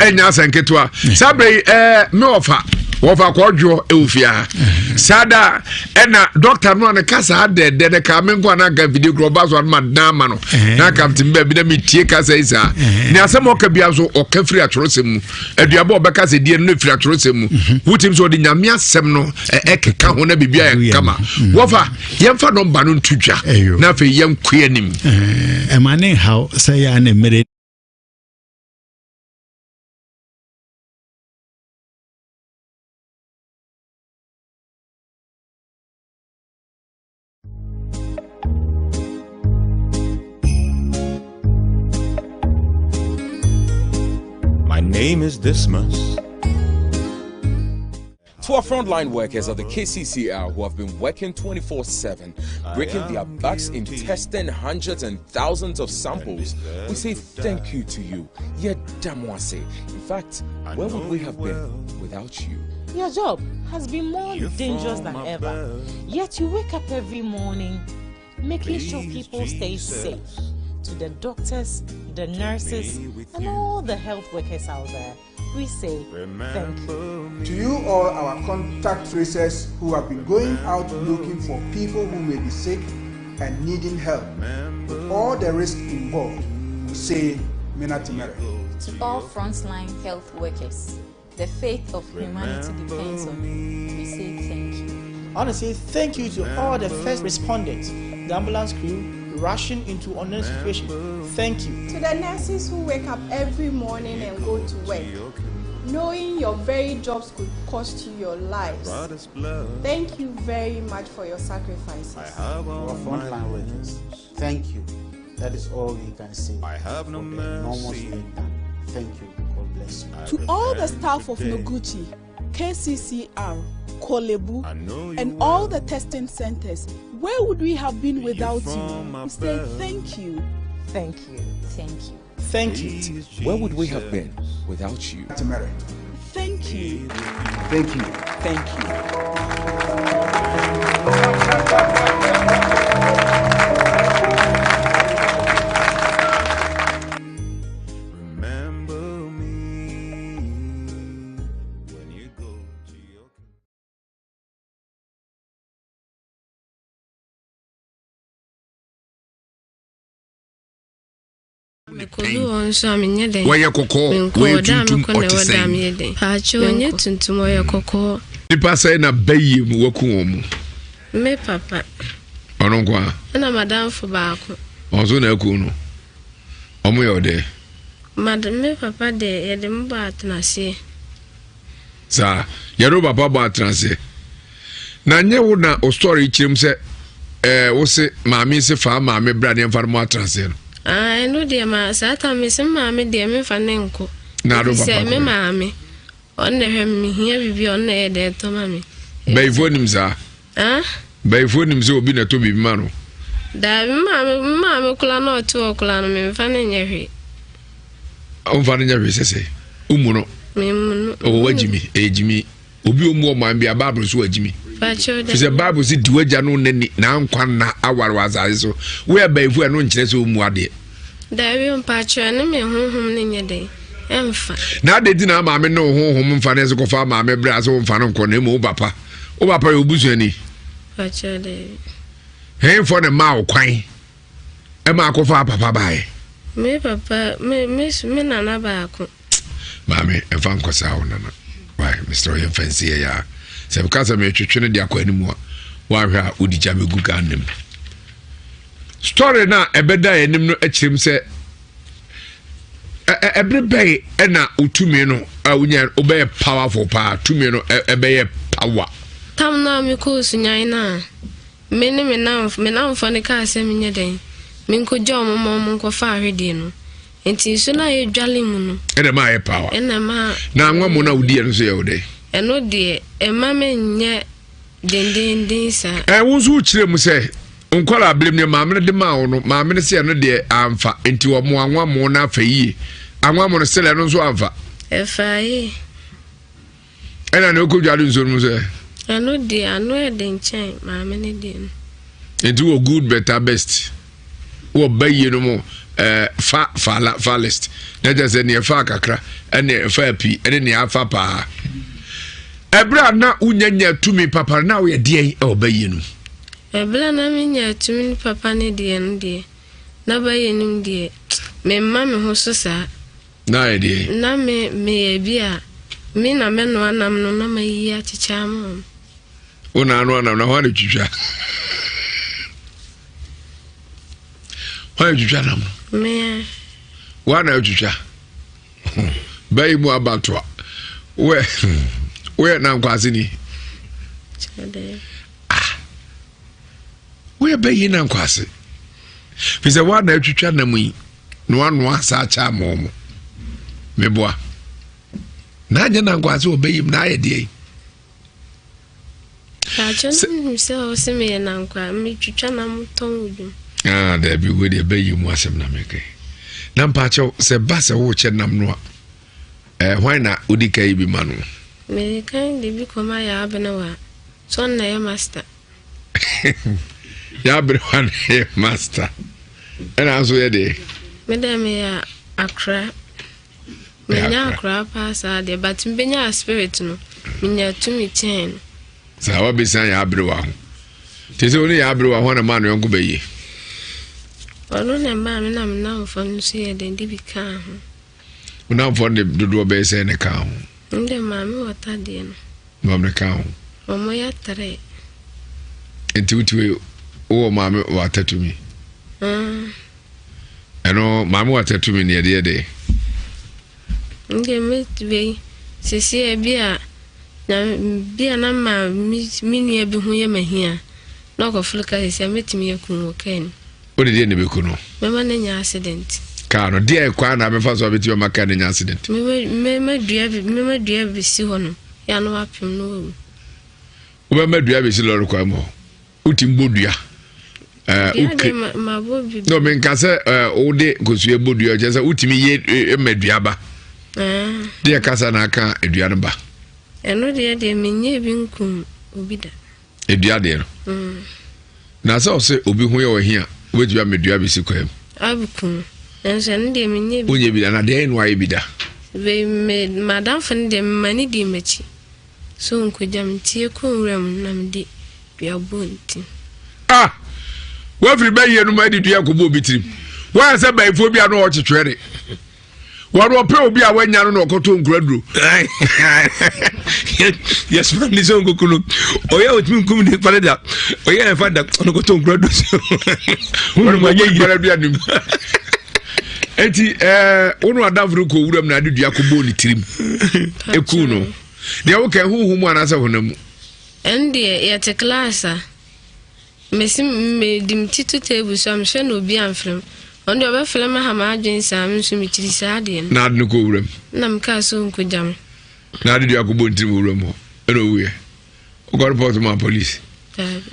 Ɛnya asɛn ketewa. Saa bere yi ɛɛ me ɔfa wɔfa kɔdwoɔ ɛwɔ fie ha. Saa da ɛna dɔkta no a ne kasa adɛɛdɛ ne kaa me nko a na nka mfidie kura ɔba so anoma dan ama no. Na nka mte baabi na metie kasa yi saa. Ne asɛm a ɔka bia nso ɔka firi atwerɛsɛm mu. Aduaba a ɔbɛka sɛ die no no firi atwerɛsɛm mu. Wotim sɛ ɔde nyame asɛm no ɛkeka ho na biribi ayɛ kama. Wɔfa yɛmfa nɔmba no nto dwa na afei yɛnkɔ anim ɛma ne nhaw sɛ yɛ a na mmerɛ My name is Dismas. To our frontline workers at the KCCR who have been working 24 7, breaking their backs in testing hundreds and thousands of samples, we say thank you to you. Yet, In fact, where would we have been without you? Your job has been more dangerous than ever. Yet you wake up every morning making sure people stay safe. To the doctors, the nurses, and all the health workers out there, we say thank you. To you all our contact tracers who have been going out looking for people who may be sick and needing help, with all the risk involved, we say Minatimere. To all frontline health workers, the faith of humanity depends on you. We say thank you. I want to say thank you to all the first responders, the ambulance crew, rushing into unknown situations. Thank you. To the nurses who wake up every morning and go to work, knowing your very jobs could cost you your lives. Thank you very much for your sacrifices. Our frontline workers, thank you. That is all we can say. I have no enormous work done. Thank you. God bless you. To all the staff of Noguchi, KCCR, Kolebu, and all the testing centers, where would we have been without you? We say thank you. Thank you. Thank you. Thank you. Where would we have been without you? Thank you. Thank you. Thank Mekɔdu hɔ nso a menyɛ dɛn. Wɔyɛ kɔkɔɔ, Menkɔ wɔyɛ hɔ da a tuntum, mekɔ na ɔte ɛwɔ da a sɛn? meyɛ dɛn. Paakye ɔnyɛ tuntum ɔyɛ kɔkɔɔ. Nipa sɛn na bɛyie mu waku wɔn mu? Me papa. Ɔno nko a? Ɛna madamfo baako. Ɔno nso na aku no. Ɔmo yɛ ɔdɛ? Mad me papa deɛ yɛde mo bɔ atenaseɛ. Saa, yɛne wo papa bɔ atenaseɛ. Na nyɛ wo na o story kyerɛ mu sɛ ɛɛ eh, wo se maame se faa maame bra ne yɛmfa no mo atenaseɛ no. Ah, ɛno deɛ ma saa ta me se maame deɛ memfa ne nkɔ. Na ado papa sɛ me maame ɔno na ɛhwɛ me mehia biribi ɔno na ɛyɛ dɛ ɛtɔ ma me. Bɛyifoɔ nim saa. Ah? Bɛyifoɔ nim sɛ obi na ɛtɔ biribi ma no. Daabi maame maame kola na ɔte hɔ kola no memfa no nyɛ hwee. Ɔmfa no nyɛ hwee sɛsɛ. Womu no. Memu no. Ɔwɔ wagyimi ɛyɛ gyimi. Obi omu ɔman bi a Bible so wagyimi. Fi sɛ Bible sɛ di w'agya no n'ani na nkwa nna aware wɔ asase so. Woyɛ bayifo ɛno nkyerɛ sɛ ɔmmu adeɛ. Dabi mpakyɛ ne me honhom no nyɛ dɛn ɛmfa. Na adɛn nti na maame ne wo honhom mfa ne sɛ kɔfa maame berɛ a sɛ womfa no nkɔ na mmom wo papa. Wo papa yɛ obusuani. Mpakyɛ dabi. Henfɔ ne maa wo kwan ɛma akɔfa papa baeɛ? Me papa me me me nana baako. Maame ɛmfa nkɔ saa wo nana. Why Mr. Ɔyɛ mfa nsi yɛ yaa. Sɛ meka sɛ metwetwe no de akɔ anim a woahwɛ a wode gya bɛgu Ghana mu. Story no a ɛbɛda anim no kyerɛ mu sɛ ɛbere bɛn ɛna wotumi no a wonya wobɛyɛ powerful paa tumi no ɛbɛyɛ power. Tam no a mekɔɔ Sunyan no a me ne me namfo me namfoɔ no kaa sɛ menyɛ dɛn menkɔgya wɔn ma wɔn nkɔfa ahwedeɛ no nti nsuo no a yɛdwale mu no ɛna ɛma ayɛ power ɛna ɛma na anwa mu no a wodiɛ no nso yɛ wo dɛn ɛno deɛ ɛma menyɛ dendeenden saa. Ɛ wo nso wokyerɛ mu sɛ nkwadaa berem deɛ maame no de maa wo no maame no sɛ ɛno deɛ amfa nti wɔn anwammo no afa yie anwammo no sɛlɛ ɛno nso amfa. Ɛfa yie. Ɛna na ɔkɔ dware nsuo no mu sɛ. Ɛno deɛ ano yɛ den kyɛn maame no deɛ no. Nti wɔ good better best wɔ ba yie no mu ɛɛ fa fa la fa list na kyerɛ sɛ nea ɛfa kakra ɛne ɛfa pii ɛne nea afa paa ɛberɛ a na wonya nya tumi papa na woyɛ deɛn ɛwɔ ba yie no. Ɛberɛ a na menya tumi papa ne deɛ no deɛ na ba yie no deɛ memma me ho so saa. Na ayɛ deɛn. Na me meyɛ bi a me na mɛnoa nam no na mayi akyekyɛ ama wɔn. Wo na ano anam na hwan na twitwa? Hwan na twitwa nam no? Mea. Hwan na twitwa? Bɛyi mu abatoa. Wɛ woyɛ nankwase ni. Ah. Woyɛ bɛyi nankwase. Fi sɛ woa na atwitwa nam yi na wanoa saa kyɛ ama wɔn. Meboa. Na anyɛ nankwase wɔ bɛyi mu na ayɛ deɛ yi. Paatwa no hu sɛ ɔsɛ meyɛ nankwa metwitwa nam tɔn wɔ dwom. Ah, daabi wei deɛ bɛyi mu asɛm na meka na mpaakyɛw sɛ ba sɛ worekyɛ nam no a eh, hwan na wodi ka yi bi ma no? Mede kan de bi kɔma yɛ abenewa sɛ ɔno na ɛyɛ master. Yɛ abenewa na ɛyɛ master ɛna nso yɛ deɛ? Me dɛ meyɛ akora. Menya akora paa saa deɛ but mebɛnya spirit no menya tumi kyɛn no. Saa wabɛsia yɛ aberewa ho te sɛ wone yɛ aberewa ho na maa no yɔnko bɛyie. Ɔno na ɛmaa me na me namfoɔ no nso yɛ den de bi kaa ho. Wo namfoɔ no de dodoɔ bɛyɛ sɛ ne kaa ho? Ndɛ maame wɔ tadeɛ no. Maame ne kaa ho. Wɔn yɛ tere. Nti wotumi wowɔ maame wɔ atatumi? Mm. Ɛno maame wata tumi ne ɛdeɛ de. Ndeɛ me wei sisi ebi a na bi a na ma me nua bi ho yɛ ma hia na ɔkɔforo ka sisi a mɛtumi aku wɔ kaa ni. Wode deɛ na ɛbɛku no? Mɛma no anya accident. Kaa no deɛ kwan na bɛfa so a bɛtumi ama kaa no anya accident? Mɛma dua bi mɛma dua bɛsi hɔ no yɛ ano apem no wawu. Wobɛma dua bɛsi lɔre kwan mu hɔ? Wotumi bɔ dua. No menka sɛ wode nkosua bɔ dua kyerɛ sɛ wotumi yɛ ma dua ba. Deɛ kasa na aka dua no ba. Ɛno deɛ deɛ menyɛ bi nkum obi da. Dua deɛ no. Mm. Na sɛ ɔsɛ obi ho yɛ ɔhi a wobɛtumi ama dua bɛsi kwan mu. Abekum. Nanso ɛno deɛ menyɛ bi. Wonyɛ bi da na deɛ no ayɛ bi da. Madamfo no deɛ mema ne di m'akyi. So nkogya me nti yɛkɔ nwura mu na mede dua bɔ ne tirim. Ah! Wafiri bɛyie no mu adi dua kɔbɔ obi tirim. Wɔayɛ sɛ bayifoɔ bi a na ɔkyetwerɛ de. Wɔn ɔpɛ obi a wanya no na ɔkɔtɔ nkura duro. Yɛsoma ne sɛ nkuku no ɔyɛ ɔtumi nkum ne fa da ɔyɛ ɛfa da ɔno kɔtɔ nkura duro so. Wɔn mu anyɛ yie. Dua nim. Eti ɛɛ wɔn adamfo no kɔ wuram na ade dua kɔbɔ ne tirim. Eku no. Deɛ woka ɛho hu mu anaasɛ honam mu? Ɛndeɛ yɛte class a mesi mede me ti to table so a mehwɛ na obi amfrɛ me. Ɔno deɛ ɔbɛfrɛ me aha m'adwene saa me nso mekyiri saa adeɛ no. Na ade no kɔ wuram. Na mekaa sɛ ɔnkɔgya me. Na ade dua kɔbɔ ntirim wuram hɔ ɛna ɔwuiɛ. Wokɔ report ma police? Daabi.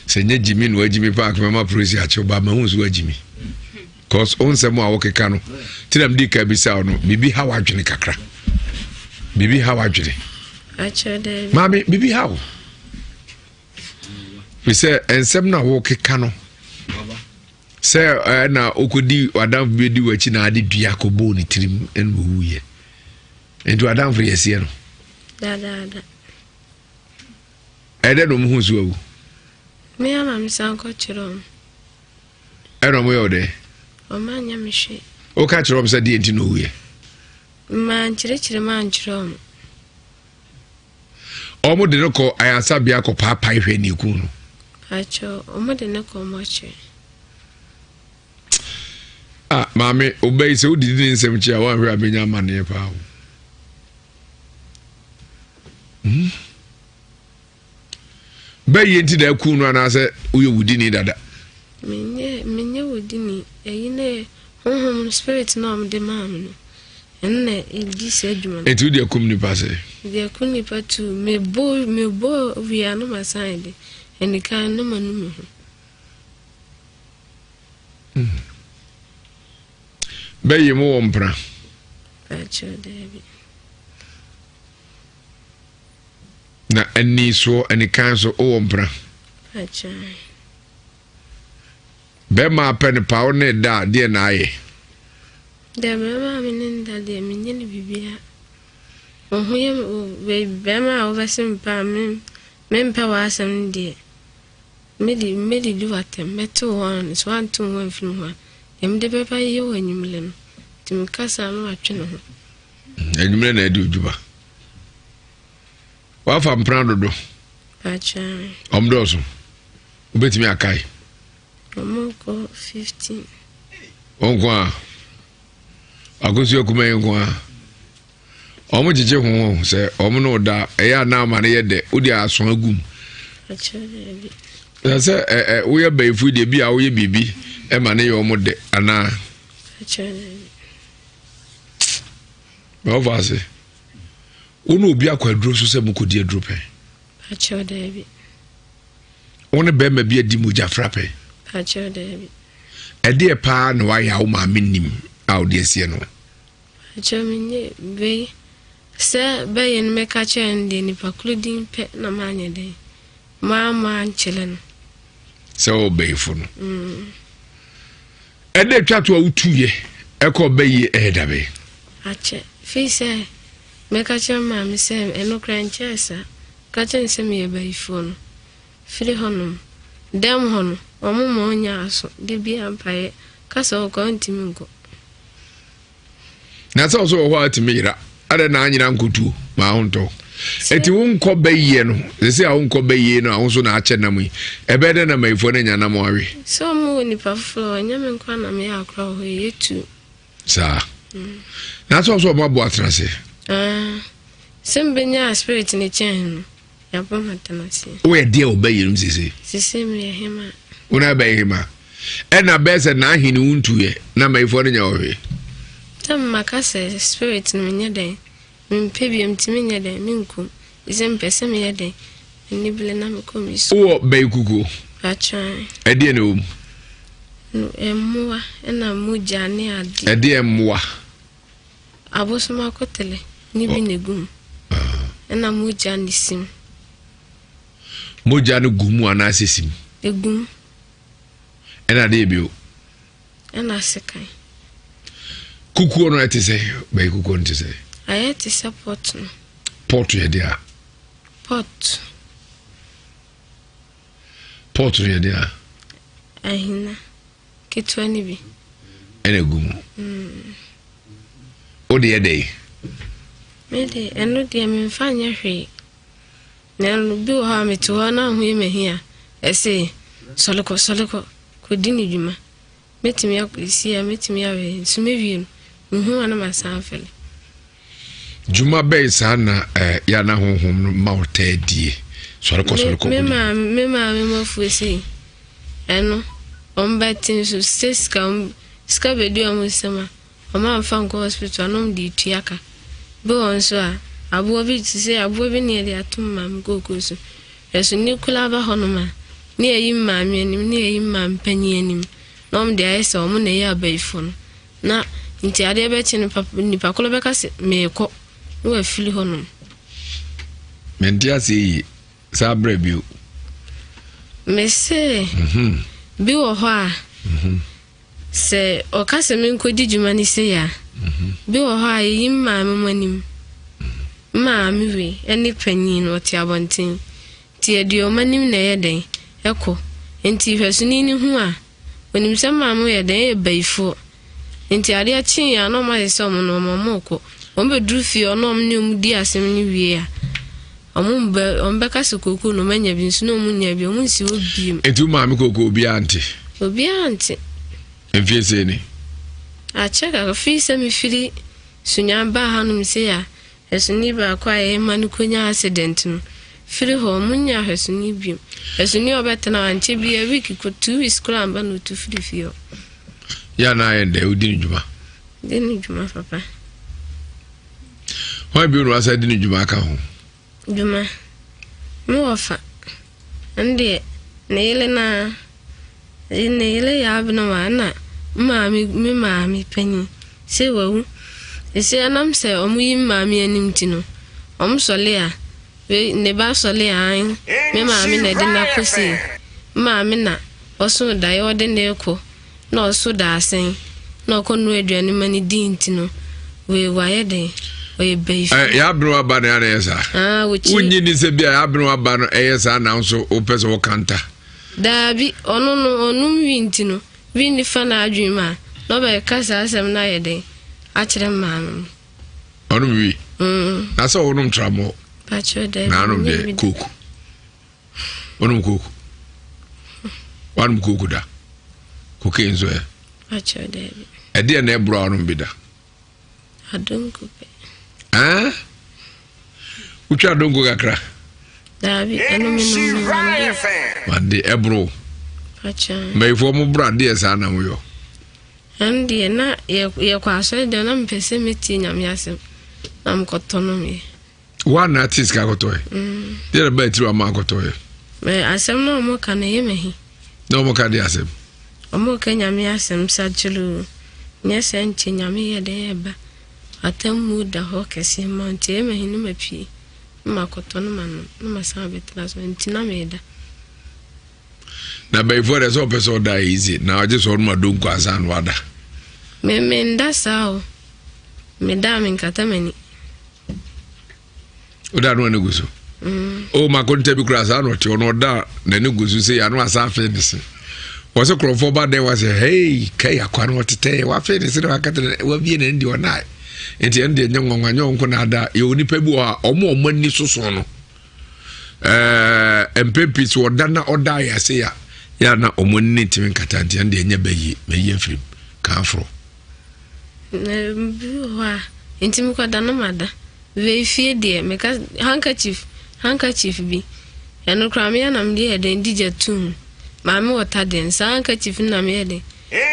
Sɛ nyɛ gyimi na wagyimi paaki mɛma polisi akyew ba mahu so wagyimi. Cause wo nsɛm a wokeka no ti na mede ka bisa wo no biribi ha w'adwene kakra. Biribi ha w'adwene. Akyerɛ daabi. Maame biribi ha wo. Fi sɛ nsɛm no a wokeka no sɛ ɛna wokɔdi w'adamfo bi di w'akyi na ade dua kɔbɔɔ ne tirim ɛna ɔwuiɛ nti w'adamfo yɛ seɛ no dadaada ɛdɛ na ɔmo hu so awu me ama me san kɔkyerɛ ɔmo ɛna ɔmo yɛ ɔdɛ ɔmo anyɛ me hwee woka kyerɛ ɔmo sɛ deɛ nti na ɔwuiɛ mankyerɛkyerɛ mankyerɛ ɔmo Wɔn de no kɔ ayaresabea kɔ paapae hwɛ ne ekun no. Pakyɛ wɔn de no kɔ mɔkyere. Ah maame ɔbɛ yi sɛ wodidi ne nsɛm kyi a wɔanhwɛ a bɛnya amanneɛ paa o. Hmm? Bɛyɛ nti na akun no anaasɛ woyɛ wudini dada? Menyɛ menyɛ wudini. Ɛyi ne honhom spirit na wɔde maa me no. Ɛno na ɛdi saa adwuma no. Enti wode akum nipa sɛ? Mede akum nipa tu. Mebɔ mebɔ wie a na masan de anikan na manu me ho. Hmm. Bɛyɛ mu wɔ mpena? Akyerɛ daabi. Na ani soɔ anikan so wowɔ mpena? Akyerɛ. Bɛrima apɛ no paa wo ne da a deɛ na ayɛ? Dɛ bɛrima a me ne no da deɛ menyɛ no biribiara. Wo ho yɛ me bɛrima a wobɛse me paa me mempɛ w'asɛm no deɛ medi mɛdidi w'atɛm mɛte wo hɔ ano sɛ woante wo ho amfiri me ho a deɛ mede bɛba yɛ wɔ anwummerɛ no nti mekasa a na watwe ne ho. Anwummerɛ na adi odwuma. Wafa mpena dodo. Ɔm dɔɔso. Wobɛtumi akae. Ɔmo kɔ 15. Wɔn nko a. Akosi akuma yi nko a. Ɔmo gyegye ho ho sɛ ɔmo ne ɔda ɛyɛ anaa ama no yɛ dɛ wode aso agum. Na sɛ ɛ ɛ woyɛ bɛyifo deɛ bi a woyɛ biribi ɛma ne yɛ ɔmo dɛ anaa. Bɛwɔ ase. Wo ne obi akɔ aduro so sɛ mokɔdi aduro pɛn? Pakyɛw daabi. Wo ne bɛrima bi adi mogya fra pɛn? Pakyɛw daabi. Ɛdeɛ paa na wayɛ a wo maame nim a wode asie no? Pakyɛw menye wei sɛ bɛyɛ no mɛka kyerɛ no deɛ nipa koro din pɛ na manyɛ dɛn maa mankyerɛ no. Sɛ ɔbɛyifo no. Mm. Ɛda atwa to a wotuiɛ ɛkɔ bɛyie ɛyɛ da bɛn? Akyɛ, firi sɛ mɛka kyerɛ maame sɛ ɛno koraa nkyɛɛ saa. Ka kyerɛ no sɛ meyɛ bayifoɔ no. Firi hɔnom, dɛm hɔ no, wɔn ma ɔnya aso, da biara mpaeɛ, ka sɛ ɔkɔ a ɔntumi nkɔ. Na sɛ ɔsɛ wɔ hɔ a atumi yera adɛn na anyera nkotuo ma ho ntɔ ɛti wo nkɔ bɛyie no sɛ a wo nkɔ bɛyie no a wo nso na akyɛ nam yi ɛbɛyɛ dɛ na mayifoɔ no anya nam awe sɛ ɔmo wɔ nipa foforɔ ɛnyɛ me nko na meyɛ akora wɔ hɔ yɛ tu saa mm. na sɛ ɔsɛ ɔmo aboa atena ase ah, sɛ mbɛnya spirit ne kyɛn no yɛabɔ ma atena ase woyɛ deɛ wɔ bɛyie no sese sese meyɛ hema wo na bɛyɛ hema ɛna bɛyɛ sɛ n'ahene wo ntuyɛ na mayifoɔ no nya ɔhwe sɛ maka sɛ spirit no menyɛ dɛn Mempɛ bio, ntumi nyɛ dɛn, menkum. Sɛ mepɛ sɛ meyɛ dɛn, m'ani bere na mekɔ me sukuu. Wowɔ bɛyi kukuo? Atwan. Ɛdeɛ na ɛwɔ mu? No, mmoa ɛna mogya ne adeɛ. Ɛdeɛ mmoa? Abosom akotele ne bi na egu mu. Ah. Ɛna mogya ne sim. Mogya no gu mu anaasɛ sim? Egu mu. Ɛna adeɛ bio? Ɛna sekan. Kukuo no ɛte sɛ bɛyɛ kukuo no te sɛ. Ayɛ te sɛ pot no. Pot yɛ de a. Pot. Pot no yɛ de a. Ahina ketewa no bi. Ɛna egu mu. Mm. O de yɛ dɛ. Me de ɛno deɛ memfa nyɛ hwee. Na ɛno bi wɔ hɔ a mete hɔ na ho yɛ m'ahi a ɛse sɔre kɔ sɔre kɔ. Kɔdi ne dwuma. Mɛtumi akɔsi a mɛtumi awɛ nso mɛwie no mehu a na masan afɛle. Dwuma bɛn saa na eh, yɛ na honhom no ma wo taa die? Sɔre kɔ sɔre kɔ. Me maame me maame mafuo sei ɛno wɔn bɛte nso sɛ sika sika bɛdi wɔn nsam a Wɔn amfa nkɔ hospital a na wɔn de retua ka. Bi wɔ hɔ nso a, aboɔ bi te sɛ aboɔ bi ne yɛde ato me maame kookoo so. Ɛso ne kura ba hɔnom a, ne yɛyi me maame anim, ne yɛyi me maame panyin anim. Na wɔn de ayɛ sɛ wɔn na ɛyɛ abayifo no. Na nti adeɛ bɛkye no papa nipa koro bɛka sɛ meekɔ na wafiri hɔnom. Mente aseɛ yie. Saa berɛ bio. Mese bi wɔ hɔ a sɛ ɔka sɛ menkɔdi dwuma no sei a, bi wɔ hɔ a yɛyi me maame mo anim. Me maame wei ne panyin no ɔte abɔnten. Nti yɛde wɔn anim na ɛyɛ dɛn ɛkɔ. Nti hwɛsoni no hu a, onim sɛ me maame yɛ dɛn ɛyɛ bayifoɔ. Nti adeɛ kyeeɛ a na wɔn ayɛ sɛ wɔn no wɔn wɔn rekɔ. Wɔn bɛduru fie hɔ na wɔn ne wɔn di asɛm no wie a, wɔn bɛ wɔn bɛka sɛ kookoo na wɔn anya bi nso na wɔn nnya bi, wɔn nsi hɔ biem. Nti wo maame kookoo obiara nte? Obiara nte. Mfie sei ni? Akyɛ kakra firi sɛ mefiri Sunya baa hanom sei a, hwɛsoni baako a yɛyɛ ma no kɔnya accident no, firi hɔ wɔn nnya hwɛsoni biom. Hwɛsoni a ɔbɛtena hɔ ankyɛ biara week kɔ 2 weeks koraa amba na ɔtu firi fie hɔ. Yɛ a na ayɛ dɛ wodi ne dwuma. Di ne dwuma papa. Hwan bio na wasa di ne dwuma aka ho? Dwuma. Me wɔfa. Ɛno deɛ ne yere naa. Ne yere yɛ abenewa ɛna maame me maame panyin sɛ wawu. Ɛsɛ ɛnam sɛ wɔn yi maame anim ti no wɔn sɔle a ne ba sɔle a an me maame na ɛde no akɔ sei. Me maame na ɔso daeɛ ɔde no rekɔ. Na ɔso dadesɛn na ɔkɔ noa aduane ma no di nti no, wei wayɛ dɛn? Ɔyɛ bayifo. Ɛ yɛabene waba no ana ɛyɛ saa? Ah, wɔkyi. Wonnye ni sɛ bi a yɛabene waba no ɛyɛ saa nanso wopɛ sɛ wokanta? Daabi, ɔno no ɔnom wi nti no, wi nni fa n'adwene mu a, na ɔbɛka saa asɛm no ayɛ dɛn akyerɛ maame no. Ɔnom wi? Mm. Na sɛ ɔnom tramɔ? Pakyɛ daabi. Na anom deɛ kooko. Wonom kooko? Woanom kooko da? Cocaine nso ɛ? Ɛdeɛ na ɛborɔ a wonom bi da? Adonko pɛ. Ah? Wotwa adonko kakra? Daabi, ɛno menom no wande. Wande, ɛboro. Mmayifoɔ mo borɔ adeɛ saa na moyɔ. Ɛno deɛ na yɛkɔ asɔre deɛ na mepɛ sɛ metie nyame asɛm na mekɔtɔ nom yɛ. Wa na ate sika akɔtɔɛ. Mm. Deɛ na baa tiri ama akɔtɔɛ. Mɛ asɛm na ɔmo ka no ɛyɛ mahi. Na ɔmo ka de asɛm. Ɔmo ka nyame asɛm sakyeroo. Nyɛ sɛ nkyɛ nyame yɛ dɛn ɛba. Atemmuo da hɔ kɛseɛ ma nti ɛyɛ mahi no ma pie. Na ma kɔtɔ no ma nom na ma san abɛtena so nti na meda. Na bɛyifoɔ deɛ sɛ ɔpɛ sɛ ɔda yɛ easy na ɔgye sɛ ɔnom adonko ansa na wada. Me menda saa o. Meda a menkata m'ani. Woda no ani gu so. Mm. O makonta bi koraa saa na ɔte ɔno ɔda n'ani gu so sɛ ano asa afei ne se. Wɔ sɛ kurɔfoɔ ba dɛn wa sɛ hei kai akwa no ɔtetɛ wafei ne se na wakata wabie n'ani deɛ ɔnae. Nti ɛno deɛ nyɛ nwanwa nyɛ ɔnko na ada yɛ onipa bi wɔ a ɔmo ɔmo ani soso no. Ɛɛ mpɛn pii so ɔda na ɔda ayɛ ase ya yɛ na ɔmo ani ne ntumi nkata nti ɛno deɛ nyɛ bɛyie bɛyie afiri mu kan forɔ. Na bi wɔ hɔ a, nti mekɔda no mada. Wei fie deɛ, meka handkerchief, handkerchief bi. Ɛno koraa meyɛ na mede yɛ dɛn di gya tu ho. Maame wɔ ta deɛ no, saa handkerchief no na meyɛ dɛn.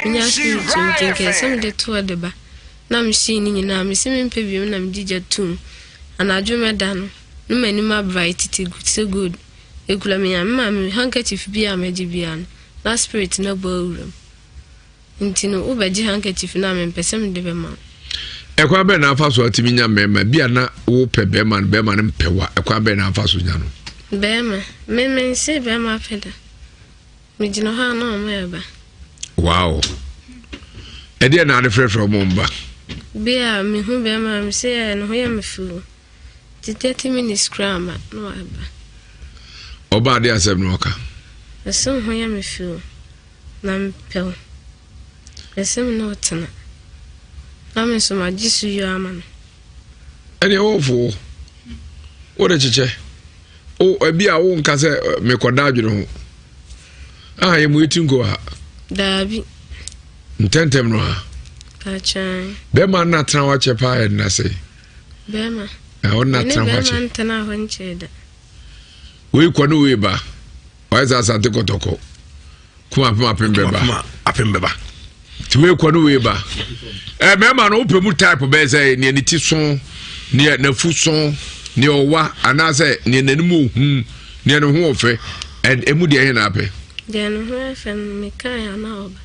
Menya spirit mu nti nka ɛsɛ mede toɔ de ba. Na mehyee ne nyinaa, mese mempɛ biom na mede gya tu mu. Anadwo mɛda no, na m'anim abright te sɛ gold. Ekura me a, me maame handkerchief bi a mɛgye biara no, na spirit no abɔ awura mu. Nti no wobɛgye handkerchief no a mempɛ sɛ mede bɛma wo. Ɛkwan bɛn na afa so atumi nya mmarima bi a na wopɛ bɛrima no bɛrima no mpɛ wa ɛkwan bɛn na afa so nya no. Bɛrima me mense bɛrima pɛ da megyina hɔ a na ɔmo ɛba. Wow ɛdeɛ na ade frɛfrɛ ɔmo mba. Bi a mehu bɛrima me se ɛ ne ho yɛ me fuu nti 30 minutes koraa ma na waba. Ɔba ade asɛm na ɔka. Ɛsɛ ho yɛ me fuu. Na mepɛ wo. Mepɛ sɛ me ne wo tena. Na me nso magye so yio ama no. Ɛdeɛ wɔfo wo. Wode kyekyɛ. O ebi a wonka sɛ eh, mekɔda adwene ho. Ah, yɛ mu eti nko ha. Daabi. Ntɛntɛm no ha. Pakyan. Bɛrima nna tena hɔ akyɛ paa yɛ nna sɛ. Bɛrima. Na ɔnna tena hɔ akyɛ. Bɛrima ntena hɔ nkyɛ da. Wei kɔ ne wei ba. Wayɛ sɛ asante kɔtɔkɔ. Kuma apem apem bɛba. Apem bɛba. Ti wei kɔ ne wei ba. Ɛ mɛɛma no wopɛ mu type bɛyɛ sɛ nea ne ti so, nea n'afu so, nea ɔwa anaasɛ nea n'anim ohu, nea ne ho ɔfɛ. Ɛ emu deɛ ɛhe na apɛ? Deɛ ne ho ɛfɛ no mekae ana ɔba.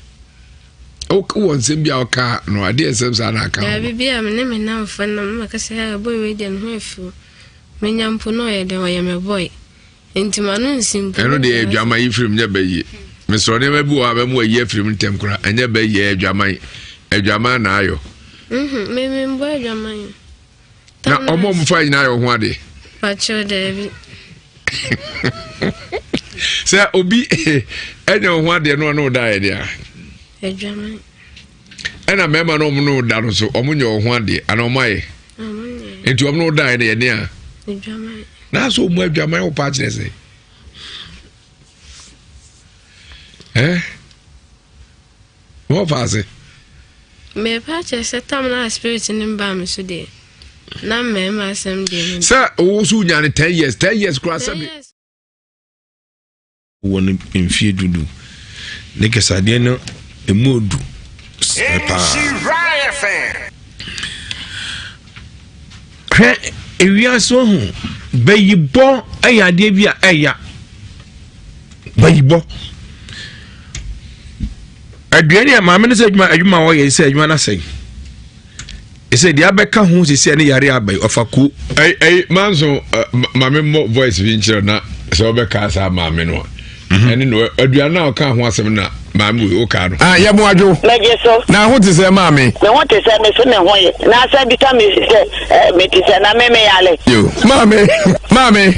Wowɔ nsɛm bi a ɔka no adeɛ nsɛm saa na aka ho. Daabi bi a me ne me namfo nam maka sɛ boy wei deɛ ne ho ɛfɛ o. Menya mpo na ɔyɛ dɛn ɔyɛ me boy. Nti m'ano nsi mpo. Ɛno deɛ adwaman yi firim nyɛ bɛyie. Mesrɛ nneɛma bi wɔ hɔ a bɛmo ayi afirim ntɛm koraa. Ɛnyɛ bɛyie adwaman. Adwaman na ayɔ. Mhm, me me mbɔ adwaman. Na ɔmo ɔmo fa nyinaa yɛ ɔho adeɛ. Pakyɛw daabi. Sɛ obi ɛnyɛ ɔho adeɛ no ɔne ɔda yɛ deɛ. Adwaman. Ɛna mmarima no ɔmo ne ɔda no so ɔmo nyɛ ɔho adeɛ ana ɔmo ayɛ. Nti ɔmo ne ɔda yɛ no yɛ nea. Adwaman. Na so ɔmo adwaman wɔ paa kyerɛ sɛ. Eh? Wọ́n fa ase. Mmepa kyerɛ sɛ tam na spirit no mbaa me so deɛ na mmarima asɛm deɛ. Sɛ owó so nya ne 10 years, 10 years koraa sɛ. Wɔ no mfie dudu ne kɛsɛ no emu odu paa. Hwɛ ewiase ho bayibɔ yɛ adeɛ bi a ɛya bayibɔ aduane a maame no sɛ adwuma adwuma a ɔyɛ sɛ adwuma no asɛe ɛsɛ deɛ abɛka ho sisi ne yare aba yi ɔfa ko. ɛyi ɛyi manso maame mmɔ voice bi nkyerɛ na sɛ ɔbɛka saa maame no a mhm. ɛne no aduane a ɔka ho asɛm na maame wei ɔka no. ah yɛ mo adwo. mɛgye so. na ho te sɛ maame. me ho te sɛ me so me ho yɛ na asɛ bisa me sɛ eh, me te sɛ na me me yale. yo maame maame.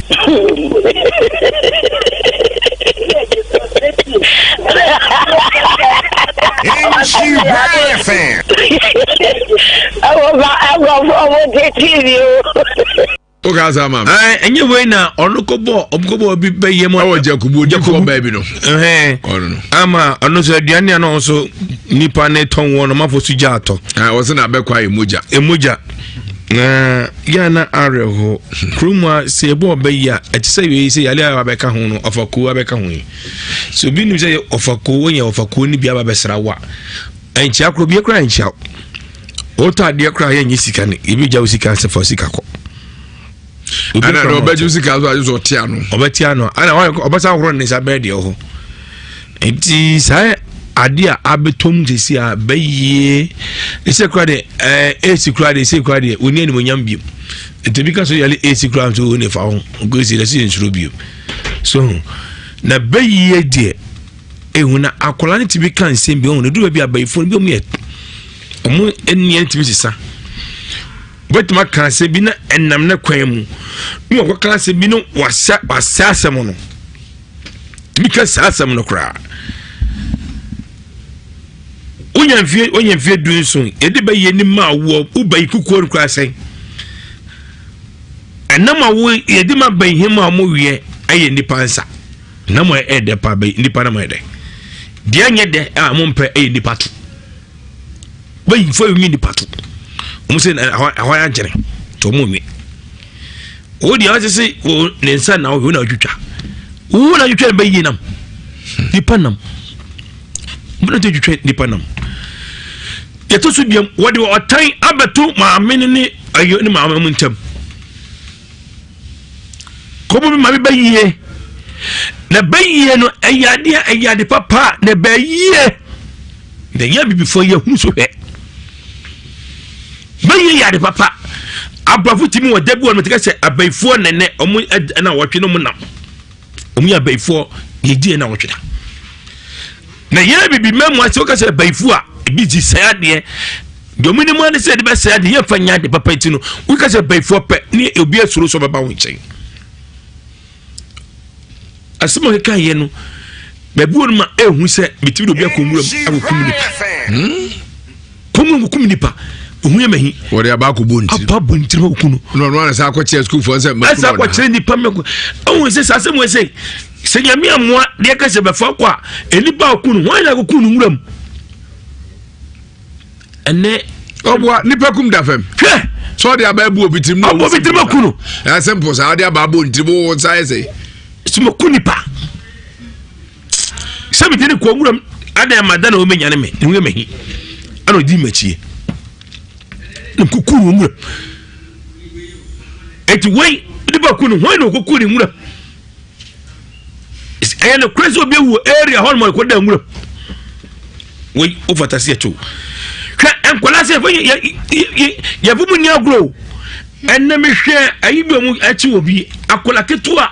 Nhyira FM. Ɛwɔ ba ɛwɔ ɔmo te TV o. o ka sa ma. Ɛɛ ɛnyɛ wei na ɔno kɔ bɔ ɔmo kɔ bɔ obi bɛ yɛ mu. Ɛwɔ Jakubu odi kɔ baabi no. Ɛhɛn ɔno no. Ama ɔno nso aduane a na ɔno nso nipa ne tɔn wɔn ɔmo afɔ so gya atɔ. Ɛɛ wɔsɛ na abɛkɔ ayɛ mogya. Emogya na yɛ na awerɛho kurom a sɛ ɛbɔ ɔbɛ yi a ɛte sɛ wei sɛ yale a abɛka ho no ɔfa kuo abɛka ho yi sɛ obi nim sɛ ɔfa kuo wɔnyɛ ɔfa kuo no bi aba bɛsra wo a ɛnkyia koro bi kora ɛnkyia wo wotɔ adeɛ kora yɛnyɛ sika no ebi gya wo sika sɛ fa sika kɔ ɛna de ɔbɛgye sika so agye sɛ ɔte ano ɔbɛte ano ɛna ɔbɛsa ahorow ne nsa bɛyɛ deɛ ɔhɔ nti saa adeɛ a abɛtɔm sisi a bɛyie ɛsɛ kora deɛ ɛɛ esi kora deɛ ɛsɛ kora deɛ wɔn animonyam biom nti obi ka so yɛle esi kora nso wɔn nifa ho nko esi na ɛsɛ yɛ nsoro biom so na bɛyie deɛ ehu na akwadaa no ti bi ka nsɛm bi ɔho na edu baabi abayifo no bi ɔmo yɛ ɔmo nneɛma tumi sisa wobɛtumi aka asɛm bi na ɛnam ne kwan mu na wɔkɔka asɛm bi no wasɛ wasɛ asɛm no tumi ka saa asɛm no koraa wonya mfie wonya mfie 17 yɛde bɛyɛ ni ma woɔ woba yi kukuo no koraa sɛn ɛnam a wo yɛde ma bɛn him a wɔn wiɛ ɛyɛ nipa nsa nam a ɛyɛ dɛ paa bɛyi nipa nam ayɛ dɛ deɛ nyɛ dɛ a wɔn mpɛ ɛyɛ nipa to bɛyifo ɛnwi nipa to wɔn sɛ ɛhɔ ɛhɔ ayɛ agyere to wɔn nwi wo deɛ ɔsɛ sɛ wo ne nsa na wo na ɔtwitwa wo na twitwa ne bɛyie nam nipa nam wo na twitwa nipa nam yɛto so biam wɔde ɔtan abɛto maame no ne ɛyɛ ne maame mu ntam kɔbɔ bi maame bɛyie na bɛyie no ɛyɛ adeɛ ɛyɛ ade papa na bɛyie na ɛyɛ abibifoɔ yɛ hu so hwɛ bɛyie yɛ ade papa aborɔfo tumi wɔ da bi wɔ no tɛkɛ sɛ abayifoɔ nɛnɛ ɔmo ɛna wɔtwe no mo nam ɔmo yɛ abayifoɔ yɛgye ɛna wɔtwe da na yɛn bibi mɛmu ase wɔka sɛ abayifoɔ a ebi gye sɛ adeɛ deɛ ɔmo nim ane sɛ ɛde bɛsɛ adeɛ yɛmfa nyɛ ade papa ti no woka sɛ abayifoɔ pɛ ne obi asuro sɛ ɔbɛba wo nkyɛn asɛm a ɔkeka yɛ no baabi wɔ no ma ehu sɛ metumi de obi akɔ nwura mu akɔkum nipa kɔmu akɔkum nipa ohun yɛ mahi. Wɔde aba akɔbɔ ne tirim. Aba bɔ ne tirim akɔku no. Na ɔno anasa akɔkyerɛ sukuufoɔ sɛ mɛkum ɔna. Ɛsɛ akɔkyerɛ nipa mɛku. Ɛhu sɛ saa asɛm wɔ sɛ sɛ nyame amoa deɛ ka sɛ bɛfa kɔ a nipa akɔku no wɔn na akɔku no nwura mu. Ɛnɛ. Ɔboa nipa kum da fam. Hwɛ. Sɛ ɔde aba abu obi tirim na ɔbu obi tirim aku no. Ɛsɛ mpo saa ɔde aba abɔ ne tirim wo nsa ayɛ sɛ. Sɛ mɛku nipa. Sɛ mede ne kɔ nwuram adan ma da na wɔmɛnyane me ne ho yɛ mahi ɛna ɔdi m'akyie na mkuku no nwuram eti wei nipa ku no hwan na ɔkɔku ne nwuram ɛyɛ no korɛ sɛ obi awu area hɔ nom ɔkɔda nwuram wei wofata sɛ yɛkyew hwɛ nkwadaa sɛ yɛfo mu ni agorɔ o ɛnna mehwɛ ayi bi ɔmo akyi wɔ bi. Akwadaa ketewa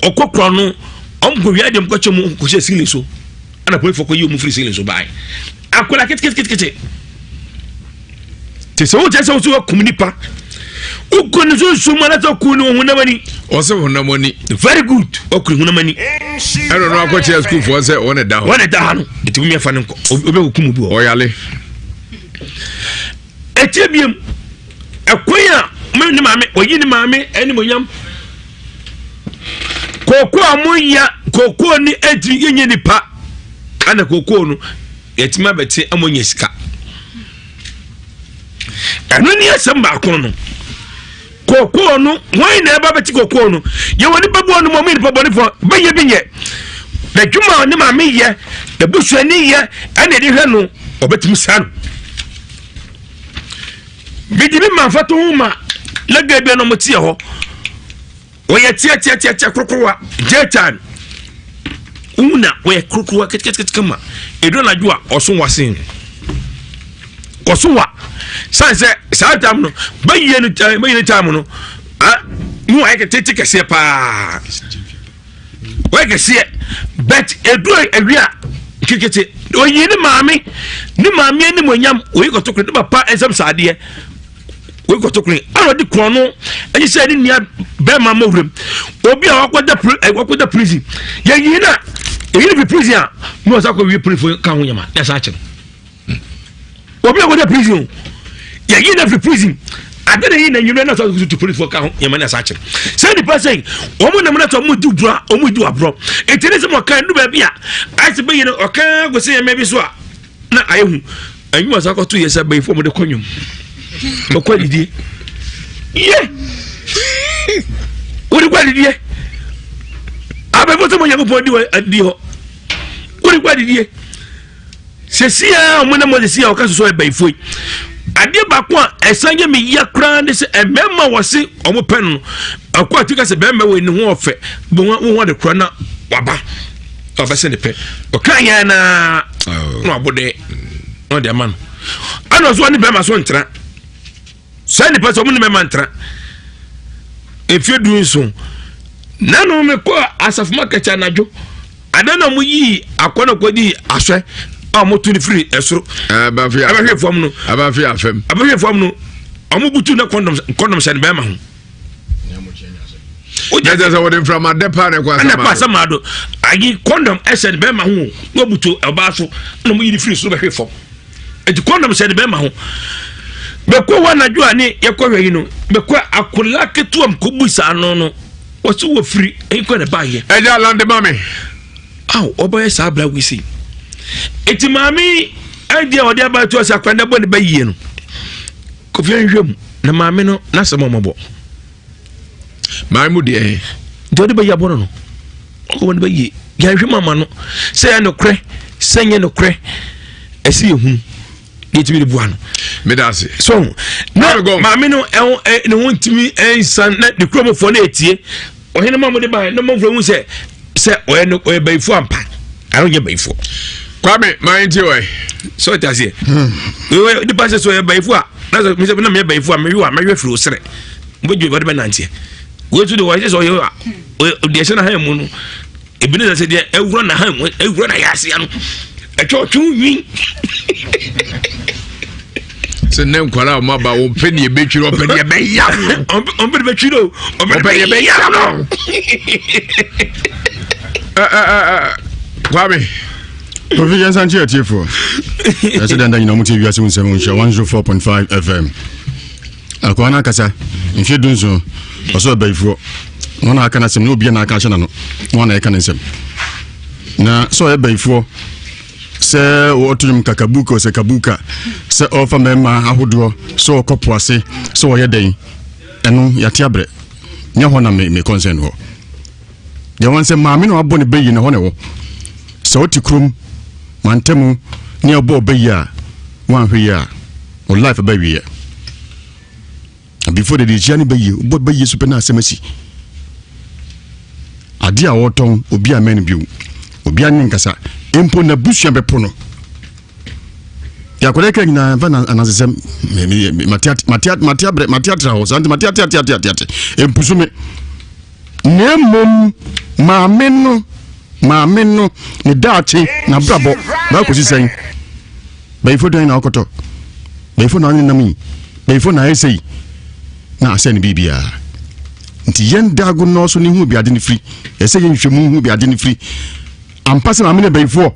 ɔkɔ korɔ no, ɔmo kɔ wia deɛ ɔmo kɔkyɛ mu kɔhyɛ ceiling so. Ɛna polisifoɔ kɔ yi ɔmo firi ceiling so baae. Akwadaa ketekete. Te sɛ wokyɛ sɛ wo so wakum nipa. Wokɔ ne sunsum mu anasɛ woku ne honam ani. Ɔsɛ honam ani. Very good. Ɔku ne honam ani. Ɛna ɔno akɔkyerɛ sukuufoɔ sɛ wɔn da hɔ. Wɔn da ha no. Eti wo miɛfa no nkɔ. Obi akɔkum obi wɔ. Ɔyale. Ɛtie biem. Ɛkwan a me ne maame ɔyi ne maame animonyam. Kooko a mo ya kooko ni ɛntumi yɛnyɛ nipa. Ɛna kooko no yɛtumi abɛte ama ɔnya sika. Ɛno ne asɛm baako no. Kookoo no, wɔn na ɛba bɛte kookoo no. Yɛwɔ nipa bi wɔ no mu, ɔmo yɛ nipa bɔnefoɔ, bɛyɛ bi nyɛ. N'adwuma a ne maame yɛ, n'abusuani yɛ, ɛna ɛde hwɛ no, ɔbɛtumi saa no. Mede bi ma mfato ho ma lega bi a na ɔmo teɛ hɔ. Wɔyɛ teɛteɛteɛteɛ korokorowa gyeetan wohu na wɔyɛ korokorowa ketekete kama ɛdu anadwo a ɔso wa sen ɔso wa san sɛ saa tam no bɛyie no bɛyie no tam no ah ne wɔayɛ ketete kɛseɛ paa wɔyɛ kɛseɛ but ɛdu awia kekete oyi ne maame ne maame anim onyam oyi kɔtɔ koro ne papa nsɛm saadeɛ wei kɔtɔ kwan a ɔde korɔn no ɛne sɛ ne nua bɛrima ma wuram obi a wakɔda eh, wakɔda prison yɛyi na yɛyi no fi prison a na ɔsa kɔ wie prison ka ho nyama na ɛsa akyɛ no obi a wakɔda prison o yɛyi na fi prison ade na yi na nwumire na sɛ ɔso to polisifoɔ ka ho nyama na ɛsa akyɛ no sɛ nipa sɛ wɔn nam na sɛ wɔn di dura wɔn di aborɔ eti ne sɛ wɔn kan du baabi a ayɛ sɛ bɛyi no ɔkan kɔsi yɛn mɛ bi so a na ayɛ hu Anwuma sa kɔto yɛ sɛ abayifo wɔde kɔ nwom ɔkɔ adidie yɛ wode kɔ adidie abayifo sɛ mo nyankopɔn di adidie hɔ wode kɔ adidie sɛsi a ɔmo nam sɛsi a ɔka soso abayifo yi adeɛ baako a ɛsan yɛ me yia koraa ne sɛ mmarima wɔ se ɔmo pɛ no ɔkɔ ati ka sɛ bɛrima wɔ ne ho ɔfɛ bɔn ho ade koraa na waba ɔbɛsɛ ne pɛ ɔka yɛn na oh. na wabɔ dɛ na ɔde ama no ɛna ɔso ɔne bɛrima so ntena saa nipa sɛ ɔmo ne bɛrima ntena mfie du nson nanu mi kɔ asafo market anadwo adan na ɔmo yii akɔ na kɔ di asɔɛ a ɔmo tu ne firi ɛsoro ɛbɛhwɛ fam no ɛbɛhwɛ fam no ɔmo butu na kɔndɔm kɔndɔm hyɛ ne bɛrima ho. na kyerɛ sɛ wɔde mframa dɛ paa na ɛkɔ asama ɛna kɔ asama do ayi kɔndɔm ɛhyɛ ne bɛrima ho na ɔbutu ɔbaa so na ɔmo yi ne firi soro bɛhwe fam eti kɔndɔm hyɛ ne bɛrima ho bɛkɔ hɔ anadwo a ne yɛkɔ hwɛ yi no bɛkɔ akwadaa ketewa mu kɔbu saa no no wɔsi wɔ firi ɛyi kɔ na ba yɛ. ɛgya lande ma mi. aw ɔbɛyɛ saa abira wisi eti maame ɛdi a ɔde aba etu ase akwadaa bɔ ne ba yie no. Kofi nhwɛ mu na maame no n'asɛm ɔmɔbɔ. Maame mu deɛ he. Deɛ ɔde bɛyɛ abɔ no no ɔkɔbɔ no bɛyie yɛnhwɛ mu ama no sɛ yɛ nokorɛ sɛ nyɛ nokorɛ ɛsɛ yɛ hunu deɛ ɛtumi de boa no. Meda ase. So na maame no ɛho ɛ ne ho ntumi ɛnsan na ne kurom foɔ no etie ɔhene mu a wɔde ba na mɔmfo ehu sɛ sɛ ɔyɛ no ɔyɛ bayifo ampa ano nyɛ bayifo. Kwame maa n ti wɔ yi. Sɛ ɔte aseɛ hmm. nipa sɛ sɛ ɔyɛ bayifo a na sɛ mesɛ na meyɛ bayifo a mehwe a mɛhwɛ firi wo serɛ wobɛdwe wɔde bɛnanteɛ wei nso de wɔyɛ sɛ ɔyɛ a deɛ ɛhyɛ n'ahan mu no ebi ne sɛ deɛ ɛwura n'ahan mu ɛwura n'ayɛ aseɛ no ɛtwa ɔtwe nwi sɛ ne nkwara a ɔma ba wɔpɛ ne ɛbɛtwi no ɔpɛ ne ɛbɛyam no ɔmpɛ ne bɛtwi no ɔpɛ ne ɛbɛyam no Kwame Kofi yɛn nsa nkyerɛ atiefoɔ ɛsɛ dɛn da nyina ɔmo tie wiase mu nsɛm nhyɛ 104.5 FM akoa no akasa mfeɛ 17 ɔsɛ ɔbayifoɔ na ɔna aka no asɛm na obia na aka ahyɛ n'ano na ɔna ɛka ne nsɛm na sɛ ɔyɛ bayifoɔ sɛ wɔto nwom kakabuka ɔsɛ kabuka sɛ ɔfa mmarima ahodoɔ sɛ ɔkɔ po ase sɛ ɔyɛ dɛn ɛno yɛate abrɛ nyɛ hɔ na me me concern hɔ deɛ wɔn sɛ maame na wabɔ ne bɛyi na hɔ na ɛwɔ sɛ wote kurom mantamu ne ɛbɔ ɔbɛyi a wɔanhwɛ yi a o life bɛwieɛ before de de kyia ne bɛyie wobɔ bɛyie so pɛ na asɛm asi adeɛ a wɔtɔn obi a mɛn bio obi a ne nkasa mpo n'abusua bɛpo no yɛakɔdɛ ka nyinaa mfa anansesɛm mate abrɛ mate atra hɔ saa nti mate ate ate ate ate ate mpusu me. Na mmom maame no, maame no, ne daakye, n'abrabɔ, bɛakɔsi sɛn? Bayifo dɛn na ɔkɔtɔ? Bayifo na ɔne nam yi? Bayifo na ayɛ sɛi? Na asɛ ne biribiara. Nti yɛn dago nɔɔso ne hu bi ade no firi. Ɛsɛ yɛn nhwehwɛ mu hu bi ade no firi. Ampa sɛ maame ne bayifoɔ.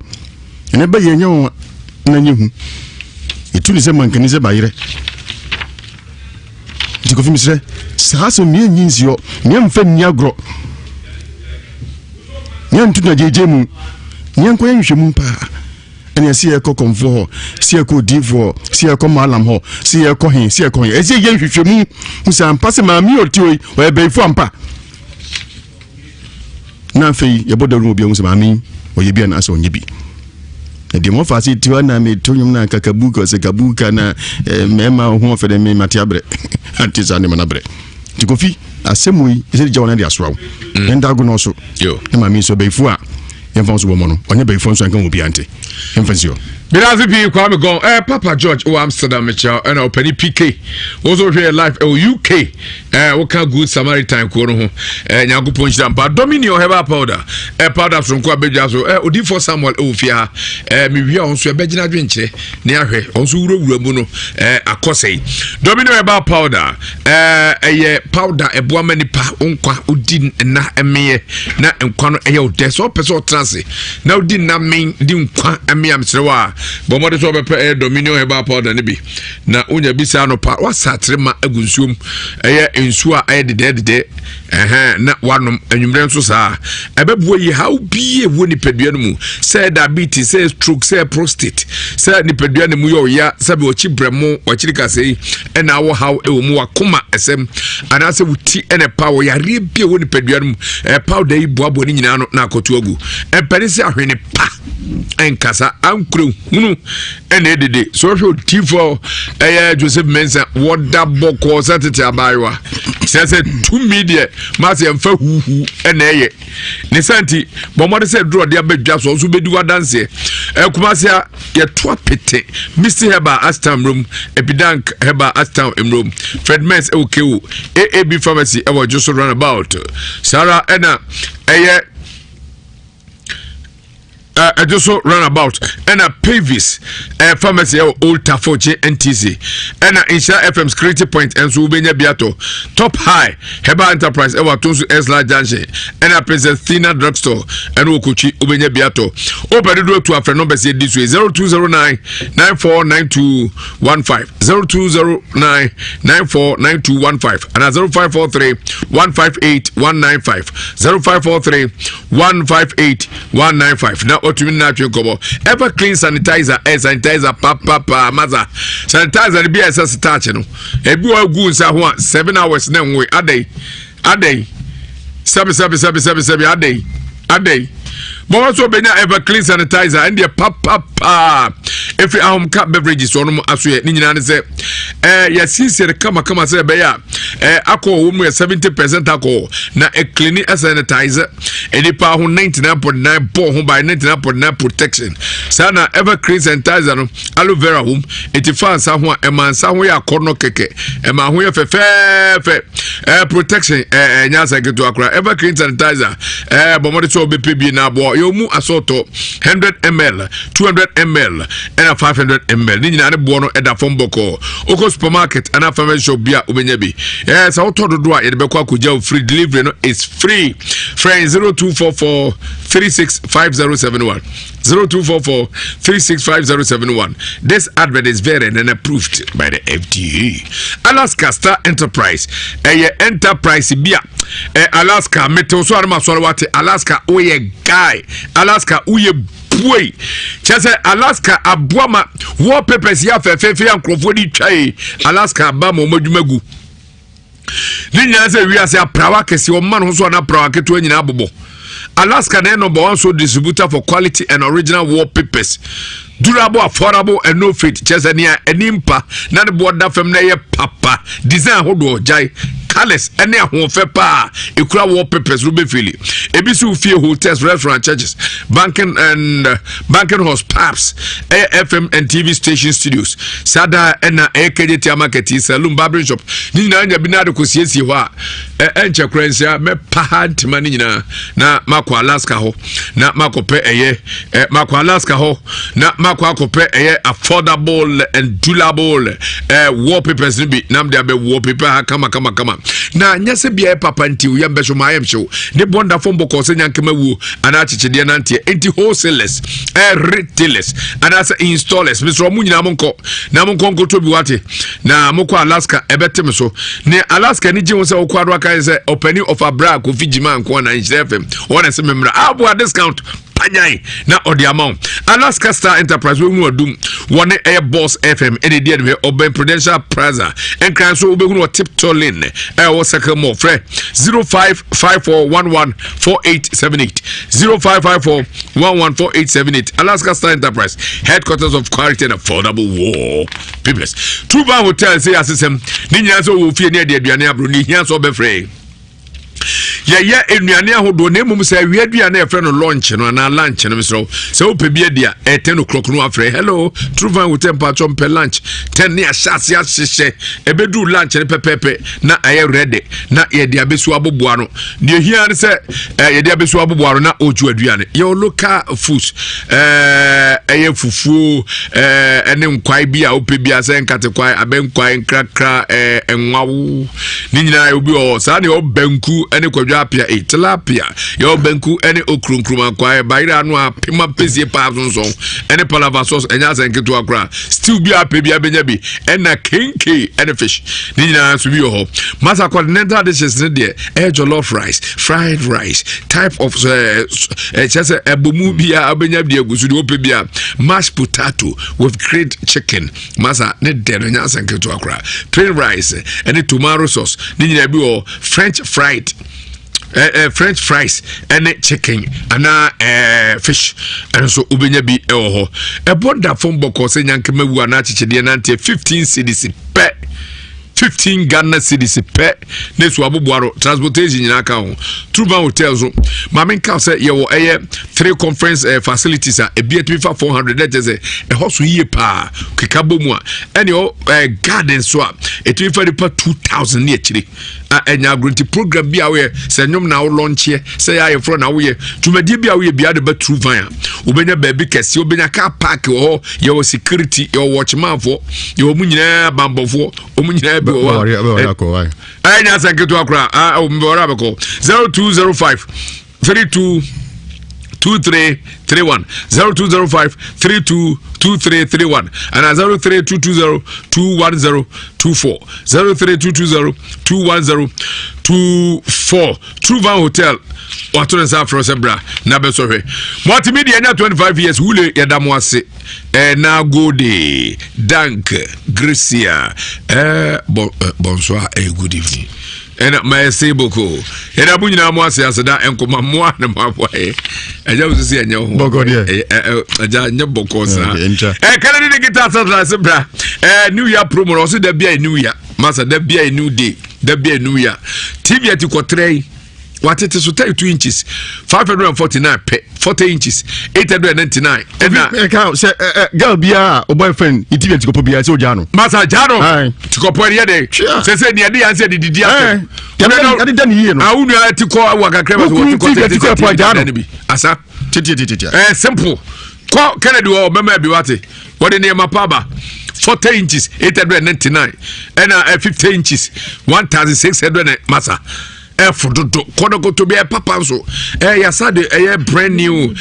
Ɛnɛ bɛyɛ nyɛ wɔn na nyɛ hu. Etu ne sɛ mankani sɛ bayerɛ. Nti Kofi mesrɛ saa asɛm mmea nyi nsiɔ mmea mfa nni agorɔ mmea nto na gyegye mu mmea nkɔyɛ nhwehwɛmu paa ɛne ɛsɛ yɛkɔ kɔmfoɔ hɔ sɛ yɛkɔ odiifoɔ hɔ sɛ yɛkɔ malam hɔ sɛ yɛkɔ he sɛ yɛkɔ he ɛsɛ yɛ nhwehwɛmu hu sɛ ampa sɛ maame yɛ ɔte hɔ yi ɔyɛ bɛyifoɔ ampa na afei yɛbɔ dawuro ma obi ahu sɛ maame yi ɔyɛ bi anaasɛ ɔnyɛ bi na deɛ mɔfa ase tiwa na meto nnwom na kakabuka ɔsɛ kabuka na eh, mmarima ho ɔfɛ dɛ me mate abrɛ ante saa nneɛma no abrɛ nti kofi asɛm yi ɛsɛ de gya wɔn de asoa wo mm. ɛnda ago no so na maame nso ɔbɛyifoɔ a yɛmfa nso bɔ mmɔ no ɔnyɛ bɛyifoɔ nso anka wɔ obiara nte yɛmfa nsi hɔ Medase pii Kwame Gɔn eh, Papa George wɔ Amsterdam mekyia ɛna ɔpani PK wo nso wohwɛ yɛ live ɛwɔ UK eh, woka Good Samaritan kuo no ho eh, Nyankopɔn nhyira mpa Dominion herbal powder eh, powder soronko a bɛdwa so eh, Odifoɔ Samuel ɛwɔ fie ha eh, mewie a ɔnso ɛbɛgyina adwenkyerɛ ne ahwɛ ɔnso wurawura mu no eh, akɔ sɛi Dominion herbal powder eh, ɛyɛ powder ɛboa ma nipa nkwa wodi nna ɛmeɛ na nkwa no ɛyɛ wo dɛ sɛ ɔpɛ sɛ ɔtena ase na wodi nna men di nkwa ɛme a mesrɛ wo a bɔ mmɔde sɛ wɔbɛpɛ ɛyɛ dominion herbal powder no bi na wonya bi saa anɔpa woasa atere ma agu nsuom ɛyɛ nsuo a ɛyɛ dedɛɛdedɛ ɛhɛn na wanom anwummerɛ nso saa ɛbɛboa yi haw bie wɔ nipadua no mu sɛ diabetes sɛ stroke sɛ prostate sɛ nipadua no mu yɛ ɔya sɛ bi ɔkyi brɛmo ɔkyiri kasa yi ɛna awɔ haw ɛwɔ mu wakoma ɛsɛm anaasɛ wo ti ɛna ɛpa wɔ yareɛ bi ɛwɔ nipadua no mu ɛpaw da yi boaboa ne nyinaa no na akɔto agu ɛmpɛne sɛ ahwene pa ɛnkasa ankura hunu ɛna ɛdede so ɔhwɛ odiifoɔ ɛyɛ Joseph Mensah wɔda bɔkɔɔ sɛ tete abaayewa kyerɛ sɛ tumi deɛ maasɛ ɛmfa huhu ɛna ɛyɛ ne sa nti bɔ mmɔde sɛ duro ɔde abɛdwa so ɔnso bɛdi wadanseɛ ɛkumase a yɛto apete misty herbal ashtown mmerom epidank herbal ashtown mmerom fred mens ɛwɔ kewo aab pharmacy ɛwɔ dwoso runabout saa ara ɛna ɛyɛ ɛdwo so runabout ɛna pavis ɛɛ pharmacy ɛwɔ old tafo kye ntc ɛna nhyira fm security point ɛnso wobɛnya bi atɔ top high herbal enterprise ɛwɔ atonso esla junction ɛna princess tina drugstore ɛna okotwi wobɛnya bi atɔ wopɛ dodoɔ atu afrɛ nɔmbɛs yɛdi so 0209 949215 0209 949215 ana 0543 158 195 0543 158 195 na watumi nna atwe nkɔmmɔ ever clean sanitizer ɛ sanitizer papapa masa sanitizer no bi a ɛsɛ starch no ebi wɔ gu nsa ho a 7 hours na nwoe adɛn adɛn sɛbi sɛbi sɛbi sɛbi sɛbi adɛn adɛn bɔbɔ so obenya ever clean sanitizer ɛndeɛ papapaa efi ahomka beverages wɔn aso yɛ ne nyinaa ne sɛ ɛɛ yɛsiesie no kamakama sɛ ɛbɛyɛ a ɛɛ alcohol wɔ mu yɛ 70% alcohol na ɛcleani sanitizer nipa ho 99.9 bɔɔ ho by 99.9 protection saa na ever clean sanitizer no aloe vera wom eti fa nsa ho a ɛma nsa ho yɛ akɔnɔ kɛkɛ ɛma ho yɛ fɛfɛɛfɛ ɛɛ protection ɛɛ ɛnyɛ asɛ ketewa koraa ever clean sanitizer ɛɛ bɔmɔde sɛ ɔbɛpɛ bi na aboa yɛ ɔmu asɔɔtɔ 100 ml 200 ml ɛna 500 ml ne nyinaa ne boɔ no ɛda fam bɔkɔɔ wokɔ supermarket anaa pharmacy shop bi a wobɛnya bi ɛɛ sɛ wotɔ dodoɔ a yɛde bɛkɔ akɔgya wo free delivery no is free frɛ 0244 365071 0244 365071 this advert is vetted and approved by the FDA Alaska Star Enterprise ɛyɛ enterprise bi a eh, Alaska metew so anoma sɔre wate Alaska woyɛ guy Alaska woyɛ buei kyerɛ sɛ Alaska aboa ma wallpapers yɛ afɛfɛɛfɛ yɛ nkurɔfoɔ de twa yi Alaska aba ma wɔn adwuma gu ne nyinaa sɛ wiase aprawa kɛseɛ ɔma no ho so ana aprawa ketewa nyinaa bobɔ Alaska na ɛnɔ bɔ one so distributor for quality and original wallpapers. Durable, affordable and no fit. Kyerɛ sɛ nea ani mpa na ne boɔ da fam na ɛyɛ papa. Design ahodoɔ gyae colours ɛne ahoɔfɛ paa ekura wallpapers no bɛfili. Ebi si fie, hotels, restaurant, churches, banking and banking halls, pubs, ɛyɛ FM and TV station studios. Saa daa ɛna ɛyɛ KJT market, saloon, barbering shop. Ne nyinaa nya bi na ade kɔ siesie hɔ a ɛnkyɛ koraa nsia mɛpa ha ntoma no nyinaa na makɔ Alaska hɔ na makɔpɛ ɛyɛ ɛ makɔ Alaska hɔ na makɔ akɔpɛ ɛyɛ affordable and durable wallpapers no bi na mede abɛ wallpaper ha kama kama kama. Na nyɛ sɛ bia papa nti yɛ mbɛso ma ayɛ mhyew ne bɔnda fam bɔkɔɔ sɛ nyankama wuo anaa akyekyedeɛ nanteɛ. Enti wholesalers, retailers anaasɛ installers, mesrɛ mo nyinaa monkɔ na monkɔ nkɔtɔ bi, wate? Na mokɔ Alaska ɛbɛte me so ne Alaska ani gye ho sɛ wokɔ ado aka sɛ ɔpani ɔfa bra Kofi Gyima nko na Nhyerɛ FM ɔna sɛ memmra aboa discount panyan na ɔde ama wo. Alaska Star Enterprise wobɛhunu adum wɔne ɛyɛ Boss FM ɛne ɛdi aduhwɛ ɔbɛn Prudential Plaza. Nkran so wobɛhunu wɔ Tiptolin ɛwɔ Circle Mall. Frɛ 0554114878, 0554114878. Alaska Star Enterprise, headquarters of quality and affordable wall papers. Tuba Hotel sɛ yɛ asesɛm ne nyinaa sɛ ɔwɔ fie ne ɛde aduane aboro ne hia sɛ ɔbɛfrɛ yɛyɛ nnuane ahodoɔ, na mmom sɛ awia aduane a yɛfrɛ no lunch no anaa lunch no, mesrɛ wo sɛ wopɛ bi adi a, ɛyɛ 10 o'clock no afrɛ, "Hello, True Vine Hotel, mpatwɔ mpɛ lunch." 10 ne ahyɛ ase ahyehyɛ, ɛbɛduru lunch no pɛpɛɛpɛ na ɛyɛ ready na yɛde abɛsu aboboa no. Deɛ hia ne sɛ yɛde abɛsu aboboa no na ɔgye aduane. Yɛwɔ local foods, ɛyɛ fufuo ɛne nkwae bi a wopɛ bi a sɛ nkate kwae, abɛnkwae, nkrakra, nwawo ne nyinaa obi wɔ hɔ saa. Ne yɛwɔ banku ne kwadwo apia, tilapia, yɛwɔ banku ne okuronkuruma kwae, bayerɛ ano a pema pesie paa sonsɔn ɛne palava sauce. Ɛnyɛ asɛ nketewa koraa. Stew bi a apɛ bi abɛnya bi, ɛna kenke ɛne fish ne nyinaa nso bi wɔ hɔ. Masa continental dishes ne deɛ ɛyɛ jollof rice, fried rice, type of ɛkyɛ sɛ ɛbɔmu biara wobɛnya bi agu so deɛ wopɛ bi a, mashed potato with grilled chicken. Masa ne dɛ no nyɛ asɛ nketewa koraa. Plain rice ɛne tomato sauce ne nyinaa bi wɔ. French fried French fries ɛne chicken anaa fish ɛno nso wobɛnya bi ɛwɔ hɔ. Ɛbɔ da fam bɔkɔɔ sɛ nyankama wu anaa akyekyedeɛ nanteɛ. 15 cedis pɛ, 15 Ghana cedis pɛ ne so aboboaro, transportation nyinaa ka ho. Truvan Hotel so, maame nka sɛ yɛwɔ ɛyɛ three conference facilities a ebi atumi fa 400, ɛkyɛ sɛ ɛhɔ so yie paa keka bɔ mu a, ɛne ɔ garden so a ɛtumi fa nipa 2000 ne akyire a ɛnya agorɔ. Nti program bi a woyɛ, sɛ nnwom na wolɔnkyeɛ, sɛ yɛ ayɛforɔ na woyɛ dwumadie bi a woyɛ bia de ba True Vine a, wobɛnya baabi kɛseɛ, wobɛnya car park wɔ hɔ. Yɛwɔ security, yɛwɔ watchmanfoɔ, yɛwɔ mu nyinaa bambɔfoɔ, ɔmu nyinaa bi wɔ hɔ a ɛnyɛ asɛ nketewa koraa. Mbɛwɔre abɛkɔ 0205 32 2331, 0205 32 2331 and 03220 210 24, 03220 210 24. True Van Hotel wato ne nsa afrɛ sɛ bra na bɛsɔhwɛ. Multimedia nya 25 years wule, yɛda mo ase. Na gode dank Gracia bɔnso a ɛyɛ good evening ɛna mɛsɛ boko. Yɛda mo nyinaa mo ase, aseda nkɔma mmoa ne mo aboaeɛ. Ɛgya wo sisi ɛnyɛ ho bɔkɔ deɛ. Ɛgya nyɛ bɔkɔ saa. Kɛnɛ ne digital satellite se bra new year promo na ɔso da bia new year masa, da bia new day, da bia new year. TV ati kɔtrɛ yi watete so 32 inches, 549 pɛ, 40 inches, 899. Ɛna ɛka sɛ ɛ ɛ girl biara o boyfriend ne TV tikɔpɔ biara sɛ o gya no. Masa gya no tikɔpɔ yɛ dɛ sɛ sɛ nea de yan sɛ de didi atɛ. Yɛde da ne yie no. Awo nua ti kɔ wa kakra ma so wɔ ti kɔ tete tete gya no bi asa. Tete tete. Simple kɔ Kennedy wɔ ɔbɛma bi wate wɔde nneɛma pa aba. 40 inches, 899, ɛna 50 inches, 1600. Masa ɛfo dodo kɔdɔkɔtɔ bi ɛpapa nso yasa de ɛyɛ brand new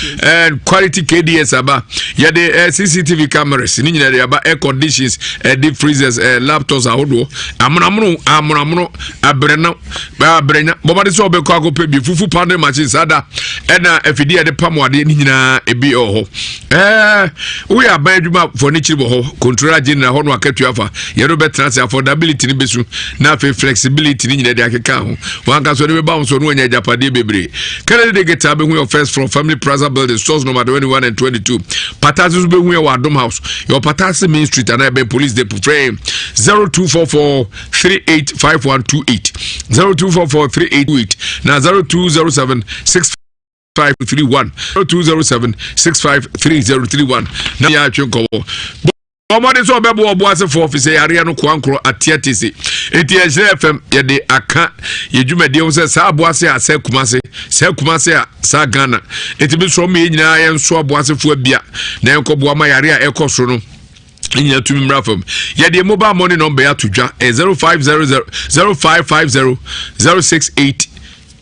quality KDS aba. Yɛde CCTV cameras ne nyinaa de aba, air conditions, deep freezers, laptops ahodoɔ amonamono amonamono abrɛna abrɛnya bɔbɔde sɛ ɔbɛkɔ akɔpɛ bi fufu pounding machine saa da ɛna afidie yɛde pam adeɛ ne nyinaa ebi ɛwɔ hɔ. Woyɛ aban adwuma fɔ ne kyiri wɔ hɔ, controller general hɔ no akatua fa yɛde bɛtena ase, affordability ne bɛsu na afei flexibility ne nyinaa de akeka ho. ankasa ɔde bɛba wo so no wanya agyapadeɛ bebree. Kennedy Digital bɛhu yɛ first floor Family Plaza building stores number 21 and 22. Patase nso bɛhu yɛ wɔ Adom House. Yɛwɔ Patase Main Street anaa ɛbɛn Police Depot. Frɛ 0244 385128 0244 3828 na 0207 6 531 0207 653031 na yɛ atwe nkɔmmɔ ɔmɔde sɛ ɔbɛboa ɔbo asefoɔ fi sɛ yareɛ no koa nkorɔ ateɛ te se enti ɛhyerɛ fam yɛde aka yɛ dwumadie ho sɛ saa aboa ase a sɛ kuma se sɛ kuma se a saa Ghana enti bi sɔ mmiɛ nyinaa yɛnso aboa asefoɔ abia na yɛnkɔboa ma yareɛ a ɛkɔ soro no nyina tumi mmra fam yɛde mobile money number yɛ ato dwa 0500 0550 068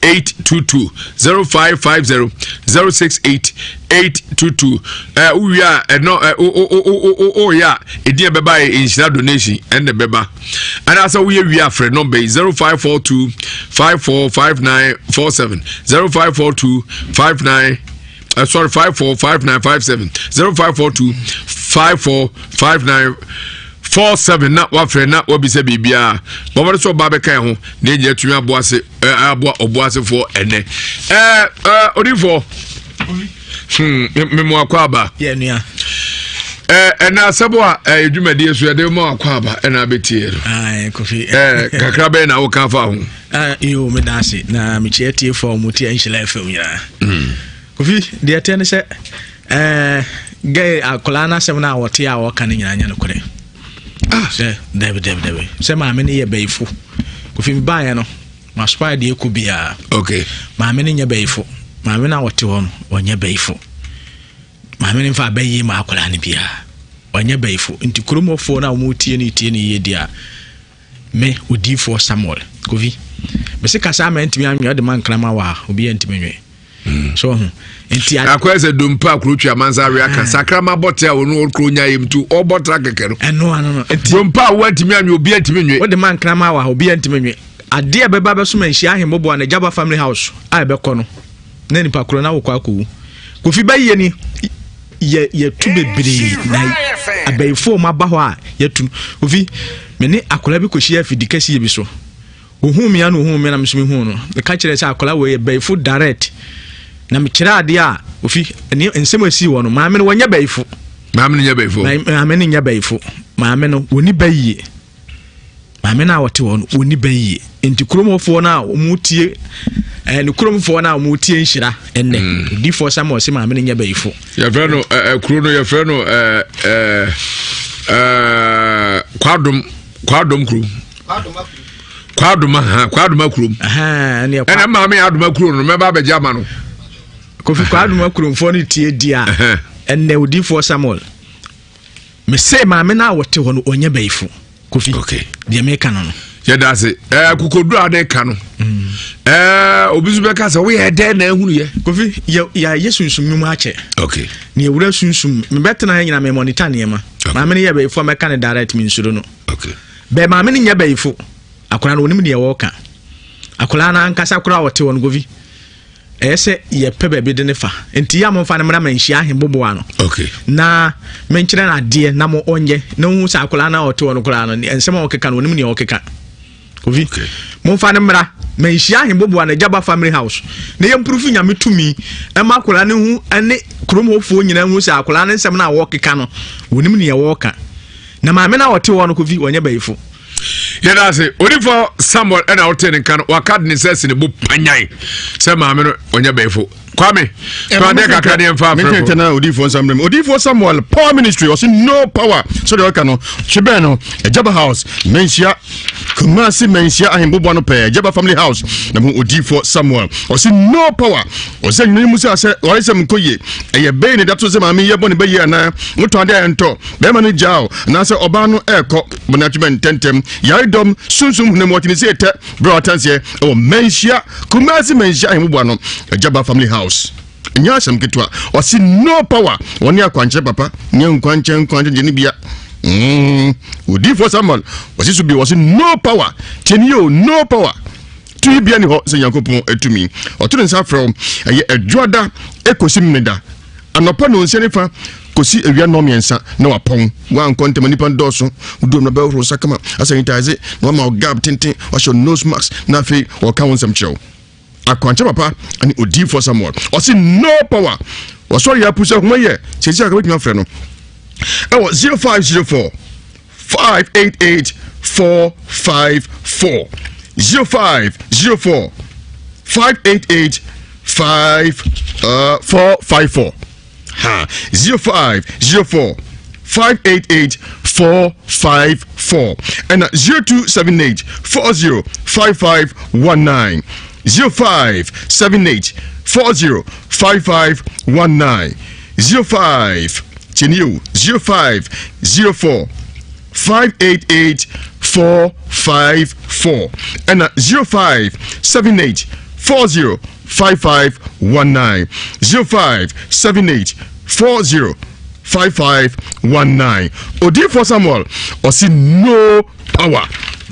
822 0550 068 822 ɛɛ wowie a ɛnɔ ɛ o o o o o yɛ a ɛdin a ɛbɛba yɛ nhyira donation ɛna ɛbɛba anaasɛ woyɛ wie a frɛ nɔmba yi 0542 545947 0542 59 uh, sorry 545957 0542 5459 47 na wafrɛ na wabisa biribiara bɔbɔde sɛ ɔba bɛka ho na ɛnyɛ atumi aboa ase aboa ɔboasefoɔ ɛnɛ ɛɛ ɛɛ odifoɔ hmm memu akɔ aba ɛɛ ɛnɛ asɛm a ɛyɛ dwumadie so yɛde mu akɔ aba ɛna abɛtie no ɛɛ kakra bɛyɛ na woka fa ho. yoo meda ase na mekyia tiefoɔ a wɔtie nhyira fm nyinaa hmm. kofi deɛ ɛteɛ ne sɛ ɛɛ gɛ akwadaa no asɛm no a wɔte a wɔka no nyinaa nyɛ nokorɛ ah. sɛ dabi dabi dabi sɛ maame no yɛ bɛyifo kofi mi baayɛ no masopa deɛ ɛkɔ biara okay. maame no nyɛ bɛyifo maame no a wɔte hɔ no ɔnyɛ bɛyifo maame no mfa abɛyie ma akwadaa no biara ɔnyɛ bɛyifo nti kurom hɔfoɔ no a wɔtie no tie no yie deɛ a me odiifoɔ samuel kofi mese kasa ama ntumi anwe ɔde ma nkrama wɔ a obi ntumi nwe Mm. so ho nti akɔyɛ sɛ dompe a kuro twa amansa awe aka ah. sakrama bɔte a ɔno kuro nya yam tu ɔbɔ tra kɛkɛ no ɛno ano no nti dompe a woantumi anwe obi antumi nwe wode ma nkrama wɔ ha obi antumi nwe adeɛ a ɛbɛba bɛso ma nhyia ahemmoboa no gyaba family house a ɛbɛkɔ no na nipa koro na wokɔ akɔwu kofi bɛyɛ ni yɛ yɛtu bebree na abayifoɔ mu aba hɔ a yɛtu kofi me ne akwadaa bi kɔhyia afidi kɛseɛ bi so Ohuu me a na ohuu me na me nso mehuu no. Meka kyerɛɛ sɛ akwadaa wei yɛ bayifo direct. Na mekyerɛ adeɛ a ofi ne nsɛm a esii hɔ no maame no wɔnyɛ bayifo. Maame no nyɛ bayifo. Maame no nyɛ bayifo. Maame no wɔni bayie. Maame no a wɔte hɔ no wɔni bayie. Nti kurom hɔfoɔ no a wɔtie ɛɛ eh, ne kuromfoɔ no a wɔtie nhyira ɛnnɛ. Mm. Odiifoɔ Samuel sɛ maame no nyɛ bayifo. Yɛfrɛ no ɛɛ eh, kuro no yɛfrɛ no ɛɛ ɛɛ ɛɛ kwadom kwadom kurom. Kwadoma ha kwadoma kurom. Ɛna maame adoma kuro no mɛba abɛgye ama no. Kofi kwadoma kuromfoɔ no tie di a ɛnɛ odiifoɔ Samuel mese maame no a wɔte hɔ no ɔnyɛ bayifo Kofi okay. deɛ meka no no. Yɛda ase ɛɛ kokoduro a de ka no mm. ɛɛ obi nso bɛka sɛ woyɛ dɛn na ehunu yɛ. Kofi yɛ yɛ sunsum nnwuma akyɛ. Okay. Ne ewura sunsum mebɛtena yɛ nyina mɛ mɔnita nneɛma. Maame no yɛ bayifo a mɛka ne direct me nsuro no. Okay. Bɛɛ maame no nyɛ bayifo. Akwadaa no onim deɛ wɔreka. Akwadaa no ankasa koraa ɔte hɔ no govi. Ɛyɛ sɛ yɛpɛ baabi de ne fa. Nti yɛ a momfa no mmra manhyia ahemboboa no. Okay. Na menkyerɛ no adeɛ na mo ɔnyɛ na ohu sɛ akwadaa no a ɔte hɔ no koraa no nsɛm a ɔkeka no onim deɛ ɔkeka. Kofi. Okay. Momfa no mmra manhyia ahemboboa no Agyaba family house na yɛmpurufu nyame tumi ɛma akwadaa no hu ɛne kurom hɔfoɔ nyinaa hu sɛ akwadaa no nsɛm no a wɔkeka no onim deɛ wɔreka. Na maame no a ɔte hɔ no Kofi ɔnyɛ bayifo. Yɛda ase odifo Samuel ɛna wote ne nka no waka de ne nsa si ne bo panyan sɛ maame no ɔnyɛ bɛyifo. Kwame to adeɛ kakra deɛ mfa afrɛfo. Mentwɛn na odifo nsa mmerɛ mu. Odifo Samuel Power Ministry ɔse no power sɛdeɛ ɔka no hwe bɛn no Agyaba House Manhyia Kumasi Manhyia ahemboboa no pɛɛ Agyaba Family House na mu odifo Samuel ɔse no power ɔsɛ nwene mu sɛ asɛ ɔyɛ sɛ mekɔ yie ɛyɛ bɛyi ne da to sɛ maame yɛ bɔ ne bɛyie anaa wotɔ adeɛ a ɛntɔ bɛrima no gyaa o anaasɛ ɔbaa no ɛrekɔ bɔne atwe bɛn ntɛntɛm yaredɔm sunsum honam wɔte ne sɛ ɛtɛ berɛ a watanseɛ ɛwɔ manhyia kumasi manhyia ahemmoboa no agyaba family house nyɛ asɛm ketewa ɔse no power wɔne akwankyerɛ papa nyɛ nkwankyɛ nkwankyɛ gye ne bia mm. odiifoɔ samuel ɔse so bi ɔse no power tiɛni o no power tumi bia ni hɔ sɛ nyankopɔn atumi ɔto ne nsa frɛ wo ɛyɛ adwoada ɛkɔsi meneda. Anɔpa nonsia ne fa kɔsi awia nnɔnmiɛnsa na wapɔn. Woankɔ ntɛm a nnipa no dɔɔso. Wodu hɔ no bɛhohoro nsa kama, asanitaise, na wama wo gab tenten, wahyɛ wo nose mask, na afei wɔka wo nsɛm kyerɛ wo. Akwankyɛ papa ne odiyifoɔ Samuel. Ɔse no power. Wɔsɔre yɛ apu sɛ homa yɛ. Sɛsi a ka bɛtumi afrɛ no ɛwɔ 0504 588 454 0504 588 5 uh, 454 ha 0504 588 454 ɛna 0278 40 5519 0578 40 5519 05 tiɛni o 0504 588 454 ɛna 0578 40 5519 0578 40 5519 Odiyifoɔ Samuel ɔsi no power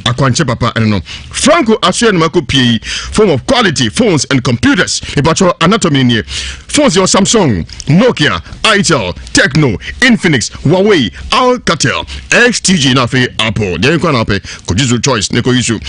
akwankyɛ papa ɛno no Franco asoɛ no mako pie yi phone of quality phones and computers mepatwɔ anatomy nie phones yɛ Samsung Nokia Itel Tecno Infinix Huawei Alcatel XTG na afei Apple deɛ nkwa na apɛ kɔgye so choice ne kɔyi so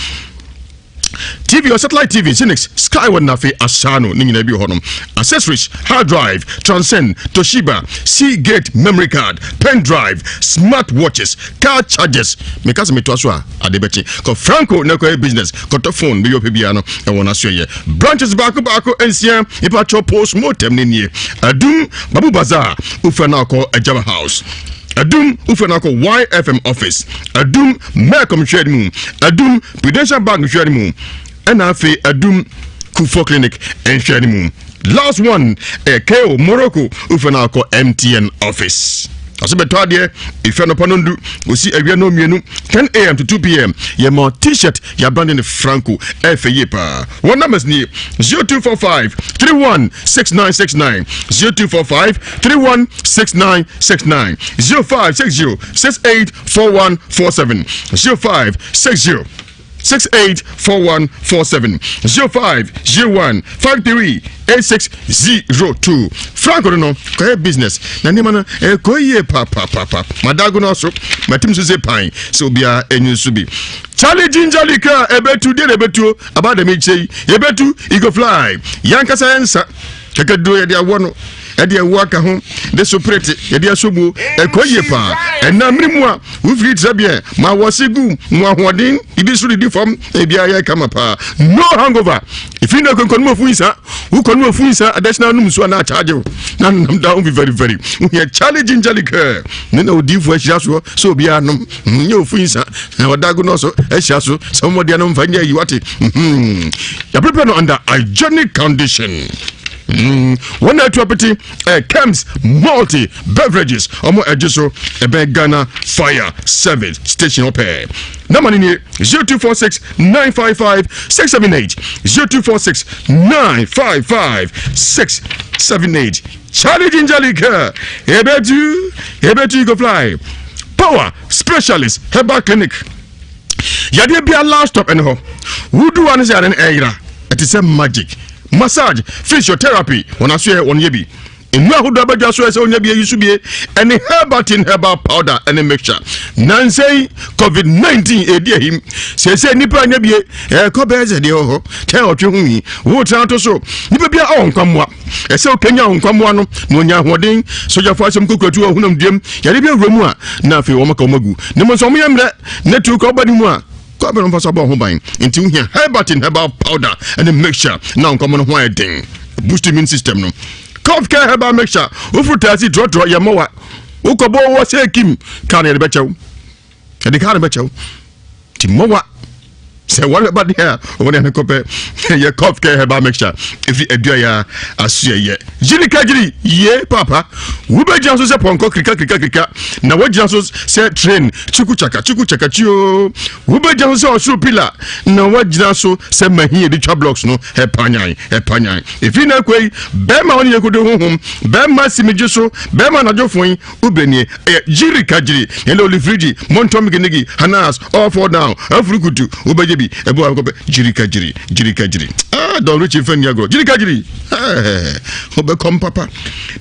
TV or satellite TV, Xenix, Skyward na afei Asano ne nyinaa bi wɔ hɔnom. Accessories, hard drive, Transcend, Toshiba, Seagate memory card, pen drive, smart watches, car chargers. Meka sɛ metoa so a ade bɛkye. Kɔ Franco na kɔyɛ business, kɔtɔ phone bɛyɛ ɔpɛ biara no ɛwɔ n'asoɛyɛ. Branches baako baako nsia, nipa post mortem ne nie. Adum, Babu Bazaar, wofɛ no akɔ Ajama House. Adum wofɛ no akɔ YFM office. Adum Melcom hwɛ mu. Adum Prudential Bank nhwɛ no mu ɛna afei Adum Kufuor Clinic nhwɛ no mu. Last one ɛyɛ KO Morocco wofɛ no akɔ MTN office. Ɔsɛ bɛtɔ adeɛ efi anɔpa no ndu osi awia no mmienu 10 am to 2 pm yɛma t-shirt yɛabrande no Franco ɛfɛ yie paa. Wɔn numbers nie 0245 316969 0245 316969 0560 684147 0560 684147 0501 53 8602 Franco no no kɔyɛ business na nneɛma no ɛkɔ yie papaapapa madago no so matim so sɛ pan sɛ obiara ɛnyi nso bi Charlie ginger liquor ɛbɛtu deɛ na ɛbɛtuo aba dɛm nkyɛ yi yɛbɛtu you go fly yankasa yɛnsa kɛkɛduro yɛde awɔ no ɛde ɛwo aka ho de so prete yɛde asɔ mu ɛkɔ yie paa ɛna mmiri mu a wofiri tira biɛ ma wɔse gu mu ahoɔden didi so didi fam ebia yɛ kama paa no hangover efi na kɔnkɔn mu ofu nsa wokɔ no ofu nsa adɛsena nom nsuo na akyagye wo na nam down be very very wohia charlie ginger liquor ne na odiifoɔ ahyira soɔ sɛ obiara nom nyɛ ofu nsa na ɔdago no so ahyira so sɛ mmɔdeɛ no mfa nyɛ ayi wate yɛprepare no under hygienic condition wɔn na atu apete eh, kems multi beverages ɔmo ɛgye so ɛbɛn Ghana Fire Service station ɔpɛɛ nama no nie 0246 955 678 0246 955 678 Charlie Ginger Liquor ebetu ebetu you go fly power specialist herbal clinic yadeɛ bia last stop ɛne hɔ wodu wa no sɛ ade no ɛyera ɛte sɛ magic massage physiotherapy wɔn aso yɛ wɔn yɛ bi nnuro ahodoɔ abadwa so ɛsɛ onya bi ayi so bie ɛne herbatin herbal powder ɛne mixture nansa yi covid 19 edi ahim sɛsɛ nipa anya bie ɛkɔ bɛyɛ sɛ deɛ wɔ hɔ kyɛn ɔtwe ho yi wotena to so nipa bi a ɔwɔ nkwammoa ɛsɛ okanya nkwammoa no na onya ahoɔden sogyafo asɛm kokuratu wɔ honam duam yare bi awura mu a na afei wɔn aka wɔn agu ne mu nso wɔn yɛ mmerɛ ne tu kɔ ɔba ne mu a kɔ abɛn mfa so abɔ ho ban nti wohia herbatin herbal powder ɛne mixture na nkwammoa no ho ayɛ den boost immune system no cough care herbal mixture wofuru taasi trɔtrɔ yɛ mɔwa wokɔbɔ wɔ sɛ kim kaa no yɛde bɛkyɛw yɛde kaa no bɛkyɛw nti mɔwa sɛ wɔn bɛba deɛ a wɔn deɛ kɔpɛ yɛ cough care herbal mixture efi adua yɛ asoɛ yɛ gyiri ka gyiri yie papa wobɛgyina so sɛ pɔnkɔ kirika kirika kirika na wogyina so sɛ train kyiku kyaka kyiku kyaka kyio wobɛgyina so sɛ ɔsoro pila na woagyina so sɛ mahi yɛde twa blocks no ɛpanyan ɛpanyan efi na akɔ yi bɛrima wɔne yɛ kodo honhom bɛrima simigye so bɛrima anadwo yi wobɛnie ɛyɛ gyiri ka gyiri yɛne olifirigi mɔntɔm ginigi hanas all fall down afurukutu wobɛgyina kɔgye bi. Ɛbɔ a kɔpɛ gyirika gyiri gyirika gyiri. Ah, Don Richie fɛn ni agorɔ gyirika gyiri. Ɔbɛkɔm papa.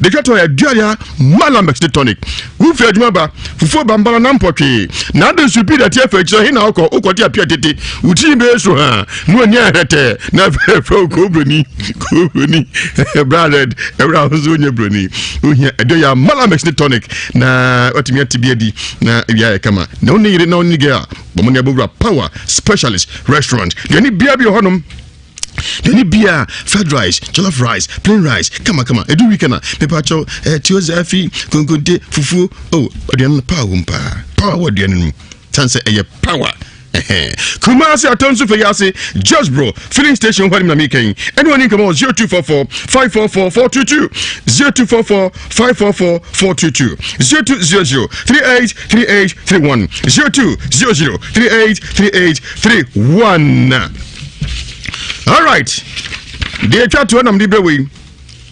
De twa tɔ yɛ aduane Malamex ne tonic. Wofi adwuma ba, fufuo bambara na mpɔtwee. Na ade nso pii dɛte afa akyire he na wokɔ, wokɔte apia tete. Wo tiri bɛyɛ so ha, na w'ani ahɛtɛɛ, na afei afrɛ wo koobroni, koobroni, bra red, ɛwerɛ a wo nso wonyɛ broni. Wohia ɛdɔ yɛ Malamex ne tonic na watumi ate bi adi na awia ayɛ kama. Na wo ne yere na wo ne girl a, bɔ mo ne abɔwura Power Specialist Restaurant. Deɛ ne bia bi wɔ hɔnom. Deɛ bia fried rice, jollof rice, plain rice, kama kama. Edu weekend a, mepa kyɛw, eh, tio zafi, konkonte, fufuo. Oh, aduane no power wom paa. Power wɔ aduane no mu. San sɛ ɛyɛ power. Kumasi Atonsu Feyase, Just Bro, filling station hɔ na meka yi. Ɛne wɔne nkɔmmɔ wɔ 0244 544 422, 0244 544 422, 0200 38 38 31, 0200 38 38 31. All right. Deɛ atwa toɔ nam de brɛ wei.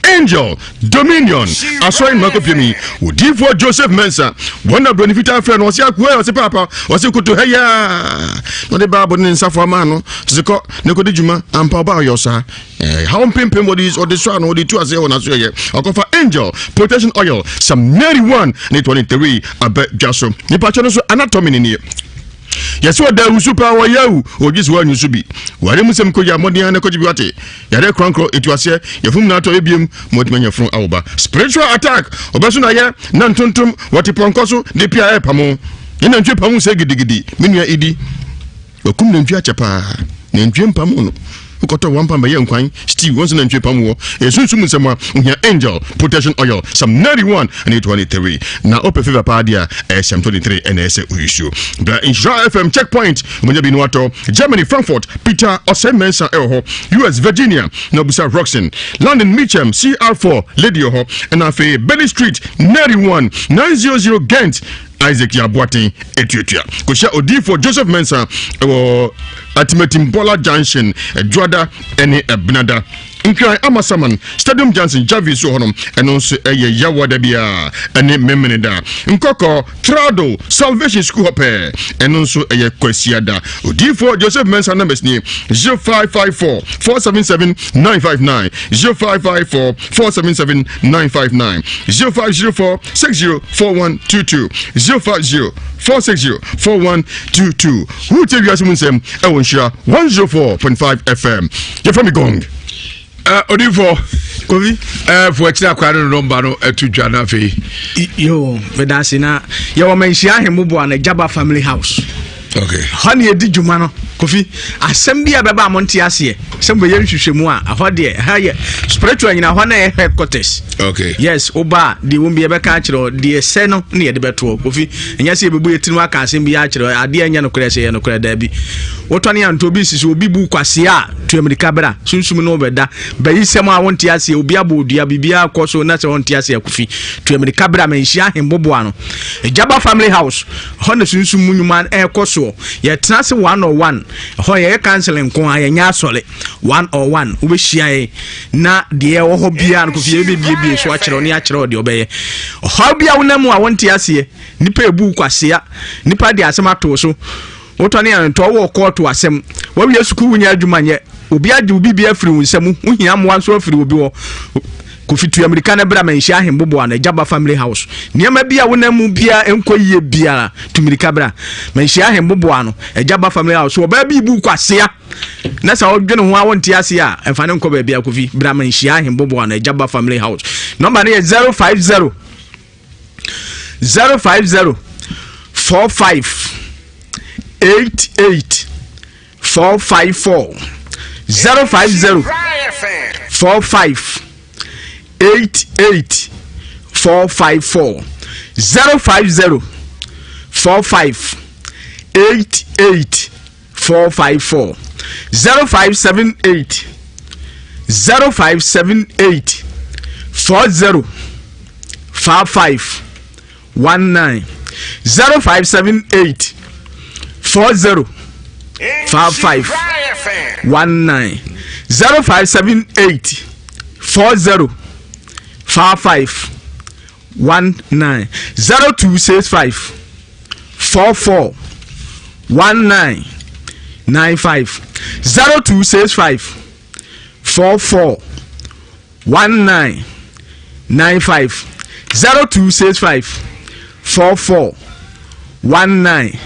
Angel Dominion asɔre nnuma kɔpie mi odiifoɔ Joseph Mensa wɔn na buroni fitaa frɛ no ɔse akoa ɔse paapa ɔse koto ha yaa na ɔde baabo ne nsafo ama no sese kɔ ne kɔdi dwuma ampa ɔba ɔyɛ ɔsaa eh, haw mpempem wɔde ɔde sɔ ano ɔde tu aseɛ wɔ n'aso yɛ ɔkɔfa Angel Protection Oil Psalm 91 ne 23 abɛ dwa so nipa kyɛ no so anatomy ne nie yɛsɛ ɔda awusu paa wɔyɛ awu ɔgye sɛ woanwu so bi ware mu sɛm kɔgya mmɔden a na kɔgye bi wate yare korankorɔ ɛtu aseɛ yɛfom na atɔ ebiem ma watumi anya funu awoba spiritual attack ɔbɛso na yɛ na ntontom wɔte pɔnkɔ so de pia ɛpamo ne nantwie pamo sɛ gidigidi me nua idi wakum nantwie akyɛ paa nantwie mpamo no wokɔtɔ wɔn pam bɛyɛ nkwan stew wɔn sɛ nantwie pam wɔ ɛsunsum nsɛm a ohia angel protection oil psalm 91 ne 23 na wopɛ favor paa deɛ a ɛyɛ psalm 23 ɛna ɛsɛ oyisuo bra nhyira fm checkpoint wɔnya bi no atɔ germany frankfurt peter ɔsɛ mensah ɛwɔ hɔ us virginia na obusa roxon london mitcham cr4 lady wɔ hɔ ɛna afei belly street 91 900 ghent Isaac Yaboaten etuatua kɔhyia odiyifoɔ Joseph Mensah wɔ Atimatim Bɔla Junction Adwuada ne Ɛbenada. Nkran Amasaman Stadium Junction Javi so hɔnom ɛno nso ɛyɛ Yawada biara ɛne Memeneda. Nkɔkɔ Trado Salvation School hɔ pɛɛ ɛno nso ɛyɛ Kwasiada. Odiyifoɔ Joseph Mensah numbers nie 0554 477 959 0554 477 959 0504 604122 050 460 4122 wotie wiase mu nsɛm ɛwɔ nhyira 104.5 fm yɛfrɛ me gong eh, odifo kofi eh, fo akyiri akwa no nɔmba no ato dwa no afei yo meda ase na yɛwɔ manhyia ahemmoboa no gyaba family house okay. hɔ ne yɛdi dwuma no kofi asɛm bi a bɛba a monte aseɛ sɛ mobɛyɛ nhwehwɛmu a ɛhɔ deɛ ɛha yɛ spiritual nyina hɔ na ɛyɛ headquarters okay. yes woba a deɛ wɔm bi yɛbɛka akyerɛ wo deɛ sɛ no ne yɛde bɛtoɔ kofi ɛnyɛ sɛ yɛbɛbu yɛtirim aka asɛm bi akyerɛ adeɛ ɛnyɛ nokorɛ sɛ yɛ nokorɛ daabi wotɔ ne anto obi sisi obi bu kwasea a tu amirika bra sunsum no wobɛda bayi sɛm a wonte aseɛ obi abɔ odua biribiara kɔ so na sɛ wonte aseɛ kofi tu amirika bra manhyia ahemboboa no Gyaba family house Ɛhɔ na sunsum mu nnwuma ɛrekɔ soɔ. Yɛtena ase one on one. Ɛhɔ yɛyɛ counseling nko ara, yɛnyɛ asɔre. One on one. Wobɛhyia yɛn na deɛ ɛwɔ hɔ biara no kofi yɛbɛbiebie so akyerɛ wo ne akyerɛ wo deɛ ɔbɛyɛ. Ɔhaw bi a wonam mu a wonte aseɛ. Nipa ebu kwasea. Nipa de asɛm ato so. Wotɔ ne antɔ wɔ kɔɔto asɛm. Wawie sukuu wonya adwuma nyɛ. Obi agye wo biribi afiri wo nsam. Wohia mmoa nso afiri obi hɔ. Kofi tu amirika na bra manhyia ahemboboa no Agyaba family house. Nneɛma bi a wonam mu biara nkɔ yie biara tu mirika bra manhyia ahemboboa no Agyaba family house. So ɔbaa bi bu kwasea na sɛ ɔdwene ho a wonte ase a ɛmfa ne nkɔ baabi a Kofi bra manhyia ahemboboa no Agyaba family house. Nɔmba no yɛ 050 050 45 88 454 050 45 88 454 050 45 88 454 0578 0578 40 55 19 0578 40 55 19 0578 40 55 19 0265 44 19 95 0265 44 19 95 0265 44 19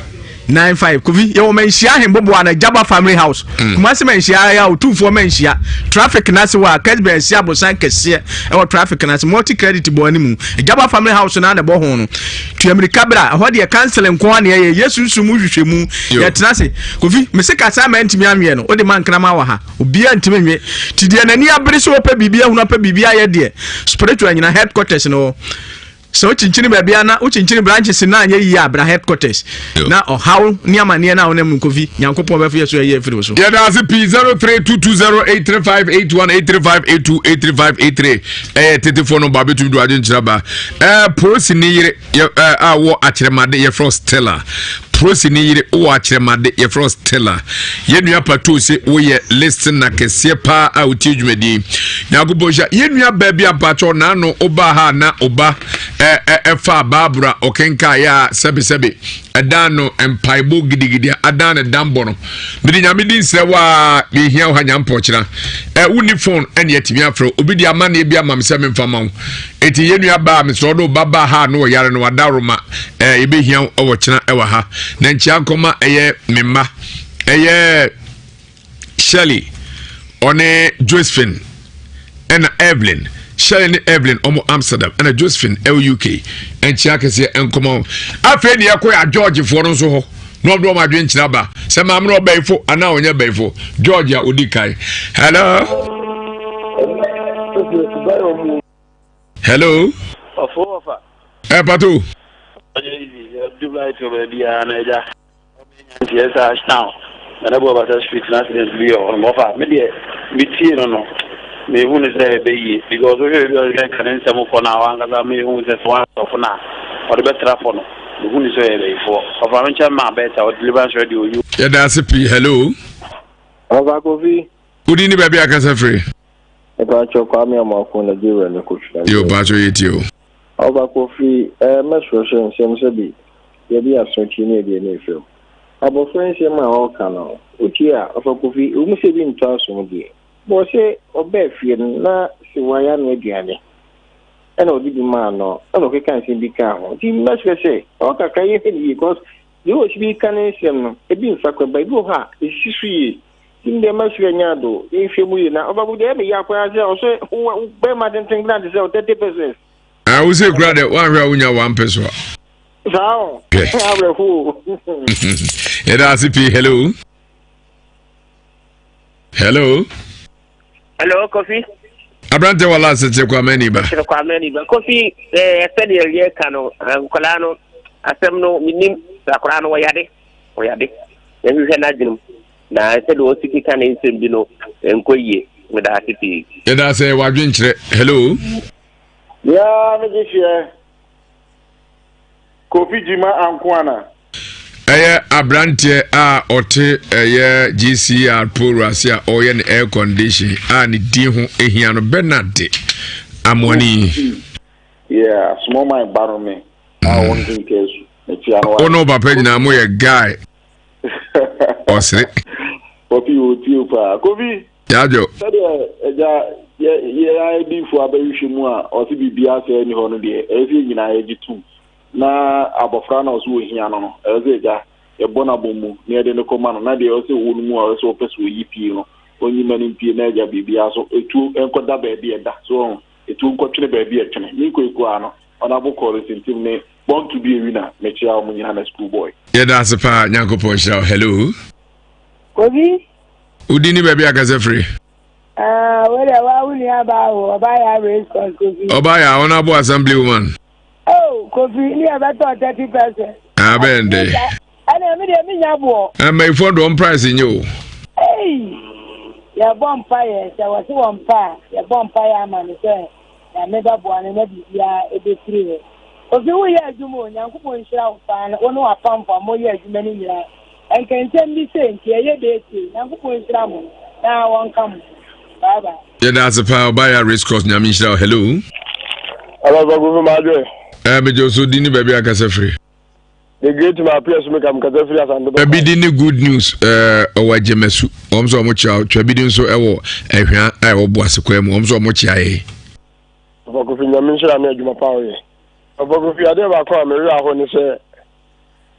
95 Kofi yɛwɔ manhyia ahemboboa na Jaba family house mm. Kumasi manhyia yɛ a otumfoɔ manhyia traffic n'ase wɔ a Kesben asi abosan kɛseɛ ɛwɔ traffic n'ase multi credit bɔ anim Jaba family house na na ɛbɔ ho no tua mirika bra ɛhɔ deɛ council nko ara na ɛyɛ yɛ sunsun mu hwehwɛ mu yɛtena ase Kofi mese kasa ma ntumi anweɛ no wode ma nkrama wɔ ha obiara ntumi nwe ti deɛ n'ani abere sɛ wɔpɛ biribi ahunu apɛ biribi ayɛ deɛ spiritual nyina headquarters no sɛ wokyinkyini baabi a na wokyinkyini branches no anyɛ yie a bra headquarters na ɔhaw ne amanneɛ no a wonam no kofi nyankopɔn bɛfo yɛ so ɛyɛ afiri wo so. Yɛda ase pii 0322083581 83582 83583 ɛyɛ tetefo no ba bɛtumi do adwenkyerɛ ba ɛɛ polisi ne yere yɛ ɛɛ a wɔ akyerɛmade yɛfrɛ Stella polisi ne yere wɔ akyerɛmade yɛfrɛ Stella yɛn nua pato se woyɛ listener kɛseɛ paa a wotie dwumadie nyankopɔn hyɛ yɛn nua baa bi ampakyɛw n'ano ɔbaa ha na ɔba ɛfa baabura ɔkenka yɛ a sɛbesɛbe ɛdan no mpaebɔ gidigidi a adan ne dambɔ no mede nyame di nsrɛ wo a mehia wo ha nyampɔkyena ɛ wonni phone ɛne atumi afrɛ obi de amanneɛ bi ama me sɛ memfa ma wo ɛti yɛn nua baa mesrɛ ɔde ɔba baa ha na ɔyare no wadaroma ɛ yɛbɛhia wo ɛwɔ kyena ɛwɔ ha na nkyia nkɔma ɛyɛ me mma ɛyɛ Shirley ɔne Josephine ɛna Evelyn Shirley ne Evelyn ɔmo Amsterdam ɛna Josephine ɛwɔ UK nkyia kɛseɛ nkɔmɔ afei ne yɛkɔ yɛ Georgefoɔ no nso hɔ na ɔde ɔmo adwene kyerɛ aba sɛ maame no ɔbɛyifo anaa ɔnyɛ bɛyifo George a odi kan hello hello ɛ pato. Nti ɛsɛ Ashtown Nana Abu Abasa street na accident bi yɛ hɔ no ɔfa me deɛ me tie no no me hu no sɛ ɛbɛ yie because wohwɛ baabi a ɔhwɛ ka ne nsɛm kɔ no a wankasa me hu sɛ sɛ wansɔfo no a ɔde bɛtra fɔ no me hu no sɛ ɔyɛ bɛyifoɔ ɔfa me nkyɛn ma bɛta ɔ deliverance radio you. Yɛda ase pii hello. Ɔfa Kofi. Wodi ne baabi akasa firi. Mepakyɛw Kwame Amoako Nigeria ne Kofi. Yo pakyɛw yɛ tie o. Ɔba Kofi eh mɛsrɛ sɛ nsɛm sɛ bi yɛde aso tie ne yɛde ani hwɛ mu. Abɔfra nsɛm a ɔreka no wotie a Ɔfa Kofi ɛwɔ mu sɛ ebi ntɔ asom deɛ but ɔse ɔbaa fie no na Sewaa yɛ anoa aduane ɛna ɔde bi maa no ɛna ɔkeka nsɛm bi kaa ho nti mɛsrɛ sɛ ɔwɔ kakra yɛhwɛ no yie cause deɛ ɔsi bi ka ne nsɛm no ebi mfa kwa ba ebi wɔ hɔ a ɛsisi so yie Nti deɛ mɛsrɛ nya do nhwɛ mu yie na ɔba bu deɛ ɛmɛ yɛ akɔya sɛ ɔsɛ wo bɛrima tenten kura te sɛ 30 pesos. Ah, wo sɛ kura dɛ woanhwɛ a wonya one peso a. Saa o. Awerɛho o. Yɛda ase pii hello. Hello. Hello, Kofi. Aberante wɔ last kyerɛ Kwame ani ba. Kyerɛ Kwame ani ba. Kofi, eh, sɛdeɛ yɛka no, eh, nkwadaa no, asɛm no, menim sɛ akwadaa no wɔyade, wɔyade. Yɛhwehwɛ n'adwenem. Na sɛdeɛ ɔsi keka ne nsɛm bi no, nkɔ yie. Meda ase pii. Yɛda ase wadwenkyerɛ. Hello. Ya megye hyeɛ. Kofi Gyima Ankoana. Ɛyɛ aberanteɛ a ɔte ɛyɛ GCR polo ase a ɔyɛ ne air condition a ne din ho ehia no Bernard Amoani. Yeah, small mind ba no me. A wɔn nti nkɛsu. Mekyia no. Wo ne wo papa nyinaa mo yɛ guy. Ɔsere. Kofi otie o paa. Kofi. Yadwo. Sɛdeɛ agya yɛ yɛ ayɛ diifo abɛhwehwɛ mu a ɔse biribiara sɛ ɛni hɔ no deɛ ɛyɛ sɛ yɛn nyinaa yɛgye tom na abɔfra no a ɔse ɔhia no no ɛyɛ sɛ agya yɛbɔ no abɔ mu na yɛde no kɔma no na deɛ ɔsɛ ɔwɔ no mu a ɔyɛ sɛ ɔpɛ sɛ ɔyi pie no ɔnyi ma no mpie na agya biribiara so ɛtuo nkɔda baabi ɛda so ɔho ɛtuo nkɔtwene baabi ɛtwene me nkoekoa no ɔnabo kɔɔre sintim ne born to be a winner mekyia wɔn nyinaa na school boy. Yɛda ase paa Nyankopɔn nhyira wo. Hello. Kofi. Wodi ni baabi akasa firi. Ah, wei deɛ wa wo nua baa o, ɔbaa yɛ race course Kofi. Ɔbaa yɛ honorable assembly woman. Oh, Kofi, ne yɛ bɛtɔ 30%. Ah, bɛn de. Ɛna mi deɛ mi nya boɔ. Mmayifoɔ de wɔn price nye o. Ei, yɛbɔ mpa yɛ sɛ wɔse wɔn mpa a, yɛbɔ mpa yɛ ama no sɛ Nyame bɛboa no na biribiara ɛbɛfiri hɔ. Kofi woyɛ adwuma o, Nyankopɔn nhyira wo paa na wo ne w'apamfo a moyɛ adwuma no nyinaa. Ɛnka nsɛm bi sei nti ɛyɛ dɛ tie. Nyankopɔn nhyira mo na wɔnka mo ho. Bye bye. Yɛda ase paa ɔbaa yɛ race course nyame nhyira wo hello. Hello, Kofi Madwe. Eh, megye so di ne baabi akasa firi. The great ma appear so meka mekasa firi asante bɛkɔ. Twabidi ne good news eh, ɔwɔ agyemasu wɔn nso wɔn kyia twabidi nso ɛwɔ ɛhwea a ɛwɔ boase kwan mu wɔn nso wɔn kyia yɛ. Papa Kofi nyame nhyira ne adwuma pa ɔyɛ. Papa Kofi adeɛ baako a mewerɛ aho ne sɛ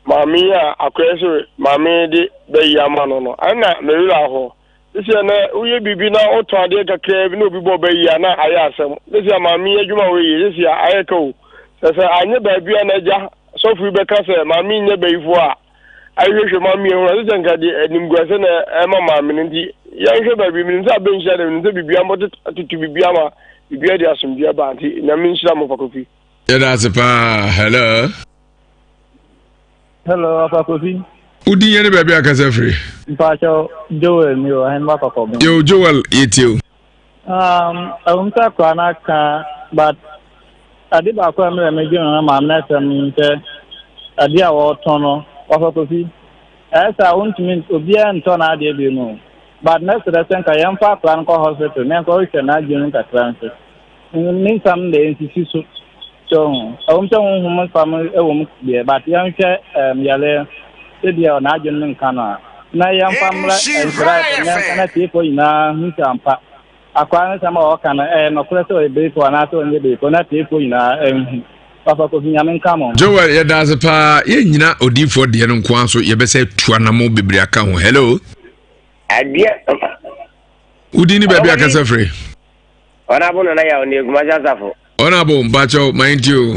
maame yi a akɔyɛ sɛ maame de bɛyi ama no no ɛna mewerɛ aho sisi ɛnɛ woyɛ biribi na wotɔn adeɛ kakraa bi na obi bɔ bɛyi a na ayɛ asɛm sisi a maame yi adwuma wɔ yie sisi a ayɛ ka o sɛ sɛ anyɛ baabi a na agya sɔfo yi bɛka sɛ maame yi nyɛ bayifoɔ a ahwehwɛ maame yi ho na sisi nka deɛ animguase na ɛma maame no nti yɛnhwɛ baabi menim sɛ abɛnhyira dɛ menim sɛ biribi ambɔ tutu biribi ama biribi ade asomdwoeɛ ba nti nyame nhyira mo Kofi. Yɛda ase paa hello. Hello, Papa Kofi. Wo din yɛ ne baabi akasa firi? Mpakyɛw, Joel ni o, Ahenba Kɔkɔbɛn. Yo, Joel, yɛtie o. Um, ɛwom sɛ akora no aka, but ade baako a mmerɛ medwene ho maame no asɛm no sɛ ade a wɔtɔn no, Papa Kofi, ɛyɛ sɛ a wontumi obiara ntɔ n'adeɛ bi mu. But mɛsrɛ sɛ nka yɛmfa akora no kɔ hospital na yɛnkɔhwehwɛ n'adwene mu kakra nso. Ne nsɛm deɛ nsisi so. So ho. Ɛwom sɛ honhom fam wɔ mu deɛ, but yɛnhwɛ um, yareɛ sɛdeɛ n'adwene no nka no a, na yɛmfa mmra nhyira fam na yɛnka na tiefoɔ nyinaa hu sɛ ampa akwaa no nsɛm a ɔka no ɛyɛ nɔkorɛ sɛ ɔyɛ beefoɔ anaasɛ ɔnyɛ beefoɔ na tiefoɔ nyinaa nhu. Papa Kofi Nyame nka mo. Joel yɛda ase paa yɛnnyina odiyifoɔ deɛ no nko ara so yɛbɛsɛ tu anamo bebree aka ho hello. Adeɛ. Wodin ne baabi akasa firi. Ɔnabo nana yaw ne Kumasi asafo. Ɔnabo mpakyɛw ma nti o.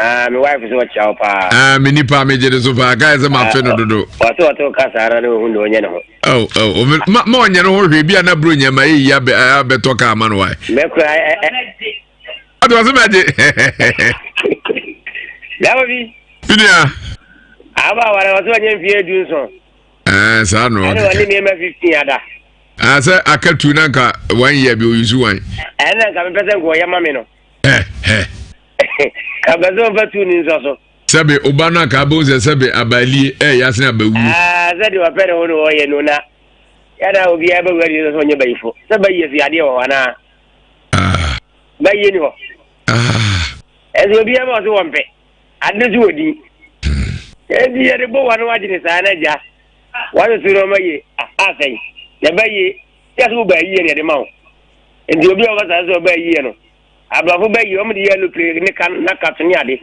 Ah, me wife so ɔkyia wo paa. Ah, me nipa me gye de so paa. Kae sɛ ma fe no dodo. Ɔsɛ ɔte wo kasa ara na ohun de ɔnyɛ ne ho. Oh, oh, ma ma ɔnyɛ ne ho hwee bi a na bro nyɛ ma eyi abɛ abɛtɔ kaa ma no wae. Mɛkura ɛ ɛ. Ɔte ɔsɛ mɛgye. Yawo bi. Binia. Aba awara ɔsɛ ɔnyɛ mfie 17. Ɛɛ saa na ɔkeka. Ɛna ɔne nneɛma 15 ada. Ah, sɛ aka tu na nka one year bi oyusu wan. Ɛna nka mepɛ sɛ nka ɔyɛ ma me no. Ɛ ɛ. Ka bɛ sɛ ɔmfa tu ne nsɔ so. Sɛbe ɔba no anka abɛhu sɛ sɛbe abalie ɛyɛ asene abawuo. Ah, sɛ deɛ ɔpɛ ne ho na ɔyɛ no na yɛda obiara bɛwura deɛ sɛ ɔnyɛ bayifo sɛ bayie so yadeɛ wɔ hɔ anaa? Ah. Bayie ni hɔ. Ah. Ɛsɛ obiara ma ɔso wɔmpɛ. Ade no so wɔ din. Enti yɛde bɔ wa no wagyene saa na gya. Watoto nneɛma yie. Aha sɛn. Na ɛba yie. Yɛ sɛ woba yie na yɛde ma wo. Enti obi a ɔba saa sɛ ɔba yie no. Aborɔfo ba yie, wɔn de yɛ alupre ne ka na kato ne ade.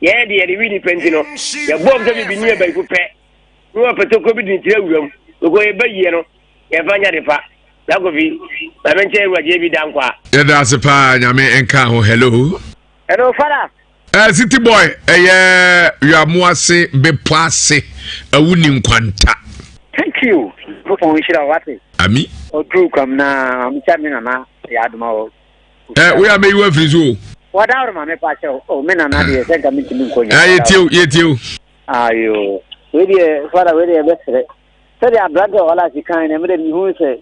Yɛn de yɛde wi nipa nti no, yɛbɔ wɔn sɛ bibi ne yɛ bayifo pɛ. Ne wɔn pɛ tokuro bi de ne tiri awura mu. Because yɛba yie no, yɛmfa nyɛ ade pa. Na kofi, maame nkyɛn awura gye bi da nkwa. Yɛda ase paa nyame nka ho hello. Hello fada. Eh, city boy ɛyɛ wiamoase bepɔ ase awu ni nkwanta. Thank you. Nyankopɔn nhyira wo wate. Ami. Ɔduru kwam na mekyia me nana yɛ adoma wɔ. Eh, woyɛ amɛyi wo afiri so o. Wɔda woro ma me pa kyɛw. Oh, me nana deɛ sɛ nka mentumi nkɔ nyina. Eh, yɛtie o, yɛtie o. Ayo. Wei deɛ fada wei deɛ ɛbɛsrɛ. Sɛdeɛ aberante a ɔwɔ kan no, mede mehu sɛ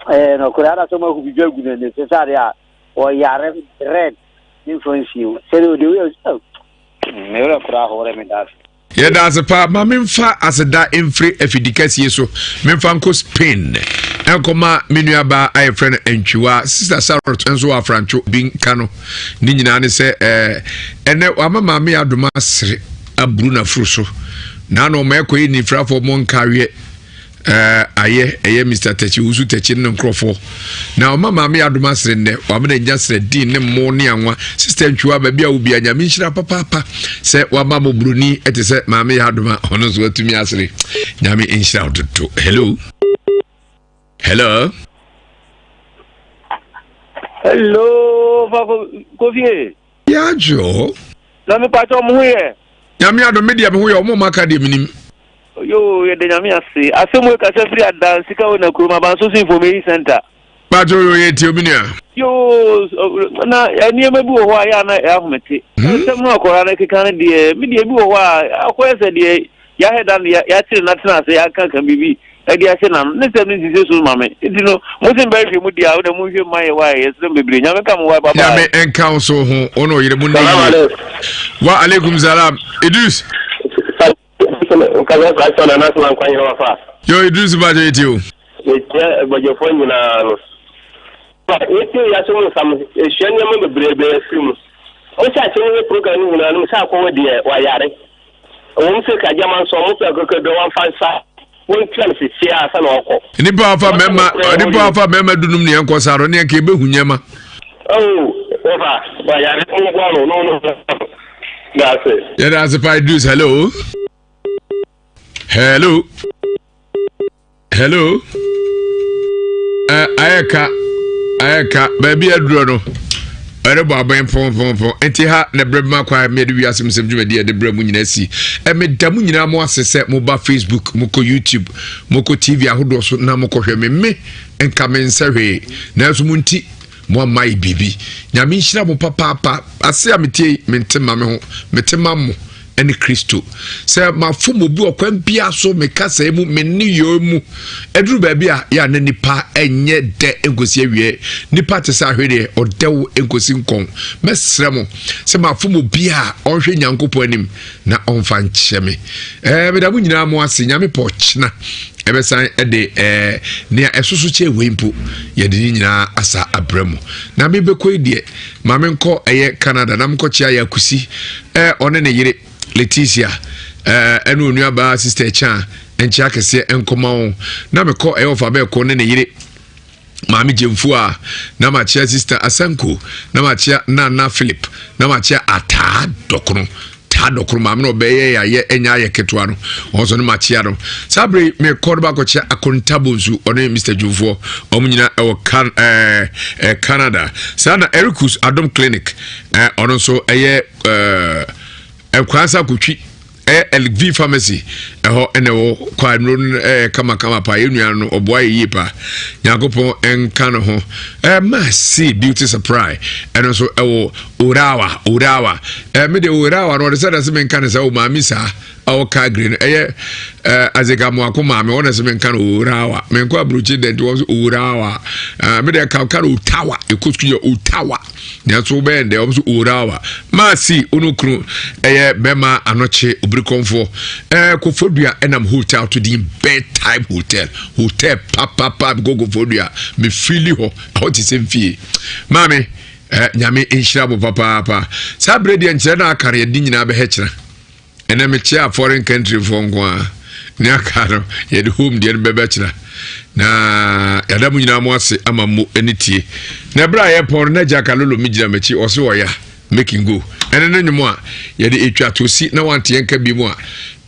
ɛɛ nɔkorɛ ana sɛ ɔmahu biribi agu n'ani sɛ sɛ adeɛ a ɔyare red ne mfa nsie wo sɛdeɛ ɔde woyɛ oh, me werɛ koraa hɔ me da ase. Yɛda ase paa ma memfa aseda mfiri afidi kɛseɛ so memfa nkɔ Spain ɛnkɔma me nuabaa a yɛfrɛ no Antwiwa Sister Sarot nso wɔ afrantwo bi nka no ne nyinaa ne sɛ ɛnɛ wama maame adoma asere aburu n'afuru so na na ɔma ɛkɔ yi nifirafoɔ mo nkaweɛ Eh, ayɛ ɛyɛ Mr. Tɛkyi Wusu Tɛkyi ne nkurɔfoɔ na ɔma maame yɛ adom asere nnɛ wama no anya serɛ din ne mmo ne anwa sister ntwiwa baabi a wobia nyame nhyira papaapa sɛ wama mo buroni ɛte sɛ maame yɛ adom a ɔno nso watumi asere nyame nhyira wo dodo hello hello hello fako kofie yɛadwo na mepatɛ ɔmo ho yɛ nyame adom me deɛ me ho yɛ ɔmo maka deɛ menim Yoo yɛda Nyame ase. Asɛm wei kasa firi Adan sika wei na kurom Abanso so information center. Pato yo yɛ tie omi nua. Yoo na nneɛma bi wɔ hɔ a yɛ ana ahomete. Hmm? Nsɛm no akɔra no keka no deɛ me deɛ bi wɔ hɔ a akɔyɛ sɛ deɛ yɛahɛ da no yɛakyere no atena ase yɛaka ka biribi ɛde ahyɛ n'ano ne sɛm no nsisi so ma me nti no mo se mbɛhwɛ mu deɛ a wode monhwɛ mma yɛ wae yɛserɛ m bebree nyame ka mo wae bye bye. Nyame nka wo so ho wo ne ɔyere mu ne yie. Wa alaikum salam Idris. Yo Idris ba jɛ eti o. Mekyia abadwafoɔ nyinaa no. Yɛtie wiase mu nsɛm, yɛsua nneɛma bebree afiri mu. Mo hyɛ aseɛ no yɛ program no nyinaa no, sɛ akɔwɔ deɛ wayare. Ɛwɔ mu sɛ Kagyama nso ɔmo pɛ akakaduro wɔmfa nsa wɔntua no sesie ara ansa na ɔkɔ. Nipa afa mmarima nipa afa mmarima dunum ne yɛn kɔ saa no ne yɛn ka ebehu nneɛma. Oh, wɔfa wɔyare mo bɔ no no no. Daase. Yɛda ase pa Idris hello. Hello. Hello. Eh, ayɛ ka ayɛ ka baabi aduro no ɛrebɔ abɛn pɔnpɔnpɔn nti ha na ɛbrɛ bi ma kwan mi ɛde wiase mu nsɛm dwumadi ɛde brɛ mu nyinaa si ɛmeda mu nyinaa mo ase sɛ mo ba facebook mo kɔ youtube mo kɔ tv ahodoɔ so na mo kɔhwɛ me me nka me nsɛ hwee nanso mo nti mo ama yɛ biribi nyame nhyira mo papaapa ase a metie yi mente ma me ho mete ma mo ne Kristo. Sɛ mafom obi ɔkwan biara so, me kasa mu, me nneyɔe mu, ɛduru baabi a yɛ a na nipa nyɛ dɛ nkosi awie. Nipa te sɛ ahwedeɛ, ɔdɛw nkosi nkɔn. Mɛsrɛ mo sɛ mafom obi a ɔnhwɛ Nyankopɔn anim na ɔmfa nkyɛ me. Ɛɛ meda mo nyinaa mo ase. Nyame pɛ ɔkyena ɛbɛsan ɛde ɛɛ nea ɛsoso kyɛ wei mpo yɛde ne nyinaa asa abrɛ mo. Na mebɛkɔ yi deɛ ma menkɔ ɛyɛ Canada na menkɔkyea yɛ akusi ɛ ɔne ne yere Leticia ɛ ɛne onuabaa sister Kyan nkyea kɛseɛ nkɔma wɔn na mekɔ ɛyɛ ɔfa bɛɛko ne ne yere maame gyemfo a na makyea sister Asanko na makyea Nana Philip na makyea Ataa Dɔkono taa dɔkoro maame na ɔbɛyɛ yɛ ayɛ ɛnyɛ ayɛ ketewa no wɔn nso no makyea no saa bere mekɔ no bakɔkyea akontabo nso ɔne Mr Dwumfoɔ wɔn nyinaa ɛwɔ kan ɛɛ ɛɛ Canada saa na Ericus Adom Clinic ɛɛ ɔno nso ɛyɛ ɛɛ nkwansa kotwi ɛyɛ LV pharmacy ɛhɔ ɛna ɛwɔ kɔ a nnuro no ɛyɛ kamakama paa yɛn nua no ɔboa yɛ yie paa nyankopɔn ɛnka ne ho ɛɛ maasi beauty supply ɛno nso ɛwɔ orawa orawa ɛɛ mi de orawa no ɔde sɛ ɛdɛ sɛ mi nka ne sɛ o maame saa a ɔka green ɛyɛ ɛɛ azekamoako maame ɔna sɛ mi nka no orawa mi nkɔ aburokyi dɛ nti wɔn so orawa ɛɛ mi de ka ka no otawa ekɔ sukuu yɛ otawa. Nanso wobɛyɛ ndɛ wɔn so orawa maasi ono kunu ɛyɛ bɛma anɔkye obirikɔnfoɔ ɛɛ kofodua ɛnam hotel to din bedtime hotel hotel papapa mekɔ kofodua mefili hɔ ɛhɔ te sɛ mfie maame ɛɛ nyame nhyira mo papaapa saa berɛ deɛ nkyerɛ no aka no yɛde nyinaa bɛhɛ kyerɛ Ɛnɛ mekyea foreign country foɔ nko a ne aka no yɛde home deɛ no bɛbɛkyerɛ na yɛada mo nyinaa mo ase ama mo ani tie na ɛberɛ a yɛpɔn no na gya kalolo me gyina m'akyi ɔse ɔya making go ɛne ne nnwom a yɛde ɛtwa to si na wante yɛnka bi mu a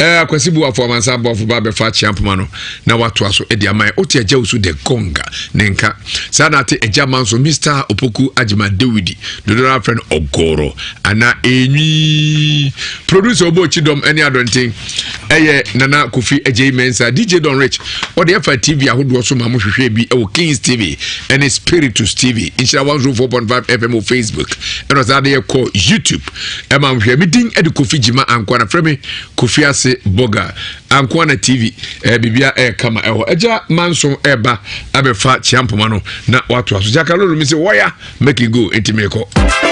ɛɛ akwasi buafo amansan boafo ba bɛfa akyea mpoma no na watoa so de ama yɛn wote agya wo so the gonga ne nka saa na ate agya ma nso mr opoku agyema dawidi dodoɔ no afrɛ no ɔgɔrɔ anaa enwi producer ɔbɔ akyi dɔm ne adɔnten ɛyɛ nana kofi agyei mensa dj don rich ɔde ɛfa tv ahodoɔ so ma mo hwehwɛ bi ɛwɔ kings tv ɛne spiritus tv nhyira 104.5 fm wɔ facebook ɛna ɔsan de yɛ kɔ youtube ɛma mo hwɛ me din ɛde kofi gyima ankoa na frɛ me kofi ase boga ankoa na tv ɛɛ bibia ɛyɛ kama ɛhɔ ɛgya manso ɛba abɛfa kyea mpoma no na watoa so gyakalolo mi sɛ wɔya make it go enti mekɔ.